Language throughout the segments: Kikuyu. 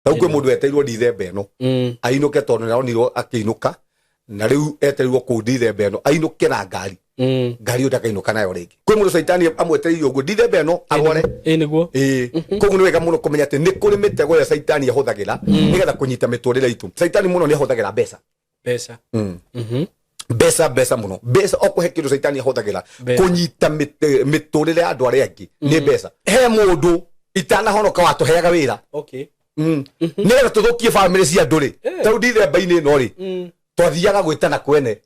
Rĩu kwĩ mũndũ weteirwo Ndithemba ĩno ainũke, tondũ nĩaronirwo akĩinũka, na rĩu etereirwo kũu Ndithemba ĩno ainũke na ngari. Ngari ĩyo ndakainũka nayo rĩngĩ. Kwĩ mũndũ caitani amwetereire ũguo Ndithemba ĩno arware. Ĩ nĩguo. Ĩĩ, koguo nĩ wega mũno kũmenya atĩ nĩ kũrĩ mĩtego ĩrĩa caitani ahũthagĩra nĩgetha kũnyita mĩtũrĩre itũ. Caitani mũno nĩ ahũthagĩra mbeca. Mbeca. Mbeca, mbeca mũno, mbeca. Okũhe kĩndũ caitani ahũthagĩra Mbeca. kũnyita mĩtũrĩre ya andũ arĩa angĩ nĩ mbeca. He mũndũ itanahonoka watũheaga wĩra nĩgetha tũthũkie bamĩrĩ cia andũ rĩ. Tarĩu Ndithemba-inĩ ĩno rĩ, twathiaga gwĩtana kwene,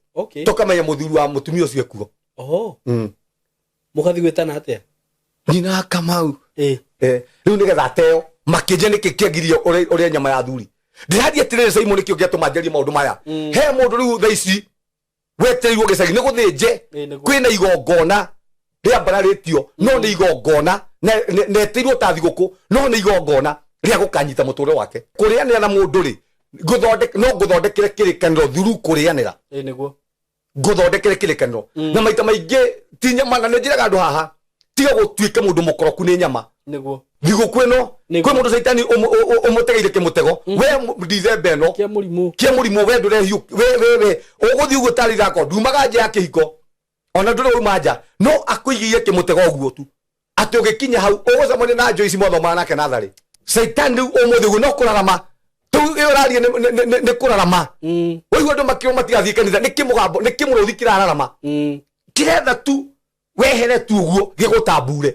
tũkamenya mũthuri wa mũtumia ũcio ekuo. Oho. Mũgathiĩ gwĩtana atĩa? Nyina wa Kamau. Ĩ. Rĩu nĩgetha ateo makĩnjia nĩkĩ kĩagirio ũrĩa nyama ya thuri. Ndĩrathiĩ atĩrĩrĩ, Simon, nĩkĩo gĩatũma njarie maũndũ maya. He mũndũ rĩu thaa ici wetereirwo gĩcagi nĩ gũthĩnje. Ĩ nĩguo. Kwĩna igongona rĩambararĩtio, no nĩ igongona netĩirwo ta thigũkũ, no nĩ igongona rĩa gũkanyita mũtũrĩre wake. Kũrĩanĩra na mũndũ rĩ, no ngũthondekere kĩrĩkanĩro thuru kũrĩanĩra. Ĩ nĩguo. Ngũthondekere kĩrĩkanĩro na maita maingĩ ti nyama, na nĩ njĩraga andũ haha, tiga gũtuĩke mũndũ mũkoroku nĩ nyama. Nĩguo. Thigũkũ ĩno, Nĩguo. kwĩ mũndũ caitani ũmũtegeire kĩmũtego we Ndithemba ĩno Kĩa mũrimũ. Kĩa mũrimũ. We ndũrehiũ, we ũgũthiĩ ũguo tarĩ ithako, ndumaga nja ya kĩhiko, ona ndũrĩ wauma nja, no akũigĩire kĩmũtego ũguo tu atĩ ũgĩkinya hau ũgũcemania na Joyce mwathomaga nake natharĩ. Caitani rĩu ũmũthĩ ũguo no kũrarama rĩu ĩyo ũraria nĩ kũrarama. Waigua andũ makĩrwo matigathiĩ kanitha, nĩ kĩmũgambo, nĩ kĩmũrũthi kĩrararama, kĩretha tu wehere tu ũguo gĩgũtambure.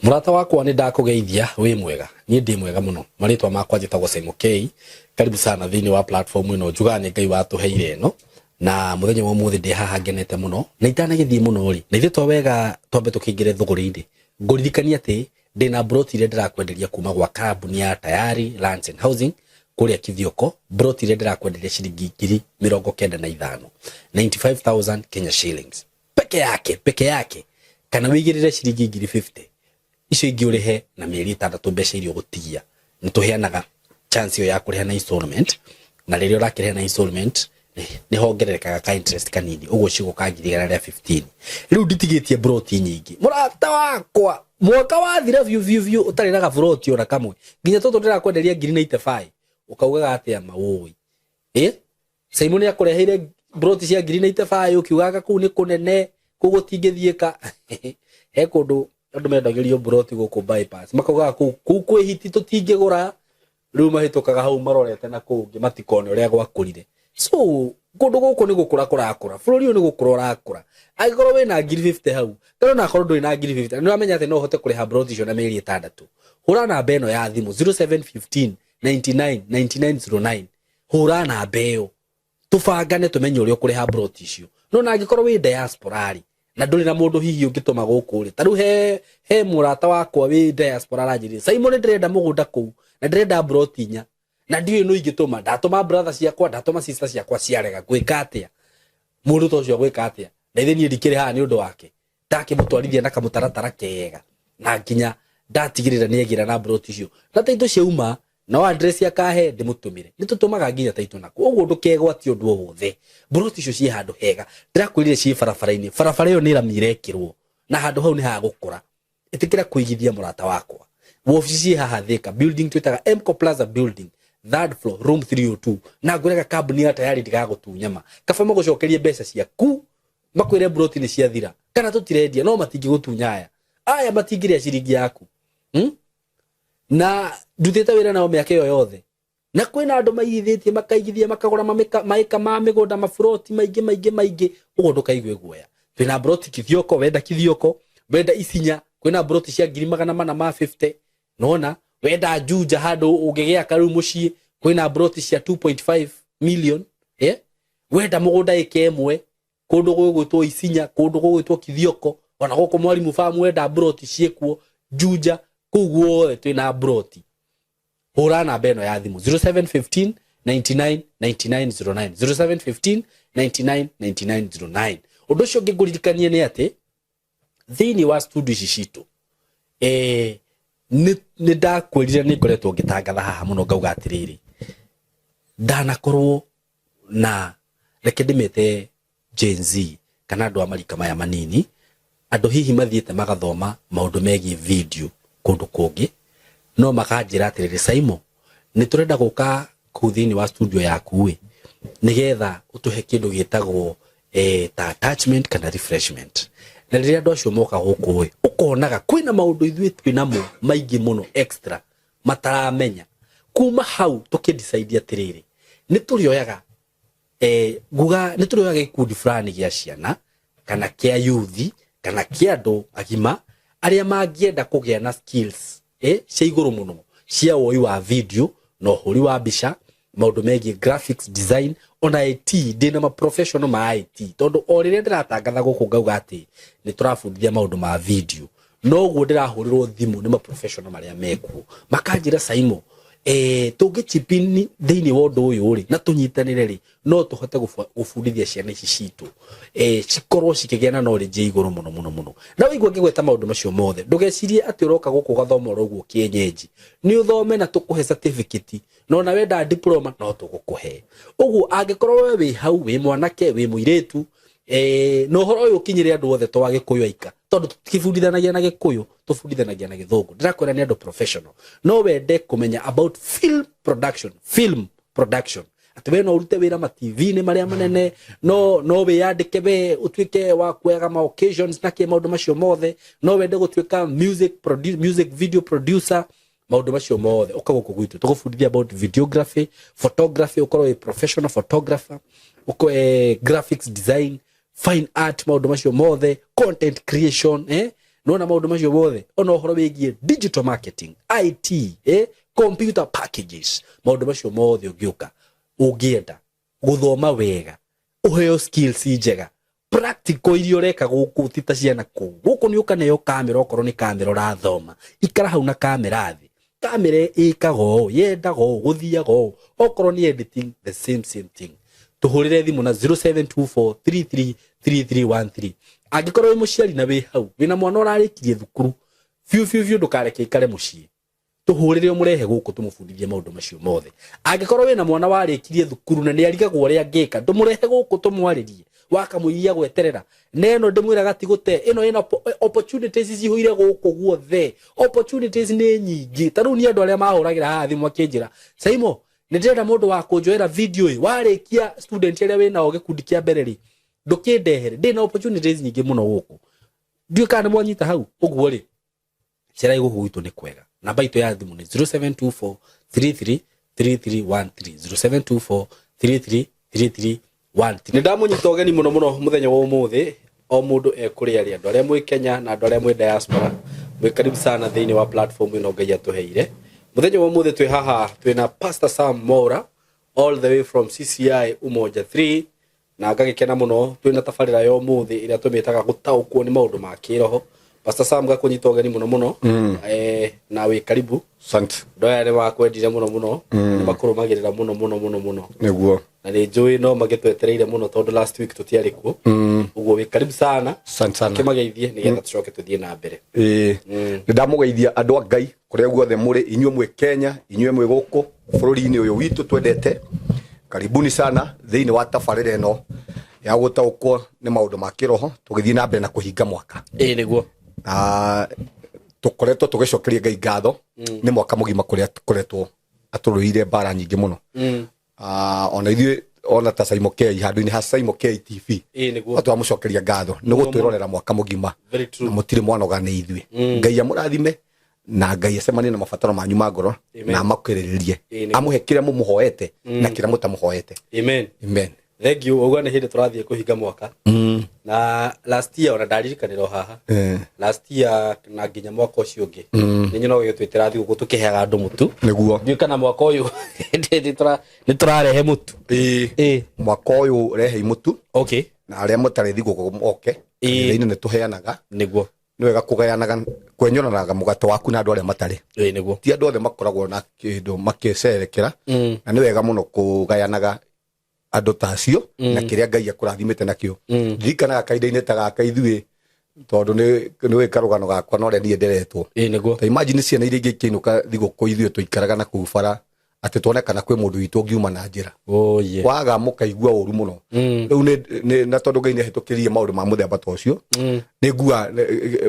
Mũrata wakwa, nĩ ndakũgeithia. Wĩ mwega? Niĩ ndĩ mwega mũno. Marĩtwa makwa njĩtagwo Simon K. Karibu sana thĩinĩ wa platform ĩno njugaga nĩ Ngai watũheire ĩno, na mũthenya wa ũmũthĩ ndĩ haha ngenete mũno. Na itanagĩthiĩ mũno rĩ, na ithuĩ to wega twambe tũkĩingĩre thũgũrĩ-inĩ, ngũririkania atĩ ndĩna broti iria ndĩrakwenderia kuma gwa kambuni ya Tayari Lands and Housing kũrĩa Kithioko, broti iria ndĩrakwenderia ciringi 95,000, 95,000 Kenya shillings peke yake, peke yake, kana wĩigĩrĩre ciringi 50,000, icio ingĩ ũrĩhe na mĩeri 6, mbeca iria ũgũtigia. Nĩ tũheanaga chance ĩyo ya kũrĩha na installment, na rĩrĩa ũrakĩrĩha na installment nĩ hongererekaga ka interest kanini, ũguo cigũka 115,000. Rĩu nditigĩtie broti nyingĩ, mũrata wakwa. Mwaka wathira biũ biũ biũ ũtarĩ na gaburoti ona kamwe, nginya tũtũ ndĩrakwenderia 95,000, ũkaugaga atĩa mawũi? Ĩ Simon akũreheire broti cia 95,000, ũkiugaga kũu nĩ kũnene, kũu gũtingĩthiĩka. He kũndũ andũ mendagĩrio broti gũkũ bypass, makaugaga kũu kwĩ hiti, tũtingĩgũra. Rĩu mahĩtũkaga hau marorete na kũu ũngĩ matikone ũrĩa gwakũrire. So kũndũ gũkũ nĩ gũkũra kũrakũra, bũrũri ũyũ nĩ gũkũra ũrakũra. Angĩkorwo wĩna 50,000 hau, kana onakorwo ndũrĩ na 50,000, nĩ ũramenya atĩ no ũhote kũrĩha broti icio na mĩeri 6, hũra namba ĩno ya thimũ, 0715 99 9909. Hũra namba ĩyo tũbangane, tũmenye ũrĩa ũkũrĩha broti icio. No na angĩkorwo wĩ diaspora rĩ, na ndũrĩ na mũndũ hihi ũngĩtũma gũkũ rĩ, ta rĩu he mũrata wakwa wĩ diaspora aranjĩrire, "Simon, ndĩrenda mũgũnda kũu na ndĩrenda broti inya, na ndiũĩ nũ ingĩtũma. Ndatũma brother ciakwa, ndatũma sister ciakwa, ciarega. Ngwĩka atĩa? Mũndũ ta ũcio agwĩka atĩa?" Na ithe niĩ ndikĩrĩ haha nĩ ũndũ wake, ndakĩmũtwarithia na kamũtaratara kega na nginya ndatigĩrĩra nĩ agĩra na broti icio na taitũ ciauma, no address akahe ndĩmũtũmĩre. Nĩ tũtũmaga nginya taitũ nakuo, ũguo ndũkegwatie ũndũ o wothe. Broti icio ciĩ handũ hega, ndĩrakwĩrire ciĩ barabara-inĩ. Barabara ĩyo nĩ rami irekĩrwo na handũ hau nĩ hagũkũra. Ĩtĩkĩra kũigithia, mũrata wakwa. Wobici ciĩ haha Thika, building twĩtaga Mco Plaza building, third floor, room 302. Na ngwĩraga kambuni ya Tayari ndigagũtunya ma kaba magũcokerie mbeca ciaku, makwĩre broti nĩ ciathira kana tũtirendia, no matingĩgũtunya. Aya matingĩrĩa ciringi yaku, Na ndutĩte wĩra nao mĩaka ĩyo yothe, na kwĩna andũ maigithĩtie, makaigithia, makagũra maĩka ma mĩgũnda, maburoti maingĩ maingĩ maingĩ. Ũguo ndũkaigue guoya. Twĩna broti Kithioko, wenda Kithioko, wenda Isinya, kwĩna broti cia 450,000. Nona wenda Juja, handũ ũngĩgĩaka rĩu mũciĩ, kwĩna broti cia 2.5 million. Yeah? Wenda mũgũnda ĩka ĩmwe kũndũ gũgwĩtwo Isinya, kũndũ gũgwĩtwo Kithioko, ona gũkũ Mwarimu Farm, wenda broti ciĩkuo Juja, kũu guothe twĩna broti. Hũra namba ĩno ya thimũ, 0715 99 9909, 0715 99 9909. Ũndũ ũcio ũngĩ ngũririkanie nĩ atĩ thĩinĩ wa studio ici citũ, nĩ ndakwĩrire nĩ ngoretwo ngĩtangatha haha mũno, ngauga atĩrĩrĩ, ndanakorwo na Reke ndĩmete Gen Z kana andũ a marika maya manini, andũ hihi mathiĩte magathoma maũndũ megiĩ video kũndũ kũngĩ, no makanjĩra atĩrĩrĩ, Saimo, nĩ tũrenda gũka kũu thĩinĩ wa studio yaku ĩ, nĩgetha ũtũhe kĩndũ gĩtagwo ta attachment kana refreshment. Na rĩrĩa andũ acio moka gũkũ ĩ, ũkonaga kwĩna maũndũ ithuĩ twĩnamo maingĩ mũno extra mataramenya. Kuma hau tũkĩ decide atĩrĩrĩ, nĩ tũrĩoyaga nguga nĩ tũrĩoyaga gĩkundi fulani gĩa ciana kana kĩa yuthi kana kĩa andũ agima arĩa mangĩenda kũgĩa na skills cia igũrũ mũno cia woi wa video na ũhũri wa mbica, maũndũ megiĩ graphics design, ona IT. Ndĩna ma professional ma IT, tondũ o rĩrĩa ndĩratangatha gũkũ ngauga atĩ nĩ tũrabundithia maũndũ ma video, noguo ndĩrahũrĩrwo thimũ nĩ ma professional marĩa mekuo, makanjĩra, "Saimo, tũngĩ chip in thĩinĩ wa ũndũ ũyũ rĩ na tũnyitanĩre rĩ, no tũhote gũbundithia ciana ici citũ cikorwo cikĩgĩa na knowledge ya igũrũ mũno mũno mũno." Na waigua ngĩgweta maũndũ macio mothe, ndũgecirie atĩ ũroka gũkũ ũgathoma oro ũguo kĩenyenji. Nĩ ũthome na tũkũhe certificate, na ona wenda diploma no tũgũkũhe. Ũguo angĩkorwo we wĩ hau, wĩ mwanake, wĩ mũirĩtu, na ũhoro ũyũ ũkinyĩre andũ othe, to Agĩkũyũ aika, tondũ tũtikĩbundithanagia na Gĩkũyũ, tũbundithanagia na Gĩthũngũ. Ndĩrakwĩra nĩ andũ professional. No wende kũmenya about film production, film production, atĩ we no ũrute wĩra ma TV-inĩ marĩa manene, no wĩyandĩke we ũtuĩke wa kuoyaga ma occasions na kĩ, maũndũ macio mothe. No wende gũtuĩka music video producer, maũndũ macio mothe, ũka gũkũ gwitũ tũgũbundithia about videography, photography, ũkorwo wĩ professional photographer, ũkorwo graphics design, fine art, maũndũ macio mothe, content creation, nona maũndũ macio mothe, ona ũhoro wĩgiĩ digital marketing, IT, computer packages, maũndũ macio mothe. Ũngĩũka ũngĩenda gũthoma wega, ũheo skills njega, practical iria ũreka gũkũ ti ta ciana kũu. Gũkũ nĩ ũkaneo kamera, okorwo nĩ kamera ũrathoma, ikara hau na kamera thĩ, kamera ĩkaga ũũ, yendaga ũũ, gũthiaga ũũ. Okorwo nĩ editing, the same same thing. Tũhũrĩre thimũ na 0724333313. Angĩkorwo wĩ mũciari na wĩ hau wĩna mwana ũrarĩkirie thukuru biũ biũ biũ, ndũkareke ikare mũciĩ, tũhũrĩre ũmũrehe gũkũ tũmũbundithie maũndũ macio mothe. Angĩkorwo wĩna mwana warĩkirie thukuru na nĩ arigagwo ũrĩa angĩka, ndũmũrehe gũkũ tũmwarĩrie wakamũiria gweterera. Na ĩno ndĩmwĩraga ti gũte, ĩno ĩna opportunities cihũire gũkũ guothe, opportunities nĩ nyingĩ. Ta rĩu nĩ andũ arĩa mahũragĩra haha thimũ akĩnjĩra, "Saimo, nĩ ndĩrenda mũndũ wa kũnjoera video ĩ." Warĩkia student arĩa wĩnao gĩkundi kĩa mbere rĩ, ndũkĩndehere, ndĩna opportunities nyingĩ mũno gũkũ. Ndiũĩ kana nĩ mwanyita hau ũguo rĩ. Cerai gũkũ gwitũ nĩ kwega. Namba itũ ya thimũ nĩ 0724 33 3313, 0724 33 3313. Nĩ ndamũnyita ũgeni mũno mũno mũthenya wa ũmũthĩ. O mũndũ ekũrĩa rĩ, andũ arĩa mwĩ Kenya na andũ arĩa mwĩ diaspora, mwĩ karibu sana thĩinĩ wa platform ĩno Ngai atũheire. Mũthenya wa ũmũthĩ twĩ haha twĩna Pastor Sam Mwaura all the way from CCI Umoja 3, na ngagĩkena mũno twĩna tabarĩra ya ũmũthĩ ĩrĩa tũmĩtaga gũtaũkwo nĩ maũndũ ma kĩroho. Pastor Sam, gakũnyita ũgeni mũno mũno, na wĩ karibu. Asante. Andũ aya nĩ makwendire mũno mũno, nĩ makũrũmagĩrĩra mũno mũno mũno mũno. Nĩguo. Na nĩ njũĩ no magĩtwetereire mũno tondũ last week tũtiarĩ kuo. Ũguo wĩ karibu sana. Asante sana. Kĩmageithie nĩgetha tũcoke tũthiĩ na mbere. Ĩĩ, nĩ ndamũgeithia andũ a Ngai kũrĩa guothe mũrĩ, inyuĩ mwĩ Kenya, inyuĩ mwĩ gũkũ bũrũri-inĩ ũyũ witũ twendete. Karibuni sana thĩinĩ wa tabarĩra ĩno ya gũtaũkwo nĩ maũndũ ma kĩroho, tũgĩthiĩ na mbere na kũhinga mwaka. Ĩĩ nĩguo. Na tũkoretwo tũgĩcokeria Ngai ngatho nĩ mwaka mũgima kũrĩa tũkoretwo atũrũire mbara nyingĩ mũno. Ona ithuĩ ona ta Saimo K, handũ-inĩ ha Saimo K TV, Ĩĩ nĩguo. no twamũcokeria ngatho nĩ gũtwĩrorera mwaka mũgima. Very true. Na mũtirĩ mwanoga nĩ ithuĩ. Ngai amũrathime na Ngai acemanie na mabataro manyu ma ngoro Amen. na amakĩrĩrĩrie, Ĩĩ nĩguo. amũhe kĩrĩa mũmũhoete na kĩrĩa mũtamũhoete. Amen. Amen. Thank you. Ũguo nĩ hĩndĩ tũrathiĩ kũhinga mwaka, na last year ona ndaririkanĩra o haha, last year na nginya mwaka ũcio ũngĩ nĩ nyonaga gĩtwĩtĩra thigũkũ tũkĩheaga andũ mũtu. Nĩguo. Ndiũĩ kana mwaka ũyũ nĩ tũrarehe mũtu. Ĩĩ. Mwaka ũyũ rehei mũtu, na arĩa mũtarĩ thigũkũ moke kanitha-inĩ nĩ tũheanaga. Nĩ wega kũgayanaga, kwenyũranaga mũgate waku na andũ arĩa matarĩ. Ĩĩ nĩguo. Ti andũ othe makoragwo na kĩndũ makĩcerekera, na nĩ wega mũno kũgayanaga andũ ta acio na kĩrĩa Ngai akũrathimĩte nakĩo. Ndirikanaga kahinda-inĩ ta gaka ithuĩ, tondũ nĩ wĩ karũgano gakwa na ũrĩa niĩ nderetwo. Ĩĩ nĩguo. Ta imagine ciana iria ingĩ ikĩinũka thigũkũ, ithuĩ tũikaraga na kũu bara. Atĩ tuone kana kwĩ mũndũ witũ ũngiuma na njĩra. Oye. Waga mũkaigua ũru mũno. Rĩu na tondũ Ngai nĩ ahĩtũkĩrie maũndũ ma mũthemba ta ũcio, nĩ ngua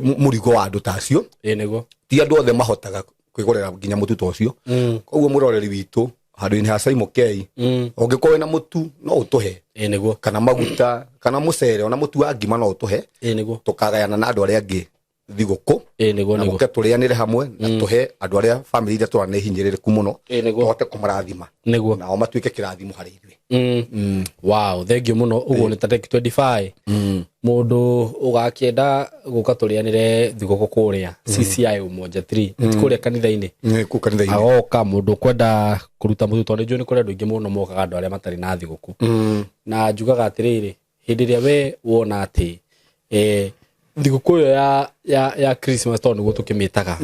mũrigo wa andũ ta acio. Ĩ nĩguo. Ti andũ othe mahotaga kwĩgũrĩra nginya mũtu ta ũcio. Koguo mũroreri witũ handũ-inĩ ha Simon K, ũngĩkorwo wĩna mũtu no ũtũhe, Ĩ nĩguo. kana maguta, kana mũcere, ona mũtu wa ngima no ũtũhe. Ĩ nĩguo. Tũkagayana na andũ arĩa angĩ thigũkũ. Ĩ nĩguo. Na Nĩguo. mũke tũrĩanĩre hamwe na tũhe andũ arĩa bamĩrĩ iria tũrona nĩ hinyĩrĩrĩku mũno, Ĩ nĩguo. tũhote kũmarathima, Nĩguo. nao matuĩke kĩrathimo harĩ ithuĩ. Wow, thank you mũno. Ũguo nĩ ta tarĩki 25, mũndũ ũgakĩenda gũka tũrĩanĩre thigũkũ kũrĩa CCI Umoja 3, ti kũrĩa kanitha-inĩ? Nĩ kũu kanitha-inĩ. Agoka mũndũ ũkwenda kũruta mũtu, tondũ nĩnjũĩ nĩ kũrĩ andũ aingĩ mũno mokaga, andũ arĩa matarĩ na thigũkũ. Na njugaga atĩrĩrĩ, hĩndĩ ĩrĩa we wona atĩ thigũkũ ĩyo ya Christmas, tondũ nĩguo tũkĩmĩtaga,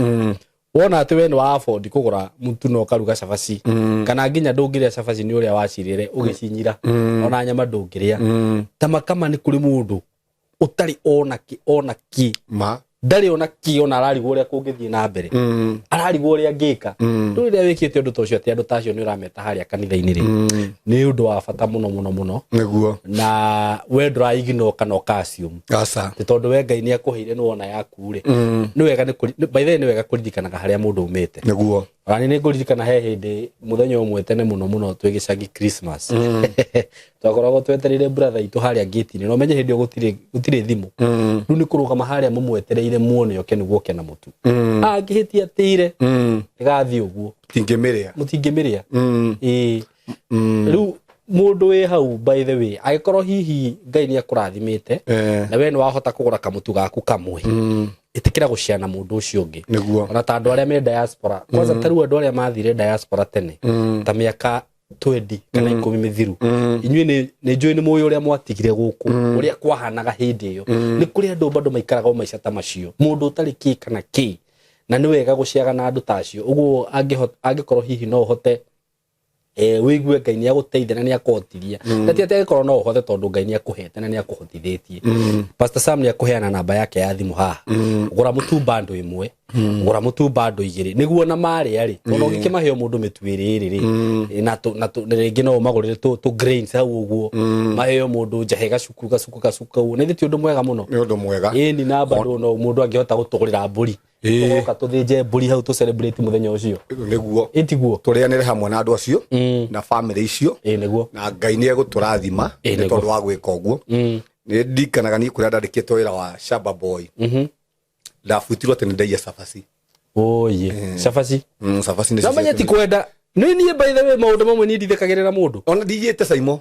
wona atĩ we nĩ wa afford kũgũra mũtu na ũkaruga cabaci, kana nginya ndũngĩrĩa cabaci nĩ ũrĩa wacirĩre ũgĩcinyira, ona nyama ndũngĩrĩa, ta makama nĩ kũrĩ mũndũ ũtarĩ ona kĩ, ona kĩ. Ma. Ndarĩ ona kĩ, ona ararigwo ũrĩa kũngĩthiĩ na mbere, ararigwo ũrĩa angĩka. Rĩu rĩrĩa wĩkĩte ũndũ ta ũcio, atĩ andũ ta acio nĩ ũrameta harĩa kanitha-inĩ rĩ, nĩ ũndũ wa bata mũno mũno mũno. Na we ndũra ignore kana ũka assume Aca. Atĩ tondũ we Ngai nĩ akũheire, nĩ wona yaku rĩ, nĩ wega nĩ by the way, nĩ wega kũririkanaga harĩa mũndũ umĩte. Ona nĩ ngũririkana he hĩndĩ mũthenya ũmwe tene mũno mũno twĩ gĩcagi, Christmas, twakoragwo twetereire brother itũ harĩa ngĩti-inĩ, na ũmenye hĩndĩ ĩyo gũtirĩ thimũ. Rĩu nĩ kũrũgama harĩa mũmwetereire muone oke nĩguo oke na mũtu. Angĩhĩtia tĩire, ĩgathiĩ ũguo. Tingĩmĩrĩa. Mũtingĩmĩrĩa. Ĩĩ, rĩu mũndũ wĩ hau, by the way, angĩkorwo hihi Ngai nĩ akũrathimĩte na we nĩ wahota kũgũra kamũtu gaku kamwe, ĩtĩkĩra gũciana mũndũ ũcio ũngĩ. Ona ta andũ arĩa me diaspora kwanza, ta rĩu andũ arĩa mathire diaspora tene, ta mĩaka 20 kana 10 mĩthiru, inyuĩ nĩ njũĩ nĩ mũĩ ũrĩa mwatigire gũkũ, ũrĩa kwahanaga hĩndĩ ĩyo. Nĩ kũrĩ andũ bado maikaraga o maica ta macio, mũndũ ũtarĩ kĩ kana kĩ, na nĩ wega gũciaga na andũ ta acio ũguo. Angĩkorwo hihi no ũhote, wĩigue Ngai nĩ agũteithia na nĩ akũhotithia, na ti atĩ angĩkorwo no ũhote, tondũ Ngai nĩ akũhete na nĩ akũhotithĩtie. Pastor Sam nĩ akũheana namba yake ya thimũ haha. Gũra mũtu bando ĩmwe, gũra mũtu bando igĩrĩ, nĩguo na marĩa rĩ, tondũ ũngĩkĩmahe o mũndũ mĩtu ĩrĩ ĩrĩ rĩ, na rĩngĩ no ũmagũrĩre tũ grains hau ũguo, maheo mũndũ njahe gacuku gacuku gacuku kau, na ithe ti ũndũ mwega mũno? Nĩ ũndũ mwega. Ĩni, na bado no mũndũ angĩhota gũtũgũrĩra mbũri, tũgoka tũthĩnje mbũri hau, tũ celebrate mũthenya ũcio. Ĩtiguo? Tũrĩanĩre hamwe na andũ acio na bamĩrĩ icio. Ĩ nĩguo. Na Ngai nĩ egũtũrathima Ĩ, nĩ nĩguo. tondũ wa gwĩka ũguo. Nĩ ndirikanaga niĩ kũrĩa ndandĩkĩtwo wĩra wa shamba boy, ndabutirwo atĩ nĩ ndaiya cabaci. Oye, cabaci? Cabaci nĩcio. Na menye ti kwenda nĩ niĩ, by the way, maũndũ mamwe niĩ ndithekagĩrĩra mũndũ. Ona ndiyĩte, Saimo.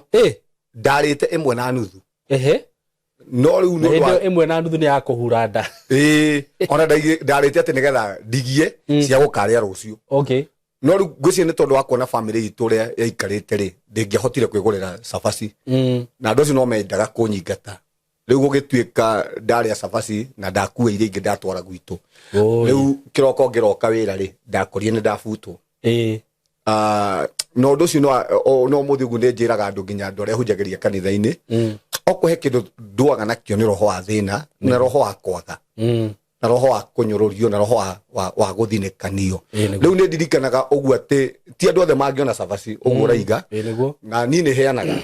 Ndarĩte ĩmwe na nuthu. No rĩu Na nĩ ũndũ hĩndĩ wa ĩyo ĩmwe na nuthu nĩ ya kũhura nda. Ĩĩ, ona ndarĩte atĩ nĩgetha ndigie cia gũkarĩa rũciũ. No rĩu ngwĩciria nĩ tondũ wa kuona bamĩrĩ itũ ũrĩa yaikarĩte rĩ, ndĩngĩahotire kwĩgũrĩra cabaci, na andũ acio no mendaga kũnyingata. Rĩu gũgĩtuĩka ndarĩa cabaci na ndakua iria ingĩ ndatwara gwitũ. Rĩu kĩroko ngĩroka wĩra rĩ, ndakorire nĩ ndabutwo. Na ũndũ ũcio no mũthĩ ũguo nĩ njĩraga andũ, nginya andũ arĩa hunjagĩria kanitha-inĩ, okorwo he kĩndũ ndũaga nakĩo nĩ roho wa thĩna na roho wa kwaga na roho wa kũnyũrũrio na roho wa gũthinĩkanio. Ĩ nĩguo. Rĩu nĩ ndirikanaga ũguo atĩ ti andũ othe mangĩona cabaci ũguo ũraiga. Ĩ nĩguo. Na niĩ nĩ heanaga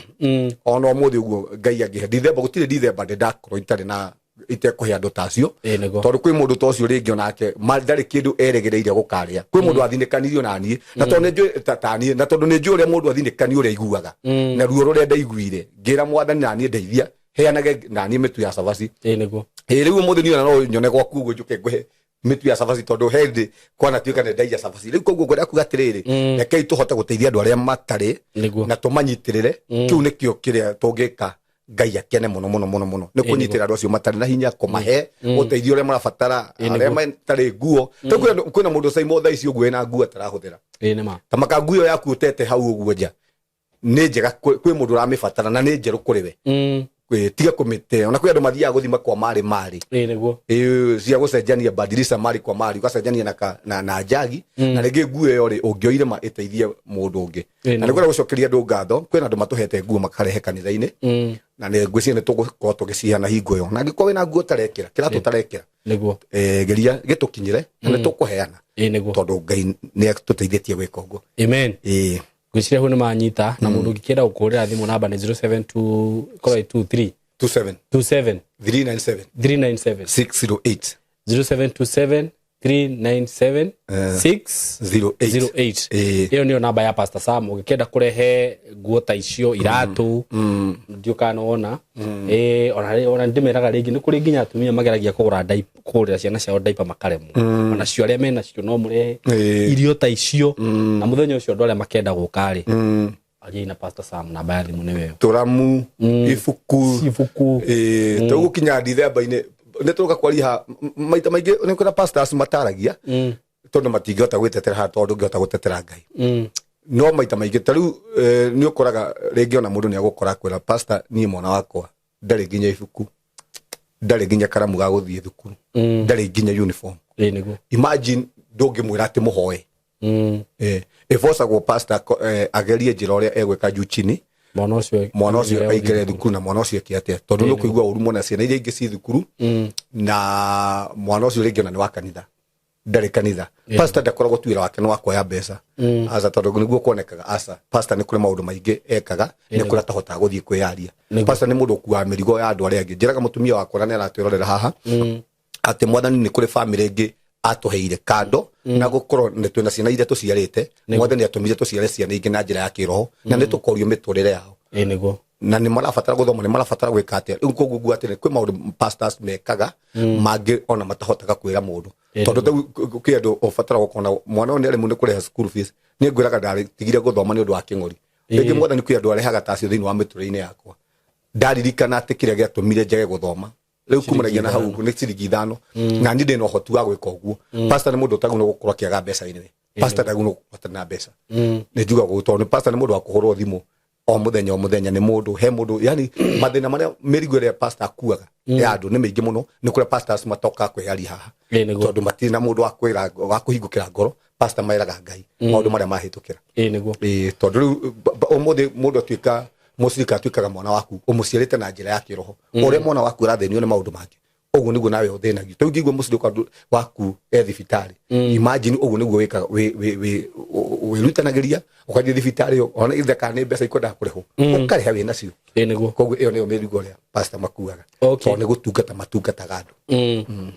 ona ũmũthĩ ũguo Ngai angĩhe ndithemba, gũtirĩ ndithemba ndĩ ndakorwo itarĩ na itekũhe andũ ta acio. Ĩ nĩguo. Tondũ kwĩ mũndũ ta ũcio rĩngĩ onake ndarĩ kĩndũ erĩgĩrĩire gũkarĩa. Kwĩ mũndũ athinĩkanirio na niĩ, na tondũ nĩ ta niĩ, na tondũ nĩ njũĩ ũrĩa mũndũ athinĩkanio, ũrĩa aiguaga, na ruo rũrĩa ndaiguire, ngĩra Mwathani na niĩ ndeithia, heanage na niĩ mĩtu ya cabaci. Ĩ nĩguo. Ĩ rĩu ũmũthĩ niĩ ona no nyone gwaku ũguo njũke ngũhe mĩtu ya cabaci, tondũ he hĩndĩ kwanatuĩka nĩ ndaiya cabaci. Rĩu koguo ngwenda kuga atĩrĩrĩ, rekei tũhote gũteithia andũ arĩa matarĩ na tũmanyitĩrĩre. Kĩu nĩkĩo kĩrĩa tũngĩka Ngai akene mũno mũno mũno mũno, nĩ kũnyitĩrĩra andũ acio matarĩ na hinya, kũmahe ũteithio ũrĩa marabatara, arĩa matarĩ nguo. Rĩu kwĩna mũndũ Saimo thaa ici ũguo wĩna nguo atarahũthĩra. Ĩ nĩ ma. Ta maka nguo ĩyo yaku ũtete hau ũguo nja nĩ njega, kwĩ mũndũ ũramĩbatara na nĩ njerũ kũrĩ we. Tiga kũmĩte. Ona kwĩ andũ mathiaga gũthima kwa marĩ marĩ. Ĩĩ nĩguo. Ĩĩ, cia gũcenjania, badilisha mari kwa mari, ũgacenjania na, ka, na, na njagi na rĩngĩ nguo ĩyo rĩ ũngĩoire ma ĩteithie mũndũ ũngĩ. Na nĩ kwenda gũcokeria andũ ngatho, kwĩna andũ matũhete nguo makarehe kanitha-inĩ, na nĩ ngwĩciria nĩ tũgũkorwo tũgĩciheana hingo ĩyo. Na angĩkorwo wĩna nguo ũtarekĩra, kĩratũ ũtarekĩra, geria gĩtũkinyĩre na nĩ tũkũheana, Ĩĩ nĩguo. tondũ Ngai nĩ atũteithĩtie gwĩka ũguo. Amen. Ĩĩ. Ngwĩciria hau nĩ manyita. Na mũndũ ũngĩkĩenda gũkũhũrĩra thimũ, namba nĩ 072 korwo 23 27 27 397 397 608. 0727 397 608. 08. Ĩĩ. Ĩyo nĩyo namba ya Pastor Sam ũngĩkĩenda kũrehe nguo ta icio, iratũ, ndiũkanona. Ĩĩ, ona ndĩmeraga rĩngĩ nĩ kũrĩ nginya atumia mageragia kũgũra kũgũrĩra ciana ciao diaper makaremwo. Onacio arĩa menacio no mũrehe irio ta icio. Na mũthenya ũcio andũ arĩa makenda gũka rĩ, ariai na Pastor Sam, namba ya thimũ nĩwe ĩyo. Tũramu, ibuku. Ibuku. Ĩĩ, tũgũkinya Dithemba-inĩ nĩ tũroka kwaria maita maingĩ nĩ kũrĩa pastors mataragia, tondũ matingĩhota gwĩtetera haha, tondũ ndũngĩhota gũtetera Ngai. No maita maingĩ ta rĩu nĩ ũkoraga rĩngĩ ona mũndũ nĩ agũkora kwĩra pastor, niĩ mwana wakwa ndarĩ nginya ibuku, ndarĩ nginya karamu ga gũthiĩ thukuru, ndarĩ nginya uniform. Ĩĩ nĩguo. Imagine ndũngĩmwĩra atĩ mũhoe. Ĩbocagwo pastor agerie njĩra ũrĩa egwĩka juu chini, mwana ũcio mwana ũcio aingĩre aingĩre thukuru, na mwana ũcio eke atĩa, tondũ nĩ ũkũigua ũru mũno ciana iria ingĩ ci thukuru na mwana ũcio rĩngĩ ona nĩ wa kanitha, ndarĩ kanitha. Pastor ndakoragwo tu wĩra wake nĩ wa kuoya mbeca, aca, tondũ nĩguo kuonekaga. Aca, pastor nĩ kũrĩ maũndũ maingĩ ekaga, nĩ kũrĩ atahotaga gũthiĩ kwĩyaria. Pastor nĩ mũndũ ũkuaga mĩrigo ya andũ arĩa angĩ. Njĩraga mũtumia wakwa, na nĩ aratwĩrorera haha, atĩ Mwathani nĩ kũrĩ bamĩrĩ ĩngĩ atũheire kando na gũkorwo nĩ twĩna ciana iria tũciarĩte. Mwathani atũmire tũciare ciana ingĩ na njĩra ya kĩroho, na nĩ tũkorio mĩtũrĩre yao, Ĩĩ nĩguo. na nĩ marabatara gũthoma, nĩ marabatara gwĩka atĩa. Rĩu koguo nguga atĩrĩ, kwĩ maũndũ pastors mekaga mangĩ ona matahotaga kwĩra mũndũ, tondũ rĩu kwĩ andũ ũbatara gũkorwo na mwana ũyũ nĩ aremwo nĩ kũrĩha school fees. Niĩ ngwĩraga ndatigire gũthoma nĩ ũndũ wa kĩng'ori. Rĩngĩ Mwathani kwĩ andũ arehaga tacio thĩinĩ wa mĩtũrĩre-inĩ yakwa, ndaririkana atĩ kĩrĩa gĩatũmire njage gũthoma rĩu kumanagia na hau nĩ ciringi 5, na niĩ ndĩ na ũhoti wa gwĩka ũguo. Pastor nĩ mũndũ ũtagĩrĩirwo gũkorwo akĩaga mbeca anyway. Pastor ndagĩrĩirwo gũkorwo atarĩ na mbeca. Nĩ njugaga ũguo tondũ pastor nĩ mũndũ wa kũhũrwo thimũ o mũthenya o mũthenya nĩ mũndũ, he mũndũ, yani mathĩna marĩa, mĩrigo ĩrĩa pastor akuaga ya andũ nĩ mĩingĩ mũno. Nĩ kũrĩa pastors matokaga kwĩyaria haha, Ĩĩ nĩguo. tondũ matirĩ na mũndũ wa kwĩra, wa kũhingũkĩra ngoro. Pastor meraga Ngai maũndũ marĩa mahĩtũkĩra. Ĩĩ nĩguo. Ĩĩ, tondũ rĩu ũmũthĩ mũndũ atuĩka mũcirika, atuĩkaga mwana waku ũmũciarĩte na njĩra ya kĩroho. Ũrĩa mwana waku arathĩnio nĩ maũndũ mangĩ, ũguo nĩguo nawe ũthĩnagio. Tondũ ũngĩigua mũcirika waku e thibitarĩ, imagine ũguo nĩguo wĩkaga, wĩrutanagĩria ũgathiĩ thibitarĩ ĩyo, ona ithe kana nĩ mbeca ikwendaga kũrĩhwo, ũkarĩha wĩ nacio. Ĩĩ nĩguo. Koguo ĩyo nĩyo mĩrigo ĩrĩa pastor makuaga, tondũ nĩ gũtungata matungataga andũ.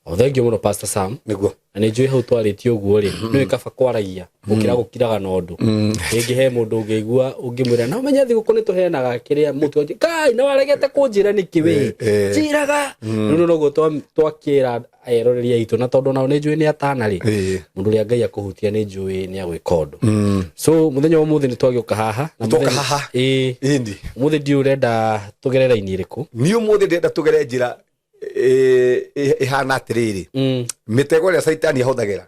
O thengiũ mũno, Pastor Sam. Nĩguo. Na nĩ njũĩ hau twarĩtie ũguo rĩ, nĩũĩ kaba kwaragia gũkĩra gũkiraga na ũndũ. Rĩngĩ he mũndũ ũngĩigua ũngĩmwĩra na ũmenye thigũkũ nĩ tũheanaga kĩrĩa mũtu anjĩ, kai na waregete kũnjĩra nĩkĩ wĩ njĩraga. Rĩu noguo twakĩra eroreri aitũ, na tondũ nao nĩ njũĩ nĩ atana rĩ, mũndũ ũrĩa Ngai akũhutia nĩ njũĩ nĩ agwĩka ũndũ. So mũthenya wa ũmũthĩ nĩ twagĩũka haha na Twoka haha. Ĩĩ. Ĩndi. Ũmũthĩ ndiũĩ ũrenda tũgerere raini ĩrĩkũ. Niĩ ũmũthĩ ndĩrenda tũgere njĩra ĩhana atĩrĩrĩ, mĩtego ĩrĩa Caitani ahũthagĩra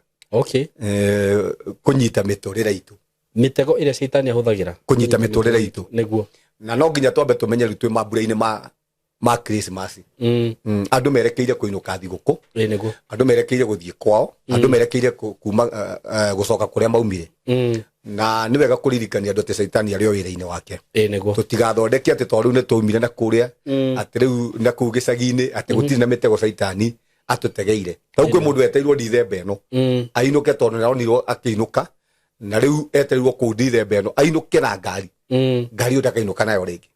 kũnyita mĩtũrĩre itũ. Mĩtego ĩrĩa caitani ahũthagĩra kũnyita mĩtũrĩre itũ. Nĩguo. Na no nginya twambe tũmenye rĩu twĩ mambura-inĩ ma Christmas. Andũ merekeire kũinũka thigũkũ, Ĩĩ nĩguo. andũ merekeire gũthiĩ kwao, andũ merekeire kuma gũcoka kũrĩa maumire. Na nĩ wega kũririkania andũ atĩ Caitani arĩ o wĩra-inĩ wake. Ĩĩ nĩguo. Tũtigathondeke atĩ tondũ rĩu nĩ twaumire na kũrĩa, atĩ rĩu na kũu gĩcagi-inĩ, atĩ gũtirĩ na mĩtego Caitani atũtegeire. Tarĩu kwĩ mũndũ weteirwo Dithemba ĩno ainũke, tondũ nĩaronirwo akĩinũka, na rĩu etereirwo kũu Dithemba ĩno ainũke na ngari. Ngari ĩyo ndakainũka nayo rĩngĩ.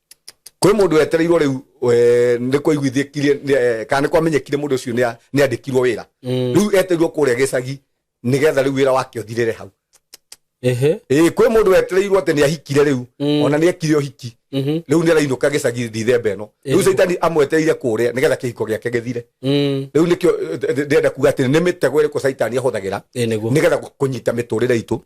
Kwĩ mũndũ wetereirwo rĩu, nĩ kwaiguithĩkire kana nĩ kwamenyekire mũndũ ũcio nĩ andĩkirwo wĩra. Rĩu etereirwo kũrĩa gĩcagi nĩgetha rĩu wĩra wake ũthirĩre hau. Ĩĩ, kwĩ mũndũ wetereirwo atĩ nĩ ahikire rĩu, ona nĩ ekire ũhiki, rĩu nĩ arainũka gĩcagi Dithemba ĩno. Rĩu Caitani amwetereire kũrĩa nĩgetha kĩhiko gĩake gĩthire. Rĩu nĩkĩo ndĩrenda kuga atĩ nĩ mĩtego ĩrĩkũ Caitani ahũthagĩra Ĩĩ nĩguo. nĩgetha kũnyita mĩtũrĩre itũ.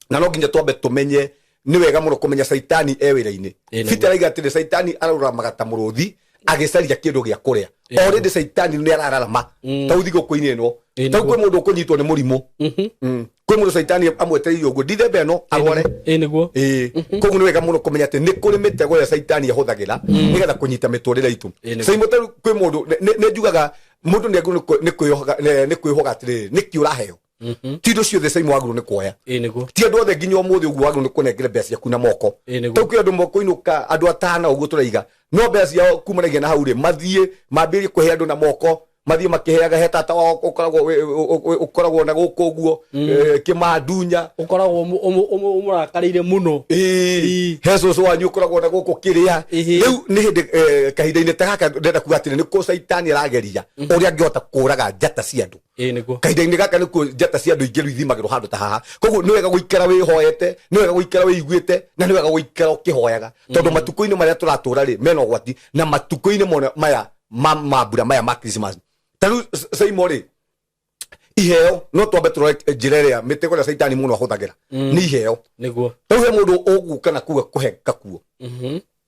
Na no nginya twambe tũmenye, nĩ wega mũno kũmenya Caitani e wĩra-inĩ. Ĩĩ nĩguo. Peter araiga atĩrĩ, Caitani arũramaga ta mũrũthi. Agĩcaria kĩndũ gĩa kũrĩa. Already caitani nĩ arararama. Tau thigũkũ-inĩ ĩno, tau Nĩguo. Kwĩ mũndũ ũkũnyitwo nĩ mũrimũ. Kwĩ mũndũ caitani amwetereire ũguo ndithemba ĩno arware. Ĩ nĩguo. Ĩĩ, koguo nĩ wega mũno kũmenya atĩ nĩ kũrĩ mĩtego ĩrĩa caitani ahũthagĩra nĩgetha kũnyita mĩtũrĩre itũ. Nĩguo. Caimo, tarĩu kwĩ mũndũ nĩ njugaga mũndũ nĩ agĩrĩirwo nĩ kwĩhoga atĩrĩrĩ, nĩkĩ ũraheo? Ti indo ciothe, Caimo, wagĩrĩirwo nĩ kuoya. Ĩ nĩguo. Ti andũ othe nginya ũmũthĩ ũguo wagĩrĩirwo nĩ kũnengere mbeca ciaku na moko. Ĩ nĩguo. Tau kwĩ andũ mokũinũka andũ atano ũguo tũraiga, no mbeca ciao kumanagia na hau rĩ, mathiĩ mambĩrĩrie kũhe andũ na moko, mathiĩ makĩheaga he tata wao ũkoragwo ũkoragwo na gũkũ ũguo kĩmandunya. Ũkoragwo ũmũrakarĩire mũno. Ĩĩ, he cũcũ wanyu ũkoragwo na gũkũ kĩrĩa. Rĩu nĩ hĩndĩ kahinda-inĩ ta gaka ndĩrenda kuga atĩrĩ, nĩkuo caitani arageria ũrĩa angĩhota kũraga njata cia andũ. Ĩ nĩguo. Kahinda-inĩ gaka nĩkuo njata cia andũ aingĩ rĩu ithimagĩrwo handũ ta haha. Koguo nĩ wega gũikara wĩhoete, nĩ wega gũikara wĩiguĩte, na nĩ wega gũikara ũkĩhoyaga, tondũ matukũ-inĩ marĩa tũratũra rĩ, mena ũgwati, na matukũ-inĩ mona maya ma mambura maya ma Christmas, ta rĩu Saimo rĩ, iheo, no twambe tũrore njĩra ĩrĩa mĩtego ĩrĩa caitani mũno ahũthagĩra nĩ iheo. Rĩu he mũndũ ũgũka na kuga kũhe gakuo,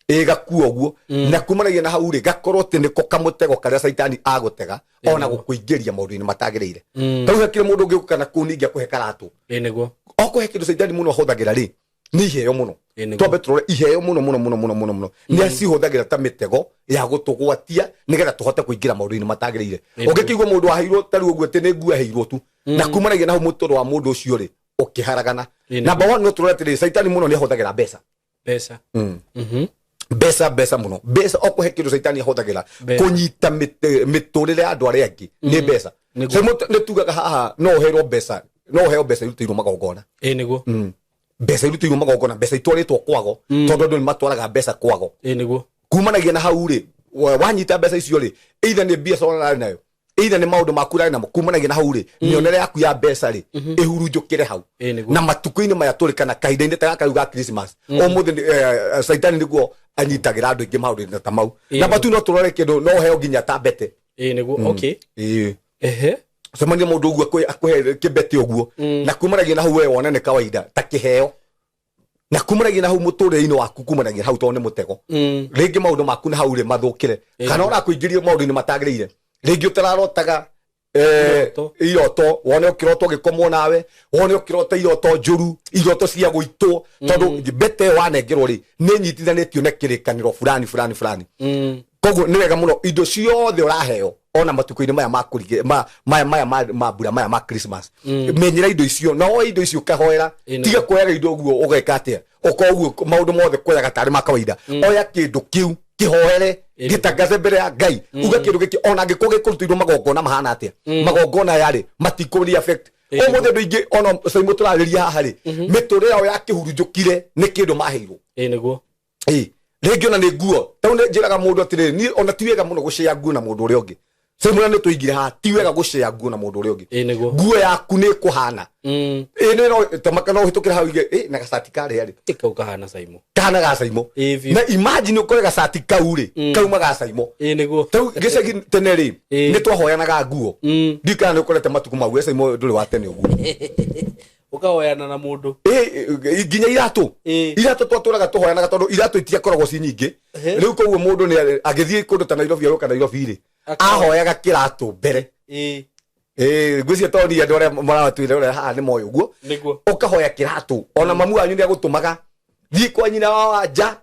ĩ gakuo ũguo, na kumanagia na hau rĩ, gakorwo atĩ nĩko kamũtego karĩa caitani agũtega ona gũkũingĩria maũndũ-inĩ matagĩrĩire. Rĩu hakĩrĩ mũndũ ũngĩ ũgũka na kũu ningĩ akũhe karatũ. Ĩ nĩguo. Okũhe kĩndũ caitani mũno ahũthagĩra rĩ, nĩ iheo mũno. Ĩ nĩguo. Twambe tũrore iheo mũno mũno mũno mũno mũno mũno nĩ acihũthagĩra ta mĩtego ya gũtũgwatia nĩgetha tũhote kũingĩra maũndũ-inĩ matagĩrĩire. Ũngĩkĩigua mũndũ aheirwo ta rĩu ũguo atĩ nĩ nguo aheirwo tu, na kumanagia na hau mũtũrũ wa mũndũ ũcio rĩ ũkĩharagana. Number one, no tũrore atĩrĩrĩ, caitani mũno nĩ ahũthagĩra mbeca. Mbeca. Mbeca, mbeca mũno, mbeca. Okũhe kĩndũ caitani ahũthagĩra Mbeca. kũnyita mĩtũrĩre ya andũ arĩa angĩ nĩ mbeca. Nĩguo. Nĩ tugaga haha no ũherwo mbeca, no ũheo mbeca irutĩirwo magongona. Ĩ nĩguo. Mbeca irutĩirwo magongona, mbeca itwarĩtwo kwago, tondũ andũ nĩ matwaraga mbeca kwago. Ĩ nĩguo. Kumanagia na hau rĩ, wanyita mbeca icio rĩ, either nĩ biacara ũrarĩ nayo, either nĩ maũndũ maku ũrarĩ namo, kumanagia na hau rĩ, mĩonere yaku ya mbeca rĩ ĩhurunjũkĩre hau. Ĩ nĩguo. Na matukũ-inĩ maya tũrĩ kana kahinda-inĩ ta gaka rĩu ga Christmas, ũmũthĩ caitani nĩguo anyitagĩra andũ aingĩ maũndũ-inĩ ta mau. Na batu no tũrore kĩndũ no ũheo nginya ta mbete. Ĩ nĩguo, okay. Ĩĩ. Cemania mũndũ ũguo akũhe kĩmbete ũguo, na kumanagia na hau we wone nĩ kawaida ta kĩheo, na kumanagia na hau mũtũrĩre-inĩ waku, kumanagia na hau tondũ nĩ mũtego, rĩngĩ maũndũ maku na hau rĩ mathũkĩre, kana ũrakũingĩria maũndũ-inĩ matagĩrĩire, rĩngĩ ũtararotaga Iroto. Iroto, wone ũkĩrota ũgĩkomwo nawe, wone ũkĩrota iroto njũru, iroto cia gũitwo, tondũ mbete ĩyo wanengerwo rĩ, nĩ nyitithanĩtio na kĩrĩkanĩro fulani fulani fulani. Koguo nĩ wega mũno indo ciothe ũraheo ona matukũ-inĩ maya ma kũrige maya maya ma mambura maya ma Christmas, menyera indo icio na oe indo icio ũkahoera. Tiga kuoyaga indo ũguo ũgeka atĩa, ũkorwo ũguo maũndũ mothe kuoyaga tarĩ ma kawaida. Oya kĩndũ kĩu, kĩhoere, gĩtangaze mbere ya Ngai, uga kĩndũ gĩkĩ ona angĩkorwo gĩkũrutĩirwo magongona mahana atĩa, magongona aya rĩ matikũri affect. Ũmũthĩ andũ aingĩ ona caimũ tũrarĩria haha rĩ, mĩtũrĩre yao yakĩhurunjũkire nĩ kĩndũ maheirwo. Ĩ nĩguo. Ĩ rĩngĩ ona nĩ nguo, tau nĩ njĩraga mũndũ atĩrĩrĩ, niĩ ona ti wega mũno gũcea nguo na mũndũ ũrĩa ũngĩ. Caimũra nĩ tũingire haha, ti wega gũcea nguo na mũndũ ũrĩa ũngĩ. Ĩ nĩguo. Nguo yaku nĩ ĩkũhana. Ĩ nĩ no tamaka no ũhĩtũkĩre hau ige ĩ na gacati karĩa rĩ. Ĩ kau kahana Saimo. Kahana ga Caimo. Ĩ biũ. Na imagine ũkore gacati kau rĩ kauma ga Caimo. Ĩ nĩguo. Tau gĩcagi tene rĩ, nĩ twahoyanaga nguo. Ndiũĩ kana nĩ ũkorete matukũ mau, we Caimo ndũrĩ wa tene ũguo. Ũkahoyana na mũndũ. Ĩ, nginya iratũ. Iratũ twatũraga tũhoyanaga, tondũ iratũ itiakoragwo ci nyingĩ. Rĩu koguo mũndũ nĩ agĩthiĩ kũndũ ta Nairobi, agĩũka Nairobi rĩ, ahoyaga kĩratũ mbere. Ĩ, ngwĩciria tondũ niĩ andũ arĩa maratwĩra ũrĩa haha nĩ moĩ ũguo. Ũkahoya kĩratũ, ona mamu wanyu nĩ agũtũmaga thiĩ kwa nyina wa nja,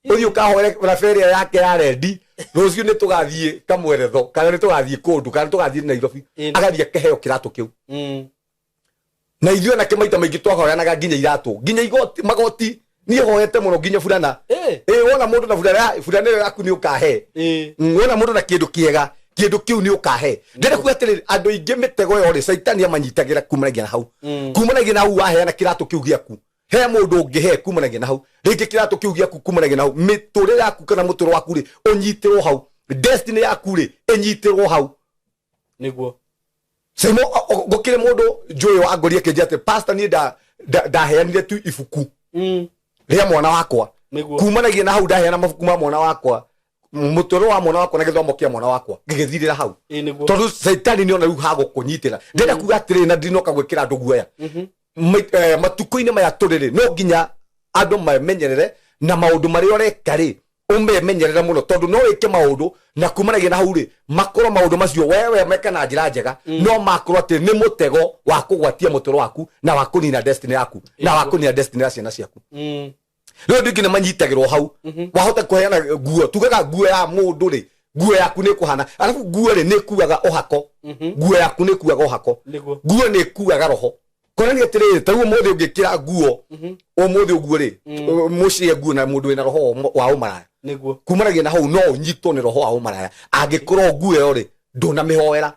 ũthiĩ ũkahoere raba ĩrĩa yake ya rendi, rũciũ nĩ tũgathiĩ kamweretho, kana nĩ tũgathiĩ kũndũ, kana nĩ tũgathiĩ Nairobi. Agathiĩ akaheo kĩratũ kĩu. Na ithuĩ anake maita maingĩ twahoyanaga nginya iratũ, nginya igoti, magoti. Niĩ hoete mũno nginya burana. Ĩ, wona mũndũ na burana, burana ĩyo yaku nĩ ũkahe. Wona mũndũ na kĩndũ kĩega, kĩndũ kĩu nĩ ũkahe. Ndĩrenda kuga atĩrĩrĩ, andũ aingĩ mĩtego ĩyo rĩ, caitani amanyitagĩra kumanagia na hau. Kumanagia na hau waheana kĩratũ kĩu gĩaku he mũndũ ũngĩ, he kumanagia na hau rĩngĩ kĩratũ kĩu gĩaku, kumanagia na hau mĩtũrĩre yaku kana mũtũrĩre waku rĩ ũnyitĩrwo hau, destiny yaku rĩ ĩnyitĩrwo hau. Saimo, gũkĩrĩ mũndũ njũĩ wa ngori akĩnjĩra atĩ, "Pastor, niĩ ndaheanire tu ibuku rĩa mwana wakwa." Kumanagia na hau ndaheana mabuku ma mwana wakwa, mũtũrĩre wa mwana wakwa na gĩthomo kĩa mwana wakwa gĩgĩthirĩra hau. Ĩ nĩguo. Tondũ caitani nĩ ona rĩu hagũkũnyitĩra. Ndĩrenda kuga atĩrĩrĩ, na ndinoka gwĩkĩra andũ guoya. Matukũ-inĩ maya tũrĩ rĩ, no nginya andũ mamenyerere na maũndũ marĩa ũreka rĩ. Ũmemenyerere mũno, tondũ no wĩke maũndũ na kumanagia na hau rĩ, makorwo maũndũ macio wewe meka na njĩra njega, no makorwo atĩ nĩ mũtego wa kũgwatia mũtũro waku na wa kũnina destiny yaku na wa kũnina destiny ya ciana ciaku. Rĩu andũ aingĩ nĩ manyitagĩrwo hau. Wahota kũheana nguo, tugaga nguo ya mũndũ rĩ, nguo yaku nĩ ĩkũhana, arabu nguo rĩ, nĩ ĩkuaga ũhako. Nguo yaku nĩ ĩkuaga ũhako. Nguo nĩ ĩkuaga roho, kuonania atĩrĩrĩ, ta rĩu ũmũthĩ ũngĩkĩra nguo ũmũthĩ ũguo rĩ, mũcie nguo na mũndũ wĩna roho wa ũmaraya, kumanagia na hau no ũnyitwo nĩ roho wa ũmaraya angĩkorwo nguo ĩyo rĩ, ndũnamĩhoera.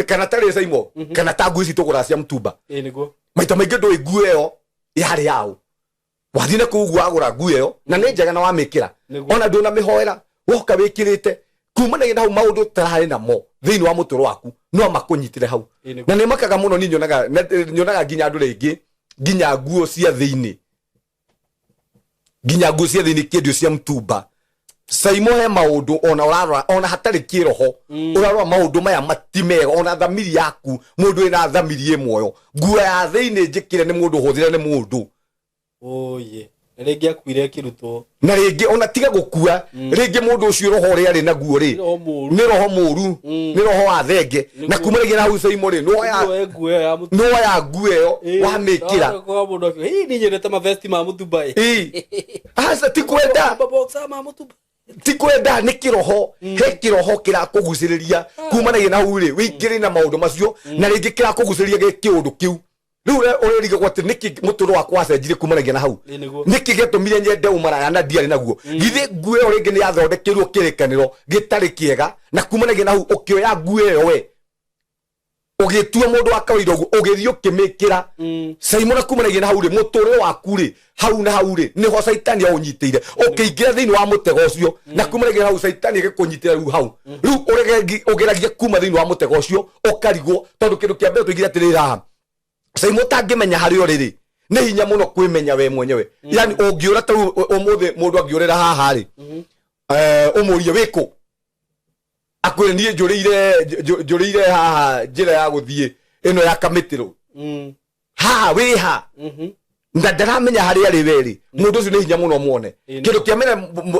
Kana ta rĩ, Saimo, kana ta nguo ici tũgũraga cia mtumba, maita maingĩ ndũĩ nguo ĩyo yarĩ yaũ. Wathiĩ na kũu ũguo wagũra nguo ĩyo na nĩ njega na wamĩkĩra, ona ndũnamĩhoera, woka wĩkĩrĩte, kumanagia na hau maũndũ ũtararĩ namo thĩinĩ wa mũtũrũ waku no makũnyitĩre hau. Na nĩ makaga mũno. Niĩ nyonaga nyonaga nginya andũ rĩngĩ, nginya nguo cia thĩinĩ, nginya nguo cia thĩinĩ kĩendio cia mtumba, Saimo, he maũndũ ona ũrarora ona hatarĩ kĩroho, ũrarora maũndũ maya mati mega, ona thamiri yaku. Mũndũ wĩna thamiri ĩ muoyo, nguo ya thĩinĩ njĩkĩre nĩ mũndũ hũthĩre nĩ mũndũ. Oye, na rĩngĩ akuire akĩrutwo. Na rĩngĩ ona tiga gũkua, rĩngĩ mũndũ ũcio roho ũrĩa arĩ naguo rĩ, Nĩ roho mũru. Nĩ roho mũru, nĩ roho wa thenge. Na kuma rĩngĩ na hau, Saimo rĩ, nĩwoya Woe nguo ĩyo ya mũtumba. Nĩwoya nguo ĩyo wamĩkĩra. Kwa mũndũ akiuga, "Hii, niĩ nyendete mavesti ma mũtumba ĩ." Ĩ, aca, ti kwenda. Maboxer ma mũtumba. Ti kwenda, nĩ kĩroho, he kĩroho kĩrakũgucĩrĩria kumanagia na hau rĩ, wĩingĩre na maũndũ macio, na rĩngĩ kĩrakũgucĩrĩria gĩ kĩũndũ kĩu. Rĩu ũrerigagwo atĩ nĩkĩ mũtũrĩre wakwa wacenjirie kumanagia na hau? Ĩ, nĩguo. Nĩkĩ gĩatũmire nyende ũmaraya na ndiarĩ naguo? Githĩ nguo ĩyo rĩngĩ nĩ yathondekeirwo kĩrĩkanĩro gĩtarĩ kĩega, na kumanagia na hau ũkĩoya nguo ĩyo we ũgĩtua mũndũ wa kawaida ũguo, ũgĩthiĩ ũkĩmĩkĩra, Saimo, na kumanagia na hau rĩ, mũtũrĩre waku rĩ, hau na hau rĩ, nĩho caitani aũnyitĩire, ũkĩingĩra thĩinĩ wa mũtego ũcio, na kumanagia na hau caitani agĩkũnyitĩra. Rĩu hau rĩu ũgeragia kuma thĩinĩ wa mũtego ũcio, ũkarigwo, tondũ kĩndũ kĩa mbere tũigire atĩrĩrĩ haha, Saimo, ũtangĩmenya harĩa ũrĩ rĩ, nĩ hinya mũno kwĩmenya we mwenyewe. Yani ũngĩũra ta rĩu ũmũthĩ, mũndũ angĩũrĩra haha rĩ, ũmũrie wĩkũ, akwĩre niĩ njũrĩire njũrĩire haha njĩra ya gũthiĩ ĩno ya kamĩtĩrũ haha wĩha, na ndaramenya harĩa arĩ werĩ. Mũndũ ũcio nĩ hinya mũno muone. Kĩndũ kĩa mbere,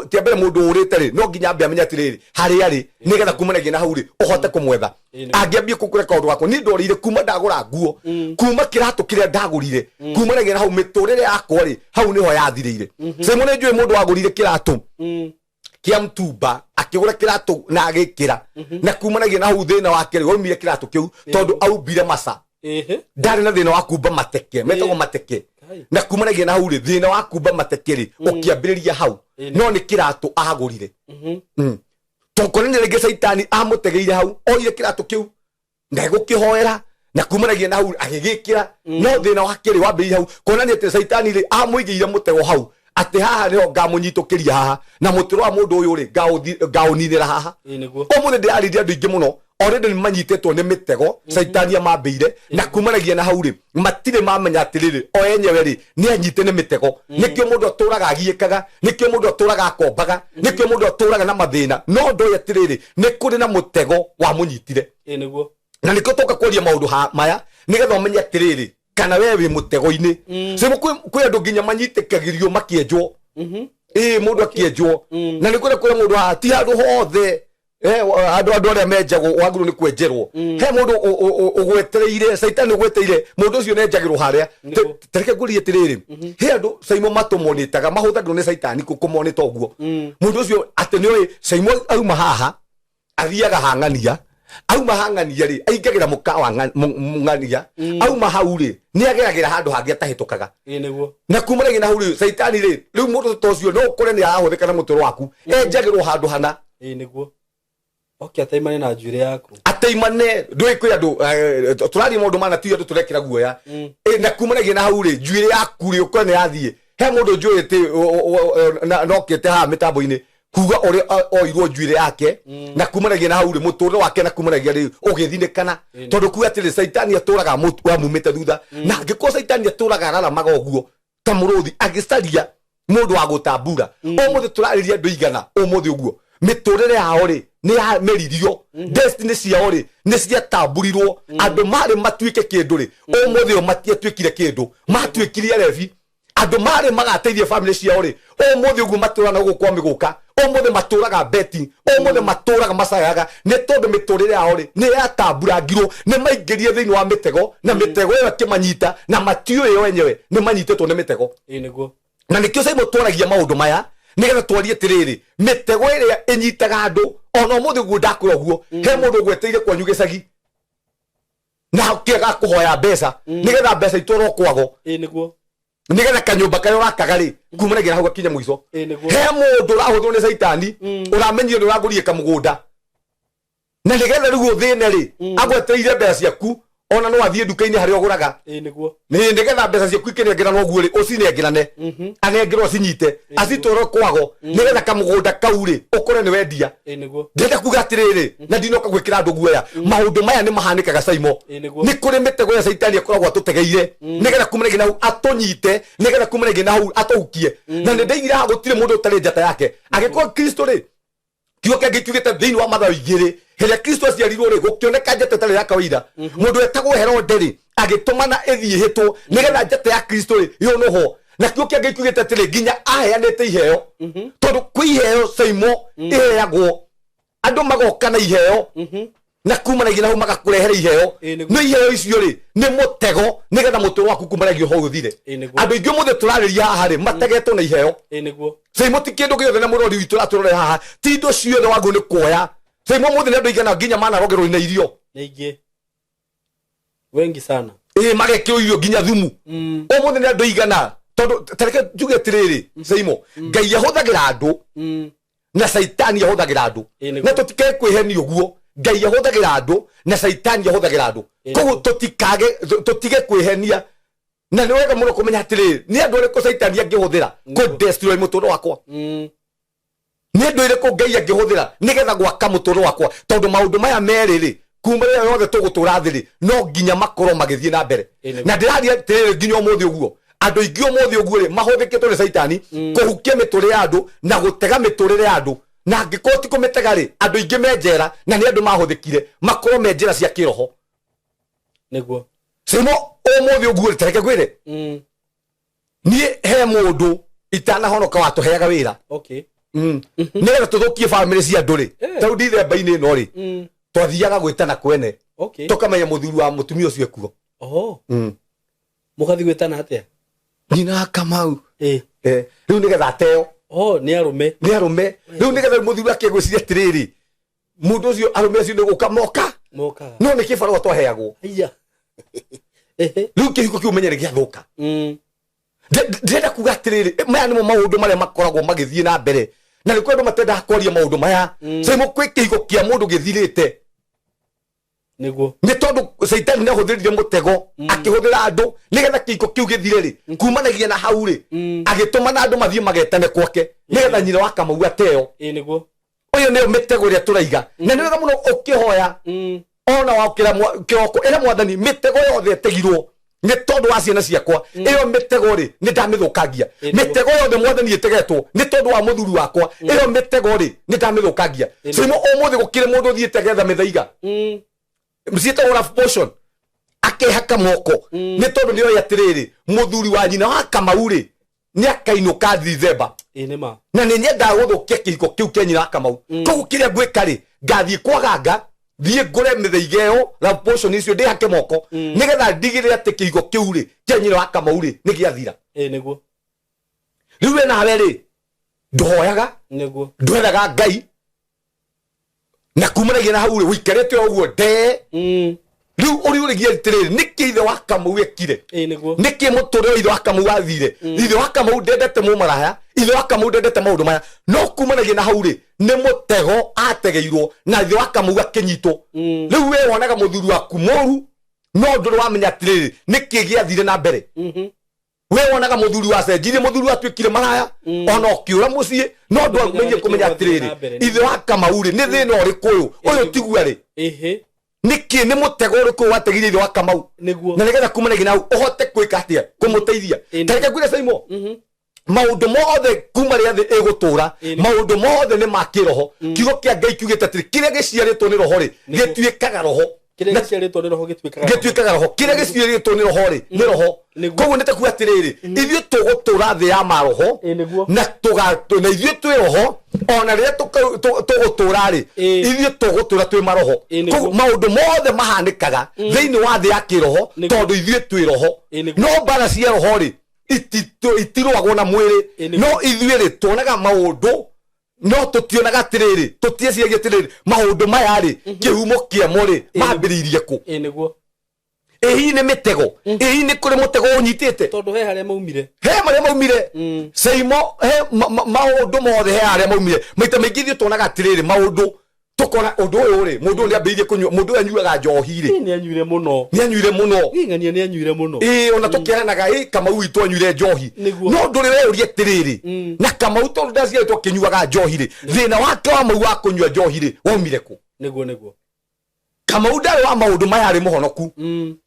kĩa mbere mũndũ ũrĩte rĩ, no nginya ambe amenye atĩrĩrĩ, harĩa arĩ, nĩgetha kumanagia na hau rĩ, ũhote kũmwetha. Angĩambie kũkũre kaũndũ gakwa, niĩ ndorĩire kuma ndagũra nguo, kuma kĩratũ kĩrĩa ndagũrire, kumanagia na hau mĩtũrĩre yakwa rĩ, hau nĩho yathirĩire. Saimo, nĩ njũĩ mũndũ wagũrire kĩratũ kĩa mtumba, akĩgũra kĩratũ na agĩkĩra, na kumanagia na hau thĩna wake rĩ, waumire kĩratũ kĩu tondũ aumbire maca. Ndarĩ na thĩna wa kumba mateke, metagwo mateke. Kai. Na kumanagia na hau rĩ, thĩna wa kumba mateke rĩ, ũkĩambĩrĩria hau, no nĩ kĩratũ agũrire. Tokorwo rĩngĩ caitani amũtegeire hau, oire kĩratũ kĩu ndegũkĩhoera, na kumanagia na hau agĩgĩkĩra, no thĩna wake rĩ, wambĩrĩirie hau, kuonania atĩ caitani rĩ, amũigĩire mũtego hau atĩ haha nĩho ngamũnyitũkĩria haha, na mũtũrũ wa mũndũ ũyũ rĩ, ngaũninĩra haha. Ĩ, nĩguo. Ũmũthĩ ndĩrarĩria andũ aingĩ mũno already nĩ manyitĩtwo nĩ mĩtego caitani amambĩire, na kumanagia na hau rĩ, matirĩ mamenya atĩrĩrĩ, o enyewe rĩ, nĩ anyite nĩ mĩtego. Nĩkĩo mũndũ atũraga agiĩkaga, nĩkĩo mũndũ atũraga akombaga, nĩkĩo mũndũ atũraga na mathĩna, no ndoĩ atĩrĩrĩ, nĩ kũrĩ na mũtego wamũnyitire. Ĩ, nĩguo. Na nĩkĩo tũka kwaria maũndũ maya, nĩgetha ũmenye atĩrĩrĩ, kana we wĩ mũtego-inĩ. Sĩmo kwĩ andũ nginya manyitĩkagĩrio makĩenjwo. Ĩĩ, mũndũ akĩenjwo, na nĩ kũrĩa kũrĩa mũndũ haha, ti handũ hothe. Andũ arĩa menjagwo wagĩrĩirwo nĩ kwenjerwo, he mũndũ ũgwetereire, caitani ũgwetereire mũndũ ũcio nĩenjagĩrwo harĩa. Tareke ngũrie atĩrĩrĩ, he andũ, Saimo, matũmonĩtaga, mahũthagĩrwo nĩ caitani kũmonĩta ũguo mũndũ ũcio atĩ nĩoĩ Saimo auma haha athiaga hang'ania, auma hang'ania rĩ, aingagĩra mũkawa ng'ania, auma hau rĩ, nĩ ageragĩra handũ hangĩ atahĩtũkaga. Ĩ, nĩguo. Na kumanagia na hau rĩ, caitani rĩ, rĩu mũndũ ta ũcio no ũkore nĩ arahũthĩka na mũtũrũ waku, enjagĩrwo handũ hana. Ĩ, nĩguo, oke ataimane na njuĩrĩ yaku. Ateimane ndũĩ kwĩ andũ, tũraria maũndũ mana, ti andũ tũrekĩra guoya. Na kumanagia na hau rĩ, njuĩrĩ yaku rĩ, ũkore nĩ yathiĩ. He mũndũ njũĩ nokĩte haha mĩtambo-inĩ kuga ũrĩa oirwo njuĩrĩ yake, na kumanagia na hau rĩ, mũtũrĩre wake na kumanagia rĩ, ũgĩthinĩkana, tondũ kuga atĩrĩ, caitani atũraga amumĩte thutha, na angĩkorwo caitani atũraga araramaga ũguo ta mũrũthi agĩcaria mũndũ wa gũtambura. Ũmũthĩ tũrarĩria andũ igana ũmũthĩ ũguo mĩtũrĩre yao rĩ, nĩ yameririo, destiny ciao rĩ, nĩ ciatamburirwo. Andũ marĩ matuĩke kĩndũ rĩ, ũmũthĩ ũyũ matiatuĩkire kĩndũ, matuĩkire arebi. Andũ marĩ magateithia family ciao rĩ, ũmũthĩ ũguo matũraga na gũkũ kwa mĩgũka, ũmũthĩ matũraga beti, ũmũthĩ matũraga macayaga nĩ tondũ mĩtũrĩre yao rĩ nĩ yatamburangirwo, nĩ maingĩrire thĩinĩ wa mĩtego na mĩtego ĩyo ĩkĩmanyita na matiũĩ o enyewe nĩ manyitĩtwo nĩ mĩtego. Ĩĩ nĩguo. Na nĩkĩo Simon twaragia maũndũ maya nĩgetha twarie atĩrĩrĩ, mĩtego ĩrĩa ĩnyitaga andũ ona ũmũthĩ ũguo ndakwĩra ũguo, he mũndũ ũgweteire kwanyu gĩcagi na kĩaga kũhoya mbeca nĩgetha mbeca itwarwo kwago, Ĩĩ nĩguo. Nĩgetha kanyũmba karĩa ũrakaga rĩ kumanagia na hau gakinya mũico. Ĩĩ nĩguo. He mũndũ ũrahũthĩrwo nĩ caitani, ũramenyire nĩ ũragũrire kamũgũnda na nĩgetha rĩu ũthĩne rĩ, agwetereire mbeca ciaku, ona no athiĩ nduka-inĩ harĩa ũgũraga. Ĩĩ nĩguo. Nĩ nĩgetha mbeca ciaku ikĩnengerana ũguo rĩ, ũcinengerane, anengerwo acinyite acitware kwago nĩgetha kamũgũnda kau rĩ ũkore nĩ wendia. Ĩĩ nĩguo. Ndĩrenda kuga atĩrĩrĩ, na ndinoka gwĩkĩra andũ guoya, maũndũ maya nĩ mahanĩkaga, Saimo. Ĩĩ nĩguo. Nĩ kũrĩ mĩtego ya caitani akoragwo atũtegeire nĩgetha kumanagia na hau atũnyite, nĩgetha kumanagia na hau atũhukie. Na nĩ ndaigire haha gũtirĩ mũndũ ũtarĩ njata yake. Angĩkorwo Kristo rĩ, kiugo kĩa Ngai kiugĩte thĩinĩ wa Mathayo 2, hĩrĩa Kristo aciarirwo rĩ, gũkĩoneka njata ĩtarĩ ya kawaida. Mũndũ wetagwo Herode rĩ, agĩtũmana ĩthiĩ ĩhĩtwo nĩgetha njata ya Kristo rĩ yũnũhwo. Na kiugo kĩa Ngai kiugĩte atĩrĩ, nginya aheanĩte iheo, tondũ kwĩ iheo, Saimo, iheagwo andũ magoka na iheo na kumanagia na hau magakũrehera iheo. Ĩĩ, nĩguo. No iheo icio rĩ nĩ mũtego nĩgetha mũtũrĩre waku kumanagia ho ũthire. Ĩĩ, nĩguo. Andũ aingĩ ũmũthĩ tũrarĩria haha rĩ, mategetwo na iheo. Ĩĩ nĩguo. Saimo, ti kĩndũ gĩothe, na mũrori witũ ũratũrore haha, ti indo ciothe wagwo nĩ kuoya. Saimo, ũmũthĩ nĩ andũ aigana nginya manarogerwo na irio? Nĩ aingĩ, wengi sana. Ĩĩ, magekĩrwo irio nginya thumu. Ũmũthĩ nĩ andũ aigana? Tondũ tareke njuge atĩrĩrĩ, Saimo, Ngai ahũthagĩra andũ na caitani ahũthagĩra andũ. Ĩĩ, nĩguo. Na tũtikae kwĩhenia ũguo, Ngai ahũthagĩra andũ na caitani ahũthagĩra andũ. Koguo tũtikage, tũtige kwĩhenia, na nĩ wega mũno kũmenya atĩrĩrĩ, nĩ andũ arĩkũ caitani angĩhũthĩra kũ destroy mũtũrĩre wakwa, nĩ andũ ĩrĩkũ Ngai angĩhũthĩra nĩgetha gwaka mũtũrĩre wakwa, tondũ maũndũ maya merĩ rĩ, kuma rĩrĩa yothe tũgũtũra thĩ rĩ, no nginya makorwo magĩthiĩ na mbere. Ĩĩ, nĩguo. Na ndĩraria atĩrĩrĩ, nginya ũmũthĩ ũguo andũ aingĩ ũmũthĩ ũguo rĩ, mahũthĩkĩtwo nĩ caitani kũhukia mĩtũrĩre ya andũ na gũtega mĩtũrĩre ya andũ. Na angĩkorwo ti kũmĩtega rĩ, andũ aingĩ me njera na nĩ andũ mahũthĩkire makorwo me njera cia kĩroho. Nĩguo. Cimo, ũmũthĩ ũguo rĩ, tareke ngwĩre, niĩ he mũndũ itanahonoka watũheaga wĩra nĩgetha tũthũkie bamĩrĩ cia andũ rĩ. Tarĩu ndithemba-inĩ ĩno rĩ, twathiaga gwĩtana kwene, tũkamenya mũthuri wa mũtumia ũcio ekuo. Oho. Mũgathiĩ gwĩtana atĩa? Nyina wa Kamau. Ĩĩ. Rĩu nĩgetha ateo. Oh, nĩ arũme. Nĩ arũme. Rĩu nĩgetha mũthuri akĩgwĩciria atĩrĩrĩ, mũndũ ũcio, arũme acio nĩ gũka moka. Mokaga. No nĩ kĩbarũa twaheagwo. Aya. Ehe. Rĩu kĩhiko kĩu ũmenye nĩ gĩathũka. Ndĩrenda kuga atĩrĩrĩ, maya nĩmo maũndũ marĩa makoragwo magĩthiĩ na mbere, na nĩ kũrĩ andũ matendaga kwaria maũndũ maya. Saimo, kwĩ kĩhiko kĩa mũndũ gĩthirĩte. Nĩguo. Nĩ tondũ caitani nĩ ahũthĩrire mũtego, akĩhũthĩra andũ nĩgetha kĩhiko kĩu gĩthire rĩ, kumanagia na hau rĩ, agĩtũma na andũ mathiĩ magetane kwake nĩgetha nyina wa Kamau ateo. Ĩĩ nĩguo. Ũyũ nĩyo mĩtego ĩrĩa tũraiga, na nĩ wega mũno ũkĩhoya, ona wakĩra kĩroko, ĩra Mwathani, mĩtego yothe ĩtegirwo nĩ tondũ wa ciana ciakwa, ĩyo mĩtego rĩ, nĩ ndamĩthũkangia. Ĩĩ, nĩguo. Mĩtego yothe, Mwathani, ĩtegetwo nĩ tondũ wa mũthuri wakwa, ĩyo mĩtego rĩ, nĩ ndamĩthũkangia. Cimo, ũmũthĩ gũkĩrĩ mũndũ ũthiĩte getha mĩthaiga ciĩtagwo love potion, akehaka moko nĩ tondũ nĩ oĩ atĩrĩrĩ, mũthuri wa nyina wa Kamau rĩ, nĩ akainũka Dithemba. Ĩĩ nĩ ma. Na nĩ nyendaga gũthũkia kĩhiko kĩu kĩa nyina wa Kamau. Koguo kĩrĩa ngwĩka rĩ, ngathiĩ kwaganga, thiĩ ngũre mĩthaiga ĩyo, love potion icio, ndĩhake moko nĩgetha ndigĩrĩre atĩ kĩhiko kĩu rĩ kĩa nyina wa Kamau rĩ, nĩ gĩathira. Ĩĩ nĩguo. Rĩu we nawe rĩ, ndũhoyaga, Nĩguo. ndwethaga Ngai, na kumanagia na hau rĩ, ũikarĩte o ũguo ndee. Rĩu ũrĩ ũrĩgie atĩrĩrĩ, nĩkĩ ithe wa Kamau ekire? Ĩĩ nĩguo. Nĩkĩ mũtũrĩre wa ithe wa Kamau wathire? Ithe wa Kamau ndendete mũmaraya, ithe wa Kamau ndendete maũndũ maya, no kumanagia na hau rĩ, nĩ mũtego ategeirwo na ithe wa Kamau akĩnyitwo. Rĩu we wonaga mũthuri waku mũru, no ndũrĩ wamenya atĩrĩrĩ, nĩkĩ gĩathire na mbere. We wonaga mũthuri wacenjirie, mũthuri watuĩkire maraya, ona ũkĩũra mũciĩ, no ndwamenyire kũmenya Gĩathiĩ na mbere. atĩrĩrĩ, ithe wa Kamau rĩ, nĩ thĩna ũrĩkũ ũyũ ũyũ tigua rĩ? Ĩhĩ. Nĩkĩ nĩ mũtego ũrĩkũ wategire ithe wa Kamau? Nĩguo. Na nĩgetha kumanagia na hau ũhote gwĩka atĩa kũmũteithia. Tareke ngwĩre, Saimo, maũndũ mothe kuma rĩa thĩ ĩgũtũra, maũndũ mothe nĩ ma kĩroho. Kiugo kĩa Ngai kiugĩte atĩrĩ, kĩrĩa gĩciarĩtwo nĩ roho rĩ, gĩtuĩkaga roho. Kĩrĩa Na- gĩciarĩtwo nĩ roho gĩtuĩkaga gĩtuĩkaga roho. Kĩrĩa gĩciarĩtwo nĩ roho rĩ, nĩ roho. Nĩguo. Koguo nĩ ta kuga atĩrĩrĩ, ithuĩ tũgũtũra thĩ ya maroho. Ĩ, nĩguo. Na tũga na ithuĩ twĩ roho, ona rĩrĩa tũgũtũra rĩ, ithuĩ tũgũtũra twĩ maroho. Ĩ, nĩguo. Koguo maũndũ mothe mahanĩkaga thĩinĩ wa thĩ ya kĩroho, Nĩguo. tondũ ithuĩ twĩ roho. Ĩ, nĩguo. No mbara cia roho rĩ, itirũagwo na mwĩrĩ. Ĩ, nĩguo. No ithuĩ rĩ, tuonaga maũndũ, no tũtionaga atĩrĩrĩ, tũtieciragia atĩrĩrĩ, maũndũ maya rĩ, kĩhumo kĩamo rĩ, mambĩrĩirie kũ? Ĩ, nĩguo. Ĩ hihi nĩ mĩtego? Ĩ hihi nĩ kũrĩ mũtego ũnyitĩte? Tondũ he harĩa maumire. He marĩa maumire. Seimo, he maũndũ mothe he harĩa maumire. Maita maingĩ ithuĩ tuonaga atĩrĩrĩ, maũndũ tũkona ũndũ ũyũ rĩ, mũndũ ũyũ nĩambĩrĩirie kũnyua, mũndũ ũyũ anyuaga njohi rĩ. Ĩ, nĩanyuire mũno. Nĩanyuire mũno. Ĩ, ng'ania nĩanyuire mũno. Ĩ, ona tũkĩaranaga, ĩ, Kamau witũ anyuire njohi. Nĩguo. No ndũrĩ weũria atĩrĩrĩ, na Kamau tondũ ndaciarĩtwo akĩnyuaga njohi rĩ, thĩna wake wa mau wa kũnyua njohi rĩ, waumire kũ? Nĩguo, nĩguo. Kamau ndarĩ wa maũndũ maya, arĩ mũhonoku.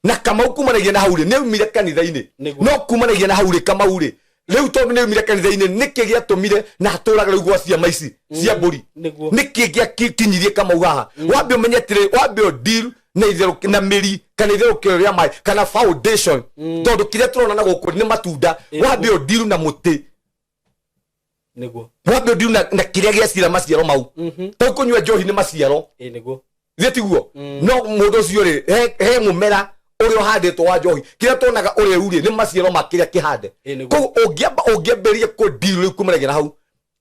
Na Kamau kumanagia na hau rĩ, nĩ aumire kanitha-inĩ. Nĩguo. No kumanagia na hau rĩ, Kamau rĩ, rĩu tondũ nĩ aumire kanitha-inĩ, nĩkĩ gĩatũmire na atũraga rĩu gwa ciama ici cia mbũri? Nĩguo. Nĩkĩ gĩakinyirie Kamau haha? Wambe ũmenye atĩrĩ, wambe ũ deal na itherũ na mĩri kana itherũkĩro rĩa maĩ kana foundation, tondũ kĩrĩa tũrona na gũkũ nĩ matunda. Wambe ũ deal na mũtĩ. Nĩguo. Wambe ũ deal na kĩrĩa gĩacira maciaro mau. Tau kũnyua njohi nĩ maciaro. Ĩ, nĩguo. Githĩ tiguo? No mũndũ ũcio rĩ, he mũmera ũrĩa ũhandĩtwo wa njohi, kĩrĩa tuonaga ũrĩu rĩ, nĩ maciaro ma kĩrĩa kĩhande. Ĩ, nĩguo. Koguo ũngĩambĩrĩria kũ-deal rĩu kumanagia na hau,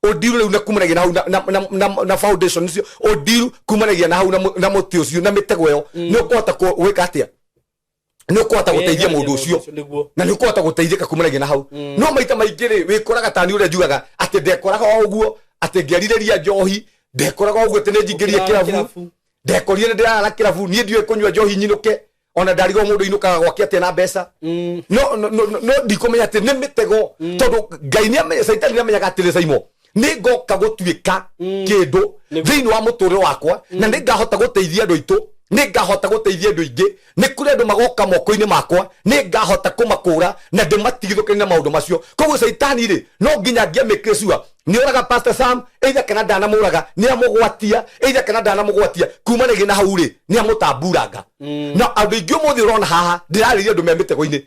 ũndiru rĩu na kumanagia na hau na foundation ũcio, ũndiru kumanagia na hau na mũtĩ ũcio na mĩtego ĩyo, nĩ ũkũhota gwĩka atĩa? Nĩ ũkũhota gũteithia mũndũ ũcio. Nĩguo. Na nĩ ũkũhota gũteithĩka kumanagia na hau. No maita maingĩ rĩ, wĩkoraga tani ũrĩa njugaga atĩ ndekoraga o ũguo atĩ ngĩarirĩria njohi, ndekoraga o ũguo atĩ nĩ njingĩrie Ũkĩrara kĩrabu. kĩrabu. Ndekorire nĩ ndĩrarara kĩrabu. Niĩ ndiũĩ kũnyua njohi nyinũke, ona ndarigwo mũndũ inũkaga gwake atĩa na mbeca. No ndikũmenya atĩ nĩ mĩtego, tondũ Ngai nĩ amenya, Caitani nĩ amenyaga atĩrĩ, Saimo, nĩ ngoka gũtuĩka kĩndũ thĩinĩ wa mũtũrĩre wakwa, na nĩ ngahota gũteithia andũ aitũ, nĩ ngahota gũteithia andũ aingĩ, nĩ kũrĩ andũ magoka moko-inĩ makwa, nĩ ngahota kũmakũra na ndĩmatigithũkanie na maũndũ macio. Koguo Caitani rĩ, no nginya angĩamĩkire sure nĩ oraga Pastor Sam, either kana ndanamũraga, nĩ amũgwatia, either kana ndanamũgwatia, kumanagia na hau rĩ, nĩ amũtamburanga. Na andũ aingĩ ũmũthĩ ũrona haha, ndĩrarĩria andũ me mĩtego-inĩ.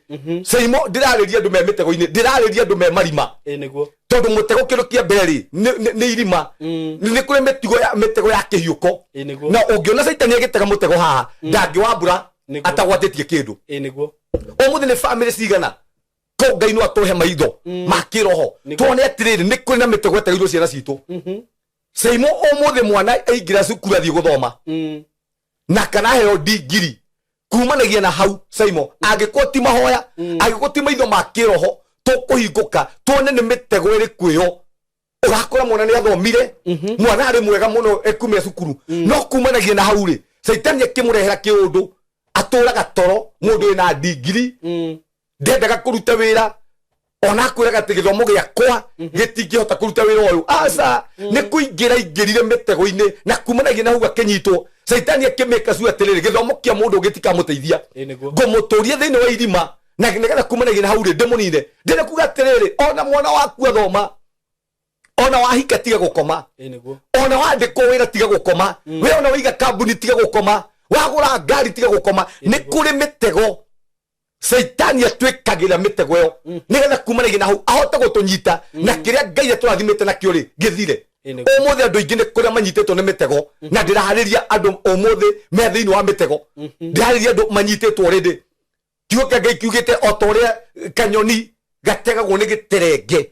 Seimo, ndĩrarĩria andũ me mĩtego-inĩ, ndĩrarĩria andũ me marima. Ĩ, nĩguo. Tondũ mũtego kĩndũ kĩa mbere rĩ, nĩ irima. Nĩ kũrĩ mĩtigo ya mĩtego ya kĩhiũko. Ĩ, nĩguo. Na ũngĩona Caitani agĩtega mũtego haha, ndangĩwambũra Nĩguo. atagwatĩtie kĩndũ. Ĩ, nĩguo. Ũmũthĩ nĩ bamĩrĩ cigana ko Ngai no atũhe maitho ma kĩroho, Nĩguo. tuone atĩrĩrĩ, nĩ kũrĩ na mĩtego ĩtegeirwo ciana citũ. Seimo, ũmũthĩ mwana aingĩra cukuru athiĩ gũthoma na kana heo ndigiri, kumanagia na hau, Saimo, angĩkorwo ti mahoya, angĩkorwo ti maitho ma kĩroho tũkũhingũka tuone nĩ mĩtego ĩrĩkũ ĩyo ũrakora mwana nĩ athomire, mwana arĩ mwega mũno ekume cukuru, no kumanagia na hau rĩ, Caitani akĩmũrehera kĩũndũ, atũraga toro. Mũndũ wĩna ndigiri ndendaga kũruta wĩra, ona akwĩraga atĩ gĩthomo gĩakwa gĩtingĩhota kũruta wĩra ũyũ. Aca, nĩ kũingĩra ingĩrire mĩtego-inĩ, na kumanagia na hau akĩnyitwo, Caitani akĩmĩka cu atĩrĩrĩ, gĩthomo kĩa mũndũ gĩtikamũteithia. Ĩ, nĩguo. Ngũmũtũria thĩinĩ wa irima, na nĩgetha kumanagia na hau rĩ, ndĩmũnine. Ndĩrĩ kuga atĩrĩrĩ, ona mwana waku athoma, ona wahika, tiga gũkoma. Ĩ, nĩguo. Ona wandĩkwo wĩra, tiga gũkoma. We ona waiga kambuni, tiga gũkoma. Wagũra ngari, tiga gũkoma. Nĩ kũrĩ mĩtego Caitani atwĩkagĩra, mĩtego ĩyo nĩgetha kumanagia na hau ahote gũtũnyita na kĩrĩa Ngai atũrathimĩte nakĩo rĩ, gĩthire. Ĩ, nĩguo. Ũmũthĩ andũ aingĩ nĩ kũrĩa manyitĩtwo nĩ mĩtego, na ndĩraharĩria andũ ũmũthĩ me thĩinĩ wa mĩtego, ndĩraharĩria andũ manyitĩtwo rĩndĩ. Kiugo kĩa Ngai kiugĩte o ta ũrĩa kanyoni gategagwo nĩ gĩterenge.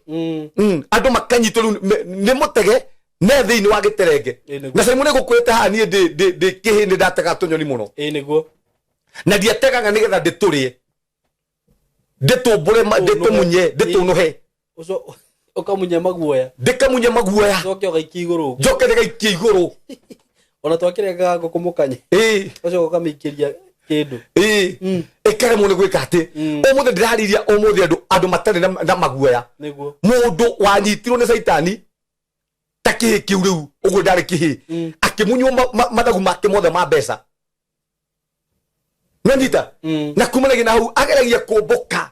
Andũ makanyitwo rĩu nĩ mũtege me thĩinĩ wa gĩterenge. Ĩ, nĩguo. Na Simon, nĩgũkwĩte haha, niĩ ndĩ kĩhĩ nĩ ndatega tũnyoni mũno. Ĩ, nĩguo. Na ndiategaga nĩgetha ndĩtũrĩe, ndĩtũmbũre, ndĩtũmunye, ndĩtũnũhe. Ũcio ũkamunya maguoya. Ndĩkamunye maguoya. Ũcoke ũgaikia igũrũ. Njoke ndĩgaikie igũrũ. Ona twakĩrengaga ngũkũ mũkanye, ũcoke ũkamĩikĩria kĩndũ. Ĩĩ, ĩkaremwo nĩ gwĩka atĩ. Ũmũthĩ ndĩrarĩria ũmũthĩ andũ matarĩ na maguoya. Nĩguo. Mũndũ wanyitirwo nĩ Caitani ta kĩhĩ kĩu rĩu ũguo ndarĩ kĩhĩ, akĩmunywo mathagu make mothe ma mbeca, nĩnyita. Na kumanagia na hau ageragia kũmbũka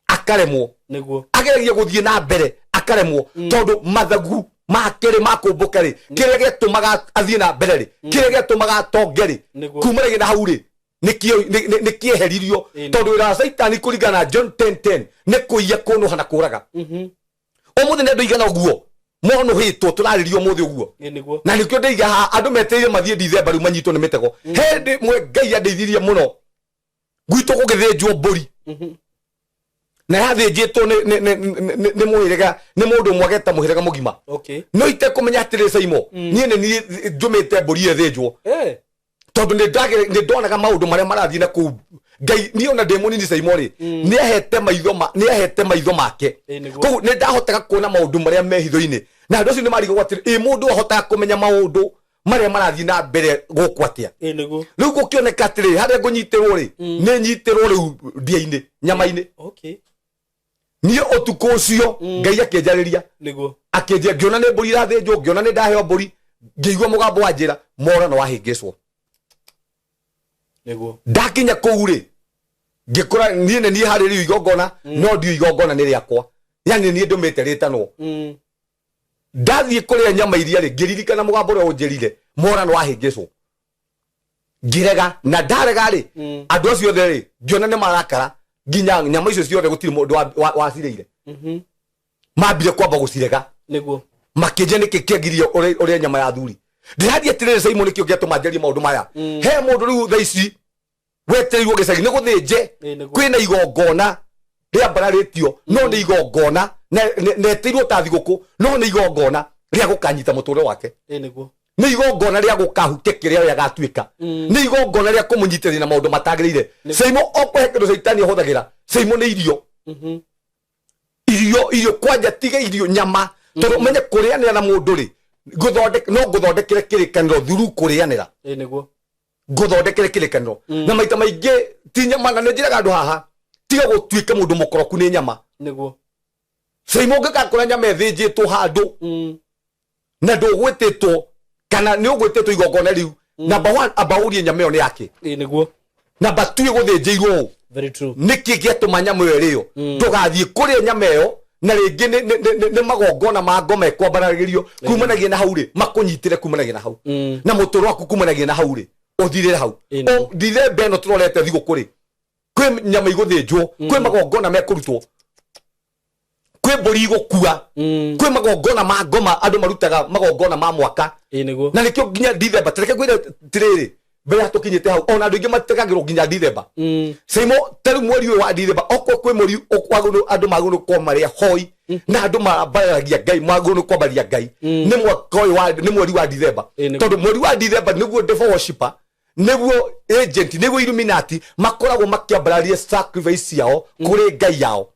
akaremwo. Nĩguo. Ageragia gũthiĩ na mbere akaremwo, tondũ mathagu Make rĩ, makũmbũke rĩ, kĩrĩa gĩatũmaga athiĩ na mbere rĩ, kĩrĩa gĩatũmaga atonge rĩ, Nĩguo. kumanagia na hau rĩ, nĩ kĩeheririo. Tondũ wĩra wa Caitani kũringana na John 10:10 nĩ kũiya, kũnũha na kũraga. Ũmũthĩ nĩ andũ aigana ũguo monũhĩtwo tũrarĩria ũmũthĩ ũguo? Ĩ nĩguo. Na nĩkĩo ndĩiga haha andũ metereire mathiĩ Dithemba rĩu manyitwo nĩ mĩtego. Hĩndĩ ĩmwe Ngai andeithirie mũno, gwitũ gũgĩthĩnjwo mbũri, na yathĩnjĩtwo nĩ mũhĩrĩga, nĩ mũndũ ũmwe ageta mũhĩrĩga mũgima. No itekũmenya atĩrĩ, Saimo, niĩ nĩ niĩ njũmĩte mbũri ĩyo ĩthĩnjwo, tondũ nĩ ndonaga maũndũ marĩa marathiĩ na kũu. Ngai niĩ ona ndĩ mũnini, Saimo, rĩ, nĩ ahete maitho make. Ĩ nĩguo. Koguo nĩ ndahotaga kuona maũndũ marĩa me hitho-inĩ, na andũ acio nĩ marigagwo atĩrĩ, ĩ mũndũ ahotaga kũmenya maũndũ marĩa marathiĩ na mbere gũkũ atĩa? Ĩ nĩguo. Rĩu gũkĩoneka atĩrĩ, harĩa ngũnyitĩrwo rĩ, nĩ nyitĩrwo rĩu ndia-inĩ, nyama-inĩ. Niĩ ũtukũ ũcio Ngai akĩnjarĩria. Akĩnjĩra, ngĩona nĩ mbũri irathĩnjwo, ngĩona nĩ ndaheo mbũri, ngĩigua mũgambo wa njĩra, mora na wahĩngĩcwo. Ndakinya kũu rĩ, ngĩkora niĩ nĩ niĩ harĩrĩirio igongona, no ndiũ igongona nĩ rĩakwa, yani niĩ ndũmĩte rĩtanwo. Ndathiĩ kũrĩa nyama iria rĩ, ngĩririkana mũgambo ũrĩa ũnjĩrire, mora nĩ wahĩngĩcwo. Ngĩrega, na ndarega rĩ, andũ acio othe rĩ, ngĩona nĩ marakara, nginya nyama icio ciothe gũtirĩ mũndũ wacirĩire. Mambire kwamba gũcirega. Makĩnjia nĩkĩ kĩagirio ũrĩe nyama ya thuri. Ndĩrathiĩ atĩrĩrĩ, Simon, nĩkĩo gĩatũma njarie maũndũ maya. He mũndũ rĩu thaa ici wetereirwo gĩcagi nĩ gũthĩnje. Ĩ nĩguo. Kwĩna igongona rĩambararĩtio, no nĩ igongona netĩirwo ta thigũkũ, no nĩ igongona rĩa gũkanyita mũtũrĩre wake. Ĩ nĩguo. Nĩ igongona rĩa gũkahukia kĩrĩa we agatuĩka, nĩ igongona rĩa kũmũnyitĩrĩra na maũndũ matagĩrĩire. Seimo, okũhe kĩndũ Caitani ahũthagĩra, Seimo, nĩ irio. Irio, irio kwanja, tiga irio, nyama, tondũ ũmenye kũrĩanĩra na mũndũ rĩ, no ngũthondekere kĩrĩkanĩro thuru kũrĩanĩra. Ĩ nĩguo. Ngũthondekere kĩrĩkanĩro na maita maingĩ ti nyama, na nĩ njĩraga andũ haha, tiga gũtuĩke mũndũ mũkoroku nĩ nyama. Seimo, ũngĩgakora nyama ĩthĩnjĩtwo handũ na ndũgwĩtĩtwo kana nĩ ũgwĩtĩtwo igongona rĩu, number one, amba ũrie nyama ĩyo nĩ yake. Ĩ nĩguo. Number two, ĩgũthĩnjĩirwo ũ? Very true. Nĩkĩ gĩatũma nyama ĩyo ĩrĩo? Ndũgathiĩ kũrĩa nyama ĩyo na rĩngĩ nĩ magongona ma ngoma ĩkwambaragĩrio kumanagia na hau rĩ, makũnyitĩre kumanagia na hau na mũtũrũ waku kumanagia na hau rĩ, ũthirĩre hau. Ĩ nĩguo. Dithemba ĩno tũrorete thigũkũ rĩ, kwĩ nyama igũthĩnjwo, kwĩ magongona mekũrutwo, kwĩ mbũri igũkua, kwĩ magongona ma ngoma andũ marutaga, magongona ma mwaka. Ĩ nĩguo. Na nĩkĩo nginya Dithemba, tareke ngwĩre tirĩrĩ, mbere ya tũkinyĩte hau, ona andũ aingĩ mategagĩrwo nginya Dithemba. Seimo, ta rĩu mweri ũyũ wa Dithemba, okorwo kwĩ mweri wagĩrĩirwo andũ magĩrĩirwo gũkorwo marĩ ahoi na andũ mambaragia Ngai, magĩrĩirwo nĩ kwambaria Ngai, nĩ mwaka ũyũ wa, nĩ mweri wa Dithemba. Ĩ, nĩguo. Tondũ mweri wa Dithemba nĩguo devil worshipper, nĩguo agent, nĩguo Illuminati makoragwo makĩambararia sacrifice ciao kũrĩ ngai yao.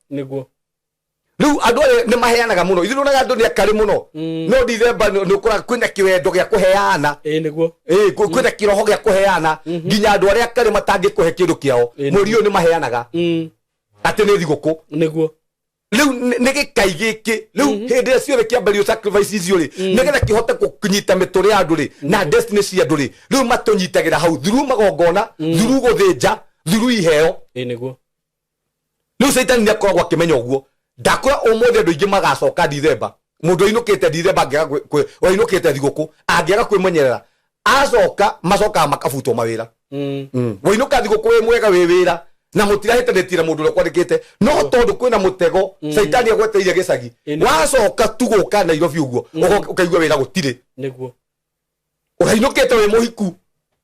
Rĩu andũ arĩa nĩ maheanaga mũno, ithuĩ nĩonaga andũ nĩ akarĩ mũno, no Dithemba nĩ ũkoraga kwĩna kĩwendo gĩa kũheana. Ĩ nĩguo. Ĩ, kwĩna kĩroho gĩa kũheana, nginya andũ arĩa akarĩ matangĩkũhe kĩndũ kĩao, mweri ũyũ nĩ maheanaga atĩ nĩ thigũkũ. Rĩu nĩ gĩkai gĩkĩ rĩu hĩndĩ ĩrĩa ciothe kĩambĩrĩrio sacrifice icio rĩ, nĩgetha kĩhote kũnyita mĩtũrĩ ya andũ rĩ na destiny cia andũ rĩ, rĩu matũnyitagĩra hau through magongona, through gũthĩnja, through iheo. Ĩ nĩguo. Rĩu Caitani nĩ akoragwo akĩmenya ũguo. Ndakũra ũmũthĩ andũ aingĩ magacoka Dithemba, mũndũ ainũkĩte Dithemba angĩaga wainũkĩte thigũkũ angĩaga kwĩmenyerera, acoka macokaga makabutwo mawĩra. Wainũka thigũkũ wĩ mwega wĩ wĩra na mũtirahĩtanĩtie na mũndũ ũrĩa ũkwandĩkĩte, no tondũ kwĩna mũtego Caitani agweteire gĩcagi, wacoka tu gũka Nairobi ũguo, ũkaigua wĩra gũtirĩ. Ũrainũkĩte wĩ mũhiku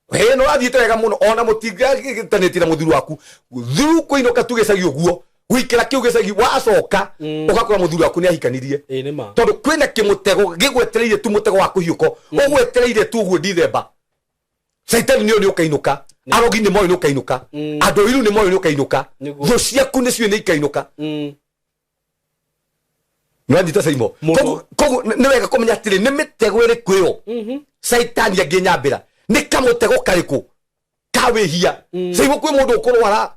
we nĩ ũrathiĩte wega mũno, ona mũtingĩtanĩtie na mũthuri waku, thiru kũinũka tu gĩcagi ũguo, gũikĩra kĩu gĩcagi, wacoka ũgakora mũthuri waku nĩ ahikanirie. Ĩ nĩ ma. Tondũ kwĩna kĩmũtego gĩgwetereire tu, mũtego wa kũhiũko ũgwetereire tu ũguo Dithemba. Caitani nĩ nĩ ũkainũka, arogi nĩ moĩ nĩ ũkainũka, andũ iru nĩ moĩ nĩ ũkainũka, thũ ciaku nĩ ciũĩ nĩ ikainũka. Nĩwanyita, Saimo? Mũno. Koguo nĩ wega kũmenya atĩrĩ, nĩ mĩtego ĩrĩkũ ĩyo Caitani angĩnyambĩra, nĩ kamũtego karĩkũ ka wĩhia. Saimo, kwĩ mũndũ ũkũrwara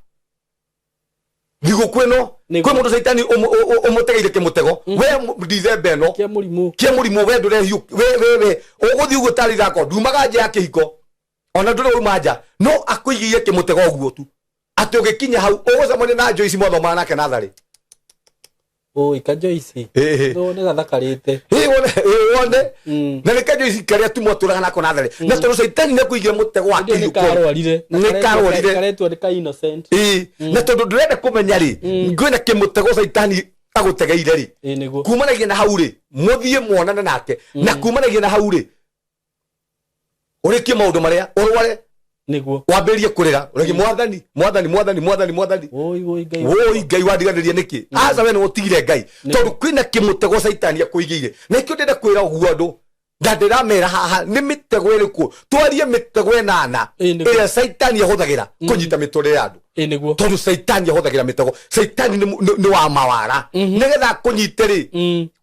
thigũkũ ĩno. Kwĩ mũndũ Caitani ũmũtegeire kĩmũtego we Dithemba ĩno Kĩa mũrimũ. Kĩa mũrimũ. We ndũrehiũ, we ũgũthiĩ ũguo tarĩ ithako, ndumaga nja ya kĩhiko, ona ndũrĩ wauma nja, no akũigĩire kĩmũtego ũguo tu atĩ ũgĩkinya hau ũgũcemania na Joyce mwathomaga nake natharĩ. Oi, kajoici. Ĩĩ. No nĩ gathakarĩte. Ĩĩ, wone ĩĩ, wone. Na nĩ kajoici karĩa tu mwatũraga nako natharĩ, na tondũ caitani nĩ akũigire mũtego wa Ndio nĩ kĩhiũko. karwarire. Na Nĩ karwarire. Karetwo nĩ ka innocent. Ĩĩ, na tondũ ndũrenda kũmenya rĩ, kwĩna kĩmũtego caitani agũtegeire rĩ, Ĩĩ nĩguo. kumanagia na hau rĩ, mũthiĩ muonane nake, na kumanagia na hau rĩ, ũrĩkie maũndũ marĩa ũrware. Nĩguo. Wambĩrĩrie kũrĩra ũregi, "Mwathani, Mwathani, Mwathani, Mwathani, Mwathani." Woi, woi, Ngai. "Woi Ngai, wandiganĩria nĩkĩ?" Aca, we nĩ ũtigire Ngai tondũ kwĩna kĩmũtego caitani akũigĩire. Na ikĩo ndĩrenda kwĩra ũguo andũ na ndĩramera haha, nĩ mĩtego ĩrĩkũ? Twarie mĩtego 8 Ĩĩ, nĩguo. ĩrĩa caitani ahũthagĩra kũnyita mĩtũrĩre ya andũ. Ĩĩ nĩguo. Tondũ caitani ahũthagĩra mĩtego. Caitani nĩ wa mawara nĩgetha akũnyite rĩ,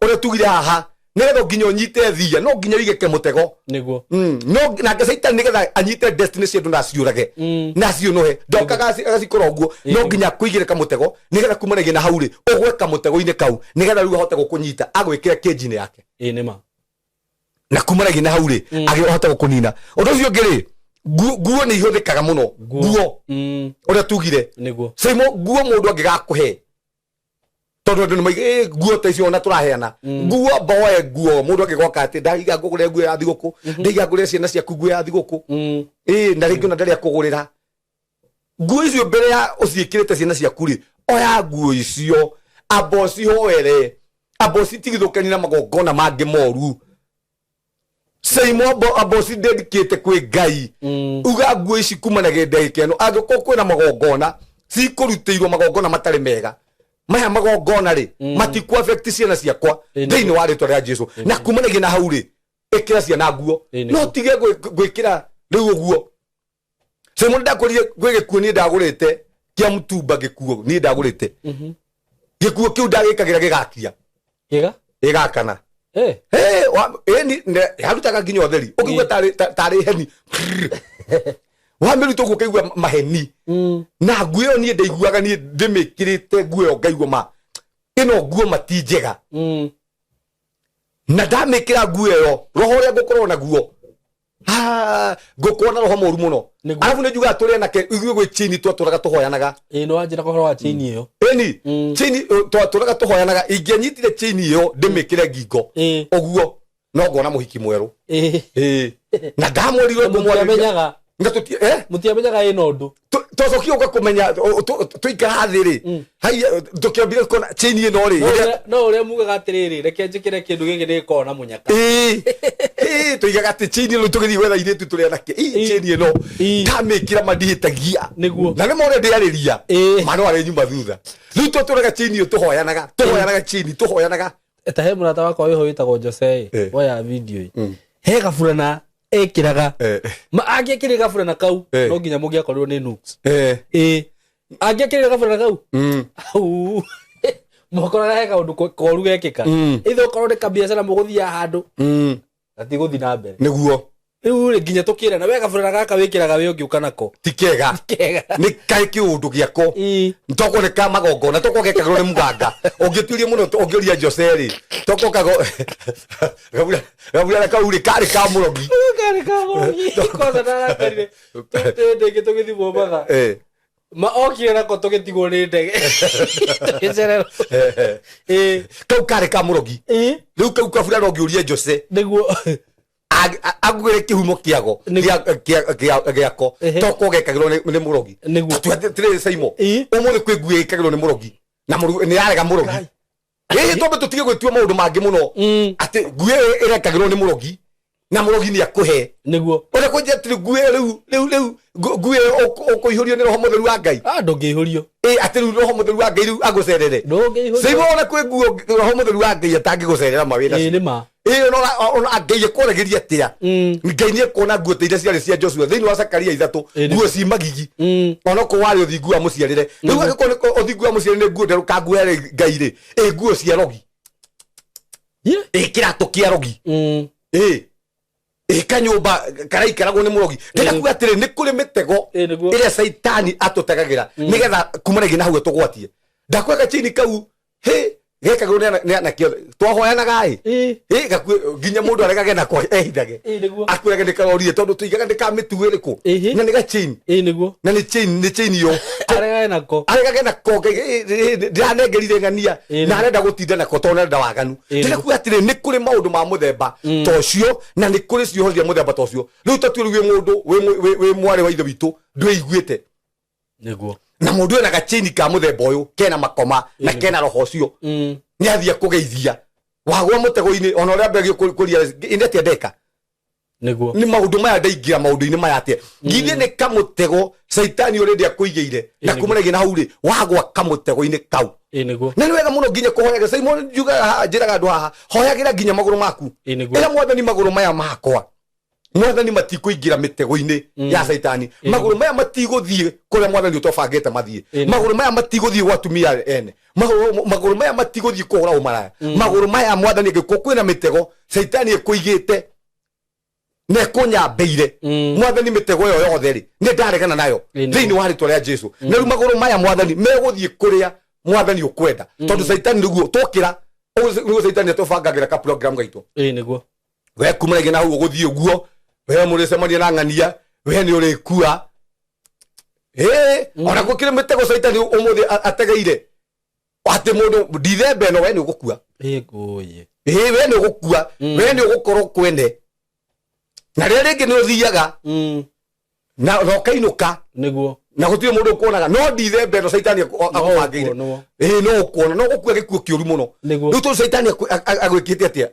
ũrĩa tugire haha, nĩgetha nginya ũnyite thia no nginya wĩige kĩmũtego. Nĩguo. No nake caitani nĩgetha anyite destiny cia andũ na aciũrage na aciũnũhe, ndokaga agacikora ũguo, no nginya akũigĩre kamũtego nĩgetha kumanagia na hau rĩ, ũgwe kamũtego-inĩ kau nĩgetha rĩu ahote gũkũnyita agwĩkĩre kĩnji-inĩ yake. Ĩĩ nĩ ma. Na kumanagia na hau rĩ, ahote gũkũnina. Ũndũ ũcio ũngĩ rĩ, nguo nĩ ihũthĩkaga mũno, nguo, ũrĩa tugire. Nĩguo. Saimo, nguo mũndũ angĩgakũhe, tondũ andũ nĩmaiga "Ĩ, nguo ta icio ona tũraheana nguo mboe nguo." Mũndũ angĩgoka atĩ, "Ndaiga ngũgũrĩre nguo ya thigũkũ, ndaiga ngũrĩre ciana ciaku nguo ya thigũkũ." Ĩ, na rĩngĩ ona ndarĩ akũgũrĩra nguo icio. Mbere ya ũciĩkĩrĩte ciana ciaku rĩ, oya nguo icio, amba ũcihoere, amba ũcitigithũkanie na magongona mangĩ moru. Saimo, amba ũcidedicate kwĩ Ngai. Uga nguo ici kumanagia ndagĩka ĩno, angĩkorwo kwĩna magongona cikũrutĩirwo, magongona matarĩ mega, maya magongona rĩ, matikũ affect ciana ciakwa Ĩĩ, thĩinĩ wa rĩtwa rĩa Jesu. Na kumanagia na hau rĩ, ĩkĩra ciana nguo. Ĩĩ, nĩguo. No tige gwĩkĩra rĩu ũguo. Saimo, ndakorire gwĩ gĩkuo niĩ ndagũrĩte kĩa mũtumba, gĩkuo niĩ ndagũrĩte, gĩkuo kĩu ndagĩkagĩra gĩgakia. Gĩga? Gĩgakana. Eh. Hey, yarutaga nginya ũtheri ũkĩigua tarĩ heni wamĩruta ũguo, ũkaigua maheni. Na nguo ĩyo niĩ ndaiguaga niĩ ndĩmĩkĩrĩte nguo ĩyo, ngaigua ma ĩno nguo mati njega. Na ndamĩkĩra nguo ĩyo, roho ũrĩa ngũkorwo naguo, ah, ngũkorwo na roho mũru mũno. Nĩguo. Arabu nĩ njugaga tũrĩ anake ithuĩ gwĩ chini twatũraga tũhoyanaga. Ĩĩ, nĩ wanjĩra ũhoro wa chain ĩyo. Ĩni, chain twatũraga tũhoyanaga. Ingĩanyitire chain ĩyo ndĩmĩkĩre ngingo ũguo, no ngona mũhiki mwerũ. Ĩĩ. Ĩĩ. Na ndamwĩrirwe ngũmwarĩria. Mũtiamenyaga. Na tũti eh Mũtiamenyaga ĩna ũndũ. Twacokire ũka kũmenya tũikara thĩ rĩ, haiya, tũkĩambire kuona chain ĩno rĩ No no ũrĩa mugaga atĩrĩrĩ, "Reke njĩkĩre kĩndũ gĩkĩ nĩ gĩkoragwo na mũnyaka." Ĩĩ, ĩĩ, tũigaga atĩ chain ĩno tũgĩthiĩ gwetha airĩtu tũrĩ anake, ĩ chain ĩno ndamĩkĩra mandihĩtagia. Nĩguo. Na nĩ mone ndĩarĩria. Ĩĩ. Ma no arĩ nyuma thutha. Rĩu twatũraga chain ĩyo tũhoyanaga, tũhoyanaga chain, tũhoyanaga. Ta he mũrata wakwa wĩho wĩtagwo Jose. Woya video ĩ he gaburana ekĩraga. Ma angĩekĩrire gaburana kau, no nginya mũngĩakorirwo nĩ nuks. Ĩĩ, angĩekĩrire gaburana kau au mwakoraga he kaũndũ koru gekĩka. Ithe okorwo nĩ kabiacara mũgũthiaga handũ, gatigũthiĩ na mbere. Nĩguo. Rĩu rĩ, nginya tũkĩrana, "We gaburana gaka wĩkĩraga wĩ ũngĩũka nako." Ti kega. Kega. Nĩ kaĩ kĩũndũ gĩako. Toko nĩ ka magongona, toko gekagĩrwo nĩ mũganga ũngĩturie mũno. Ũngĩũria Jose rĩ, toko kago gaburana kau rĩ, karĩ ka mũrogi. Karĩ ka mũrogi. Kwanza ndarakarire tũtĩndĩ tũgĩthiĩ Mombatha. Ma okire nako tũgĩtigwo nĩ ndege tũgĩcererwo. Ĩĩ. Kau karĩ ka mũrogi. Rĩu kau kaburana, ũngĩũria Jose, Nĩguo. Agwĩre kĩhumo kĩago gĩako. Toko gekagĩrwo nĩ mũrogi. Nĩguo. Tũtirĩ Saimo. Ĩĩ. Ũmũthĩ kwĩ nguo ĩkagĩrwo nĩ mũrogi na nĩ yarega mũrogi. Ĩĩ, twambe tũtige gwĩtua maũndũ mangĩ mũno, atĩ nguo ĩyo ĩrekagĩrwo nĩ mũrogi na mũrogi nĩ akũhe. Nĩguo. Ũrĩa kũnjia atĩ nguo ĩyo rĩu nguo ĩyo ũkũihũrio nĩ roho mũtheru wa Ngai. Ah, ndũngĩihũrio. Ĩ, atĩ rĩu roho mũtheru wa Ngai rĩu agũcerere. Ndũngĩihũrio. Saimo, ona kwĩ nguo roho mũtheru wa Ngai atangĩgũcerera mawĩra. Ĩĩ, nĩ ma. Ĩ, ona Ngai ekwaragĩria atĩa? Ngai nĩ ekuona nguo ta iria ciarĩ cia Joshua thĩinĩ wa Zakaria 3. Ĩĩ, nĩ Nguo ci magigi. Onokorwo warĩ ũthingu wa mũciarĩre, rĩu angĩkorwo nĩ ũthingu wa mũciarĩre nĩ nguo nderũkangu yarĩ Ngai rĩ, ĩ nguo cia rogi, ĩ kĩratũ kĩa rogi, ĩ ĩ kanyũmba karaikaragwo nĩ mũrogi. Ndĩrenda kuga atĩrĩ, nĩ kũrĩ mĩtego Ĩĩ, nĩguo. ĩrĩa caitani atũtegagĩra nĩgetha kumanagia na hau atũgwatie. Ndakwega chaini kau hĩ gekagĩrwo nĩ anake othe twahoyanaga ĩ. Ĩ nginya mũndũ aregage nako ehithage. Ĩĩ, nĩguo. Akwĩrage nĩ karorire tondũ tũigaga nĩ ka mĩtugo ĩrĩkũ. Ĩhĩ. Na nĩ ga chain. Ĩĩ, nĩguo. Na nĩ chain, nĩ chain yo. Arega Aregage nako. Aregage nako. Ndiranengerire ng'ania na arenda gũtinda nako tondũ arenda waganu. Ndĩrakuga atĩrĩ, nĩ kũrĩ maũndũ ma mũthemba ta ũcio na nĩ kũrĩ cioho cia mũthemba ta ũcio. Rĩu tatue rĩu wĩ mũndũ wĩ mwarĩ wa ithe witũ ndwĩiguĩte. Nĩguo. Na mũndũ ena gachaini ka mũthemba ũyũ kena makoma na kena roho ũcio, nĩ athiĩ akũgeithia, wagwa mũtego-inĩ ona ũrĩa ambagio kũria ĩndĩ atĩa ndeka. Nĩguo. Nĩ maũndũ maya ndaingĩra maũndũ-inĩ maya atĩa? Githĩ nĩ kamũtego caitani ũrĩa akũigĩire na kumanagia na hau rĩ wagwa kamũtego-inĩ kau? Ĩ nĩguo. Na nĩ wega mũno nginya kũhoyaga. Simon, njugaga haha, njĩraga andũ haha, hoyagĩra nginya magũrũ maku. Ĩ nĩguo. Ĩra Mwathani, magũrũ maya makwa, Mwathani, matikũingĩra mĩtego-inĩ ya caitani. Magũrũ maya matigũthiĩ kũrĩa Mwathani ũtobangĩte mathiĩ. Magũrũ maya matigũthiĩ gwa atumia ene. Magũrũ maya matigũthiĩ kũhũra ũmaraya. Magũrũ maya, Mwathani, angĩkorwo kwĩna mĩtego caitani ĩkũigĩte na ĩkũnyambĩire, Mwathani, mĩtego ĩyo yothe rĩ, nĩ ndaregana nayo thĩinĩ wa rĩtwa rĩa Jesu. Na rĩu magũrũ maya, Mwathani, megũthiĩ kũrĩa Mwathani ũkwenda, tondũ caitani nĩguo twokĩra ũguo nĩguo caitani atũbangagĩra ka program gaitũ. Ĩ nĩguo. We kumanagia na hau ũgũthiĩ ũguo, we mũrĩcemania na ng'ania, we nĩ ũrĩkua. Ĩĩ, ona gũkĩrĩ mĩtego caitani ũmũthĩ ategeire atĩ mũndũ ndithemba ĩno we nĩ ũgũkua. Ĩ ngũyĩ. Ĩĩ, we nĩ ũgũkua, we nĩ ũgũkorwo kwene na rĩrĩa rĩngĩ nĩ ũthiaga na ũkainũka. Nĩguo. Na gũtirĩ mũndũ ũkuonaga, no ndithemba ĩno caitani agũbangĩire. Ũkuonwo. Ĩĩ, no ũkuona no ũgũkua gĩkuo kĩũru mũno. Nĩguo. Rĩu tondũ caitani agwĩkĩte atĩa?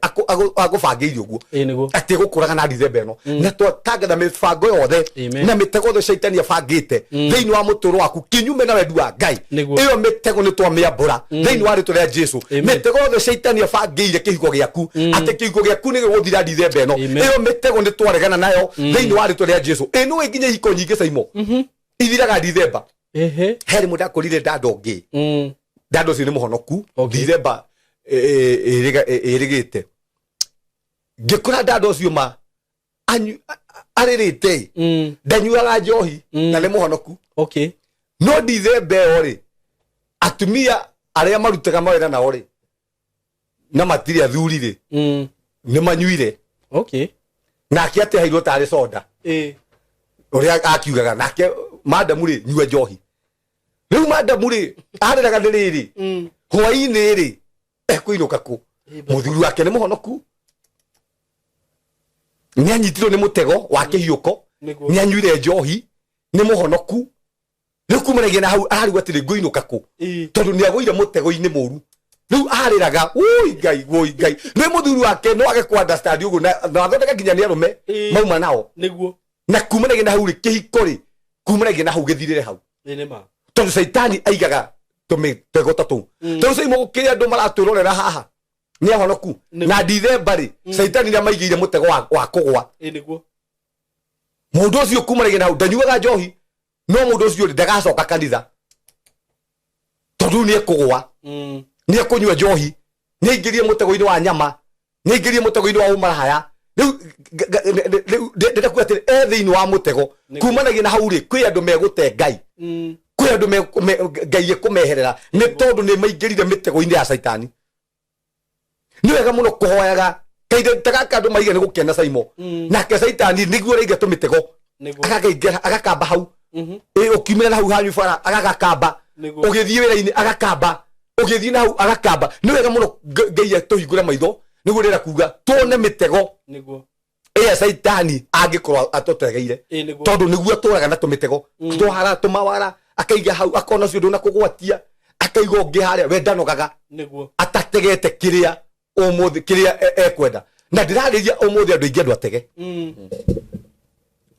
Agũbangĩire ũguo Ĩ nĩguo. Atĩ gũkũraga na ndithemba ĩno, na twatangatha mĩbango yothe Amen. na mĩtego yothe caitani abangĩte thĩinĩ wa mũtũrũ waku kinyume na wendi wa Ngai. Nĩguo. Ĩyo mĩtego nĩ twamĩambũra thĩinĩ wa rĩtwa rĩa Jesu. Amen. Mĩtego yothe caitani abangĩire kĩhiko gĩaku, atĩ kĩhiko gĩaku nĩ gĩgũthira ndithemba ĩno, Amen. ĩyo mĩtego nĩ twaregana nayo thĩinĩ wa rĩtwa rĩa Jesu. Ĩ nĩũĩ nginya ihiko nyingĩ caimo ithiraga ndithemba? Ehe. He rĩmwe ndakũrire ndanda ũngĩ. Ndanda ũcio nĩ mũhonoku. Ndithemba ĩrĩgĩte ngĩkora ndanda ũcio ma arĩrĩte, ndanyuaga njohi na nĩ mũhonoku. No ndithemba ĩyo rĩ, atumia arĩa marutaga mawĩra nao rĩ, na matirĩ athuri rĩ, nĩ manyuire. Nake atehairwo tarĩ soda. Ĩ. Ũrĩa akiugaga nake, madamu rĩ, nyua njohi rĩu. Madamu rĩ, arĩraga nĩ rĩrĩ, hwainĩ rĩ, ekũinũka kũ? Mũthuri wake nĩ mũhonoku, nĩ anyitirwo nĩ mũtego wa kĩhiũko. Nĩguo. Nĩ anyuire njohi, nĩ mũhonoku. Rĩu kumanagia na hau ararigwo atĩrĩ, ngũinũka kũ? Tondũ nĩ agũire mũtego-inĩ mũru. Rĩu arĩraga, wũi Ngai, wũi Ngai. Nĩ mũthuri wake no age kũ understand ũguo na athondeke nginya nĩ arũme mauma nao. Nĩguo. Na kumanagia na hau rĩ, kĩhiko rĩ, kumanagia na hau gĩthirĩre hau. Ĩ nĩ ma. Tondũ caitani aigaga tũmĩtego ta tũu. Tondũ caimo gũkĩrĩ andũ maratwĩrorera haha nĩ ahonoku na ndithemba rĩ, caitani nĩ amaigĩire mũtego wa kũgwa. Ĩ nĩguo. Mũndũ ũcio kumanagia na hau ndanyuaga njohi, no mũndũ ũcio rĩ, ndagacoka kanitha tondũ rĩu nĩ ekũgwa. Nĩ ekũnyua njohi, nĩ aingĩrie mũtego-inĩ wa nyama, nĩ aingĩrie mũtego-inĩ wa ũmaraya. Rĩu rĩu ndĩrenda kuga atĩrĩ, e thĩinĩ wa mũtego. Kumanagia na hau rĩ, kwĩ andũ megũte Ngai, kwĩ andũ Ngai ekũmeherera nĩ tondũ nĩ maingĩrire mĩtego-inĩ ya caitani. Nĩ wega mũno kũhoyaga kainde ta gaka. Andũ maiga nĩ gũkena caimo, nake caitani nĩguo ũraiga tũmĩtego. Nĩguo. Agakaingĩra agakamba hau. Ĩ ũkiumĩra na hau hanyu bara agagakamba. Nĩguo. Ũgĩthiĩ wĩra-inĩ agakamba, ũgĩthiĩ na hau agakamba. Nĩ wega mũno Ngai atũhingũre maitho nĩguo ndĩrenda kuga tuone mĩtego Nĩguo. Ĩrĩa caitani angĩkorwo atũtegeire. Ĩ nĩguo. Tondũ nĩguo atũraga na tũmĩtego, twara tũmawara akaiga hau, akona ũcio ndũnakũgwatia, akaiga ũngĩ harĩa we ndanogaga. Nĩguo. Atategete kĩrĩa ũmũthĩ kĩrĩa ekwenda. Na ndĩrarĩria ũmũthĩ andũ aingĩ, andũ atege.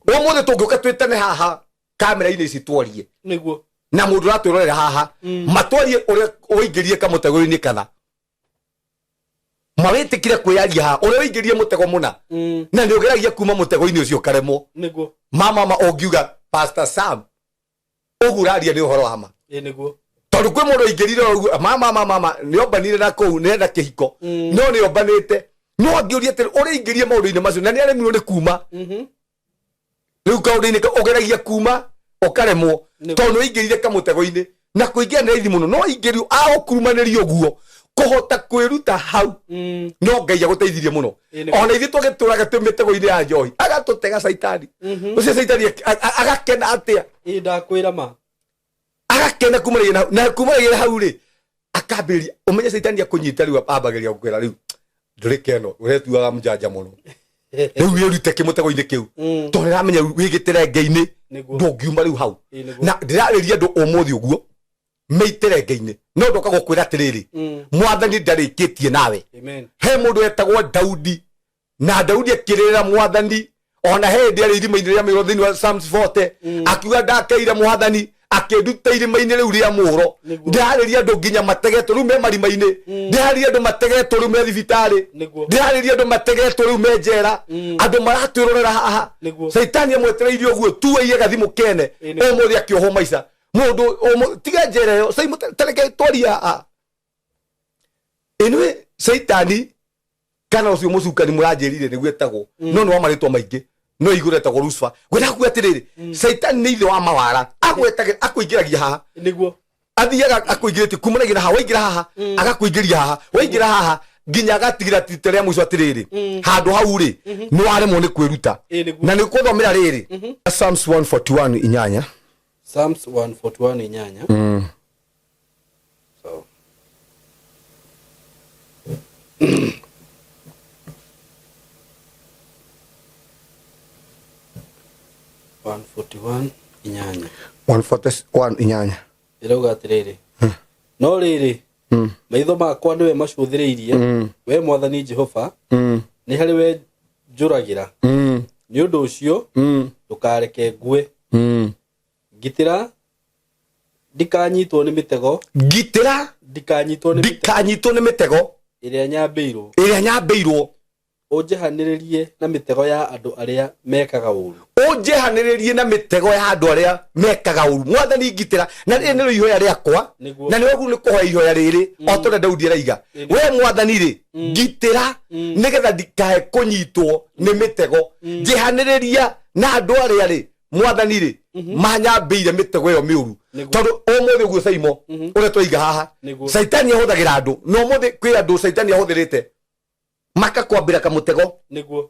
Ũmũthĩ tũngĩũka twĩtane haha kamera-inĩ ici tworie Nĩguo. na mũndũ ũratwĩrorera haha, matwarie ũrĩa ũingĩrie kamũtego-inĩ, kana mawĩtĩkire kwĩyaria haha ũrĩa ũingĩrie mũtego mũna na nĩ ũgeragia kuma mũtego-inĩ ũcio ũkaremwo. Nĩguo. Mama ũngiuga, Pastor Sam, ũguo ũraria nĩ ũhoro wa ma? Ĩ nĩguo. Tondũ kwĩ mũndũ aingĩrire ũguo, mama mama mama, nĩ ombanire na kũu nĩ enda kĩhiko, no nĩ ombanĩte, no angĩũria atĩrĩ, ũrĩa aingĩrie maũndũ-inĩ macio na nĩ aremirwo nĩ kuma rĩu kaũndũ-inĩ ũgeragia kuma ũkaremwo, tondũ nĩ ũingĩrire kamũtego-inĩ. Na kũingĩra nĩ raithi mũno, no aingĩrio agũkurumanĩria ũguo kũhota kwĩruta hau, no Ngai agũteithirie mũno. Ĩ nĩguo. Ona ithuĩ tũgĩtũraga twĩ mĩtego-inĩ ya njohi, agatũtega caitani ũcio. Caitani agakena atĩa? Ĩ ndakwĩra ma. Agakena kumanagia na kumanagia hau rĩ, akambĩrĩria ũmenye caitani akũnyita rĩu, ambagĩrĩria gũkwĩra rĩu ndũrĩ keno, ũretuaga mũjanja mũno, rĩu wĩrute kĩmũtego-inĩ kĩu, tondũ nĩramenya wĩ gĩterenge-inĩ. Nĩguo. Ndũngiuma rĩu hau. Ĩĩ, nĩguo. Na ndĩrarĩria andũ ũmũthĩ ũguo meiterenge-inĩ, no ndoka gũkwĩra atĩrĩrĩ, mwathani ndarĩkĩtie nawe. Amen. He mũndũ wetagwo Daudi, na Daudi akĩrĩrĩra mwathani ona he hĩndĩ arĩ irima-inĩ rĩa mĩũro thĩinĩ wa Psalms 40, akiuga ndakeire mwathani akĩnduta irima-inĩ rĩu rĩa mũro. Nĩguo. Ndĩrarĩria andũ nginya mategetwo rĩu me marima-inĩ, ndĩrarĩria andũ mategetwo rĩu me thibitarĩ, ndĩrarĩria andũ mategetwo rĩu me njera, andũ maratwĩrorera haha. Nĩguo. Caitani amwetereirie ũguo tu aiye gathimũ kene. Ĩ, nĩguo. Ũmũthĩ akĩohwo maica mũndũ tiga njera ĩyo tareke twaria haha ĩnĩ caitani kana ũcio mũcukani mũranjĩrire nĩguo etagwo, no nĩ wa marĩtwa maingĩ, no igũrũ etagwo Lucifer. Ngwenda kuga atĩrĩrĩ, caitani nĩ ithe wa mawara, agwetagĩra akũingĩragia haha. Athiaga akũingĩrĩtie kumanagia na haha, waingĩra haha agakũingĩria haha, waingĩra haha nginya agatigĩra rita rĩa mũico atĩrĩrĩ, handũ hau rĩ nĩ waremwo nĩ kwĩruta. Ĩ, nĩguo. Na nĩ kũthomera rĩrĩ Psalms 141 inyanya. Psalms 141 inyanya. So. 141:8. 141 inyanya. Ĩrauga atĩrĩrĩ, no rĩrĩ, maitho makwa nĩwe macũthĩrĩirie, we mwathani Jehova, nĩ harĩ we njũragĩra, nĩ ũndũ ũcio ndũkareke ngue. Ngitĩra ndikanyitwo nĩ mĩtego. Ngitĩra. Ndikanyitwo nĩ mĩtego. Ndikanyitwo nĩ mĩtego. Ĩrĩa nyambĩirwo. Ĩrĩa nyambĩirwo. Ũnjehanĩrĩrie na mĩtego ya andũ arĩa mekaga ũũru. Ũnjehanĩrĩrie na mĩtego ya andũ arĩa mekaga ũru. Mwathani ngitĩra, na rĩrĩ nĩrĩo ihoya rĩakwa. Nĩguo. Na nĩ wagu nĩ kũhoya ihoya rĩrĩ o ta ũrĩa Daudi araiga, we mwathani rĩ, ngitĩra nĩgetha ndikae kũnyitwo nĩ mĩtego, njehanĩrĩria na andũ arĩa rĩ, mwathani rĩ, manyambĩire mĩtego ĩyo mĩũru. Tondũ ũmũthĩ ũguo Saimo ũrĩa twaiga haha, caitani ahũthagĩra andũ, na ũmũthĩ kwĩ andũ caitani ahũthĩrĩte makakwambĩra kamũtego.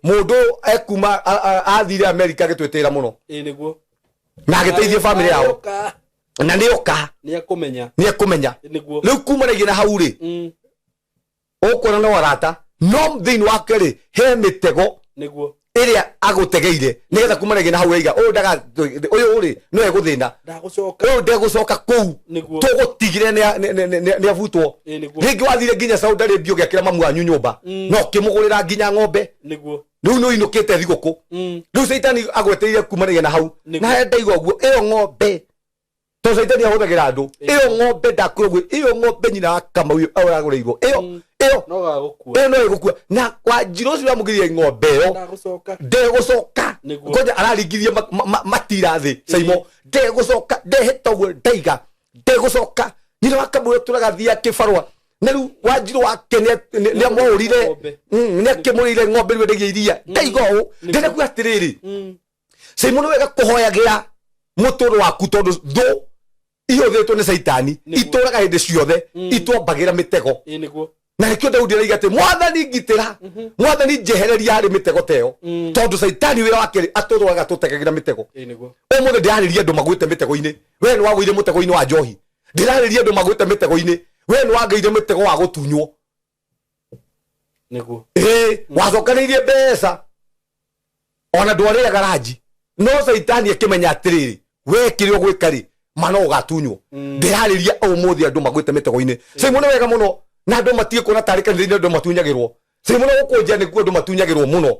Mũndũ ekuma athire Amerika agĩtwĩtĩra mũno Ĩ, nĩguo. na agĩteithia bamĩrĩ yao. Nĩoka. Na nĩoka. Nĩekũmenya. Nĩekũmenya. Rĩu kumanagia na hau rĩ, ũkuona no arata, no thĩinĩ wake rĩ he mĩtego ĩrĩa agũtegeire nĩgetha kumanagia na hau aiga ũyũ ndaga ũyũ rĩ no egũthĩna. Ndagũcoka. Ũyũ ndegũcoka kũu. Tũgũtigire nĩ abutwo. Ĩ, nĩguo. Rĩngĩ wathire nginya Saudi Arabia ũgĩakĩra mamu wanyu nyũmba na ũkĩmũgũrĩra nginya ng'ombe. Rĩu nĩ ũinũkĩte thigũkũ. Rĩu caitani agweteire kumanagia na hau. Na he ndaigua ũguo ĩyo ng'ombe, tondũ caitani ahũthagĩra andũ, ĩyo ng'ombe ndakwĩra ũguo, ĩyo ng'ombe nyina wa Kamau ĩyo aragũrĩirwo ĩyo ĩyo No gagũkua. Ĩyo no ĩgũkua na wanjirũ ũcio wamũgĩrire ng'ombe ĩyo. Ndagũcoka. Ndegũcoka. Kwanja araringithia matira thĩ Saimo, ndegũcoka, ndehĩta ũguo ndaiga ndegũcoka. Nyina wa Kamau ũtũraga thia kĩbarũa, na rĩu wanjirũ wake nĩamwaũrire. Ng'ombe. Nĩakĩmũrĩire ng'ombe, rĩu endagia iria. Ndaiga ũũ, ndĩrenda kuga atĩrĩrĩ, Saimo, nĩ wega kũhoyagĩra mũtũrũ waku, tondũ thũ ihũthĩrĩtwo nĩ caitani itũraga hĩndĩ ciothe itwambagĩra mĩtego. Ĩ, nĩguo. Na nĩkĩo Daudi araiga atĩ mwathani ngitĩra, mwathani njehereria harĩ mĩtego ta ĩyo, tondũ caitani wĩra wake rĩ atũrwaga tũtegagĩra mĩtego. Ĩ, nĩguo. Ũmũthĩ ndĩrarĩria andũ magwĩte mĩtego-inĩ. We nĩ wagũire mũtego-inĩ wa njohi. Ndĩrarĩria andũ magwĩte mĩtego-inĩ. We nĩ wagĩire mũtego wa gũtunywo. Ĩĩ, wacokanĩirie mbeca ona ndwarĩaga ranji, no caitani akĩmenya atĩrĩrĩ, we kĩrĩa ũgwĩka rĩ, ma no ũgatunywo. Ndĩrarĩria ũmũthĩ andũ magwĩte mĩtego-inĩ. Caimo, nĩ wega mũno na andũ matige kuona tarĩ kanitha-inĩ andũ matunyagĩrwo. Caimo, no gũkũ nja nĩkuo andũ matunyagĩrwo mũno.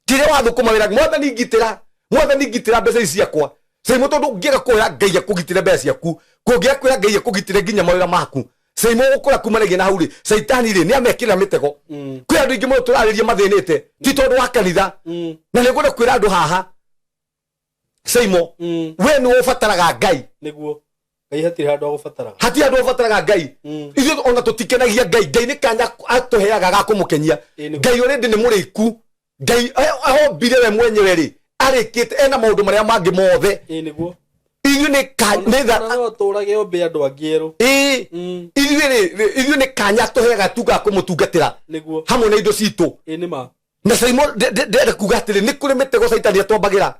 Kĩrĩa wathũkũma wĩra, mwathani ngitĩra, mwathani ngitĩra mbeca ici ciakwa. Caimo, tondũ ũngĩaga kũhoya Ngai akũgitĩre mbeca ciaku, kũngĩaga kwĩra Ngai akũgitĩre nginya mawĩra maku, Caimo, ũgũkũra kumanagia na hau rĩ, caitani rĩ nĩ amekĩrĩra mĩtego. Kwĩ andũ aingĩ mũno tũrarĩria mathĩnĩte ti tondũ wa kanitha. Na nĩ ngwenda kwĩra andũ haha, Caimo, we nĩ ũbataraga Ngai. Nĩguo. Ngai hatirĩ handũ agũbataraga. Hatirĩ handũ ũbataraga Ngai. Ithuĩ ona tũtikenagia Ngai. Ngai nĩ kanya atũheaga ga kũmũkenia. Ĩ, nĩguo. Ngai already nĩ mũrĩku. Ngai ahombire we mwenyewe rĩ, arĩkĩte ena maũndũ marĩa mangĩ mothe. Ĩ, nĩguo. Ithuĩ nĩ ka nĩ tha Ona no atũrage ombe andũ angĩ erũ. Ĩĩ. Ithuĩ rĩ, ithuĩ nĩ kanya tũheaga tu ga kũmũtungatĩra hamwe na indo citũ. Ĩ, nĩ ma. Na Saimo, ndĩrenda kuga atĩrĩ, nĩ kũrĩ mĩtego caitani atwambagĩra,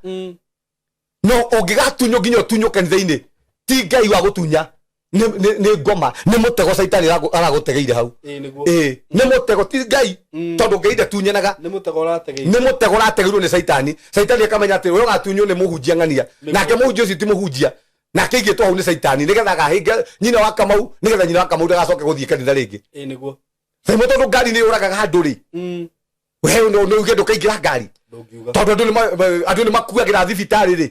no ũngĩgatunywo nginya ũtunywo kanitha-inĩ. Ti Ngai wa gũtunya, nĩ ngoma, nĩ mũtego Caitani aragũtegeire hau. Ĩĩ nĩguo. Ĩĩ, nĩ mũtego, ti Ngai, tondũ Ngai ndatunyanaga. Nĩ mũtego ũrategeire. Nĩ mũtego ũrategeirwo nĩ Caitani. Caitani akamenya atĩ we ũgatunywo nĩ mũhunjia ng'ania, nake mũhunjia ũcio ti mũhunjia, nake aigĩtwo hau nĩ Caitani nĩgetha agahĩnga nyina wa Kamau, nĩgetha nyina wa Kamau ndagacoke gũthiĩ kanitha rĩngĩ. Ĩĩ nĩguo. Thaimo, tondũ ngari nĩ yũragaga andũ rĩ, we nĩ uge ndũkaingĩra ngari? Ndũngiuga. Tondũ andũ nĩ makuagĩra thibitarĩ rĩ,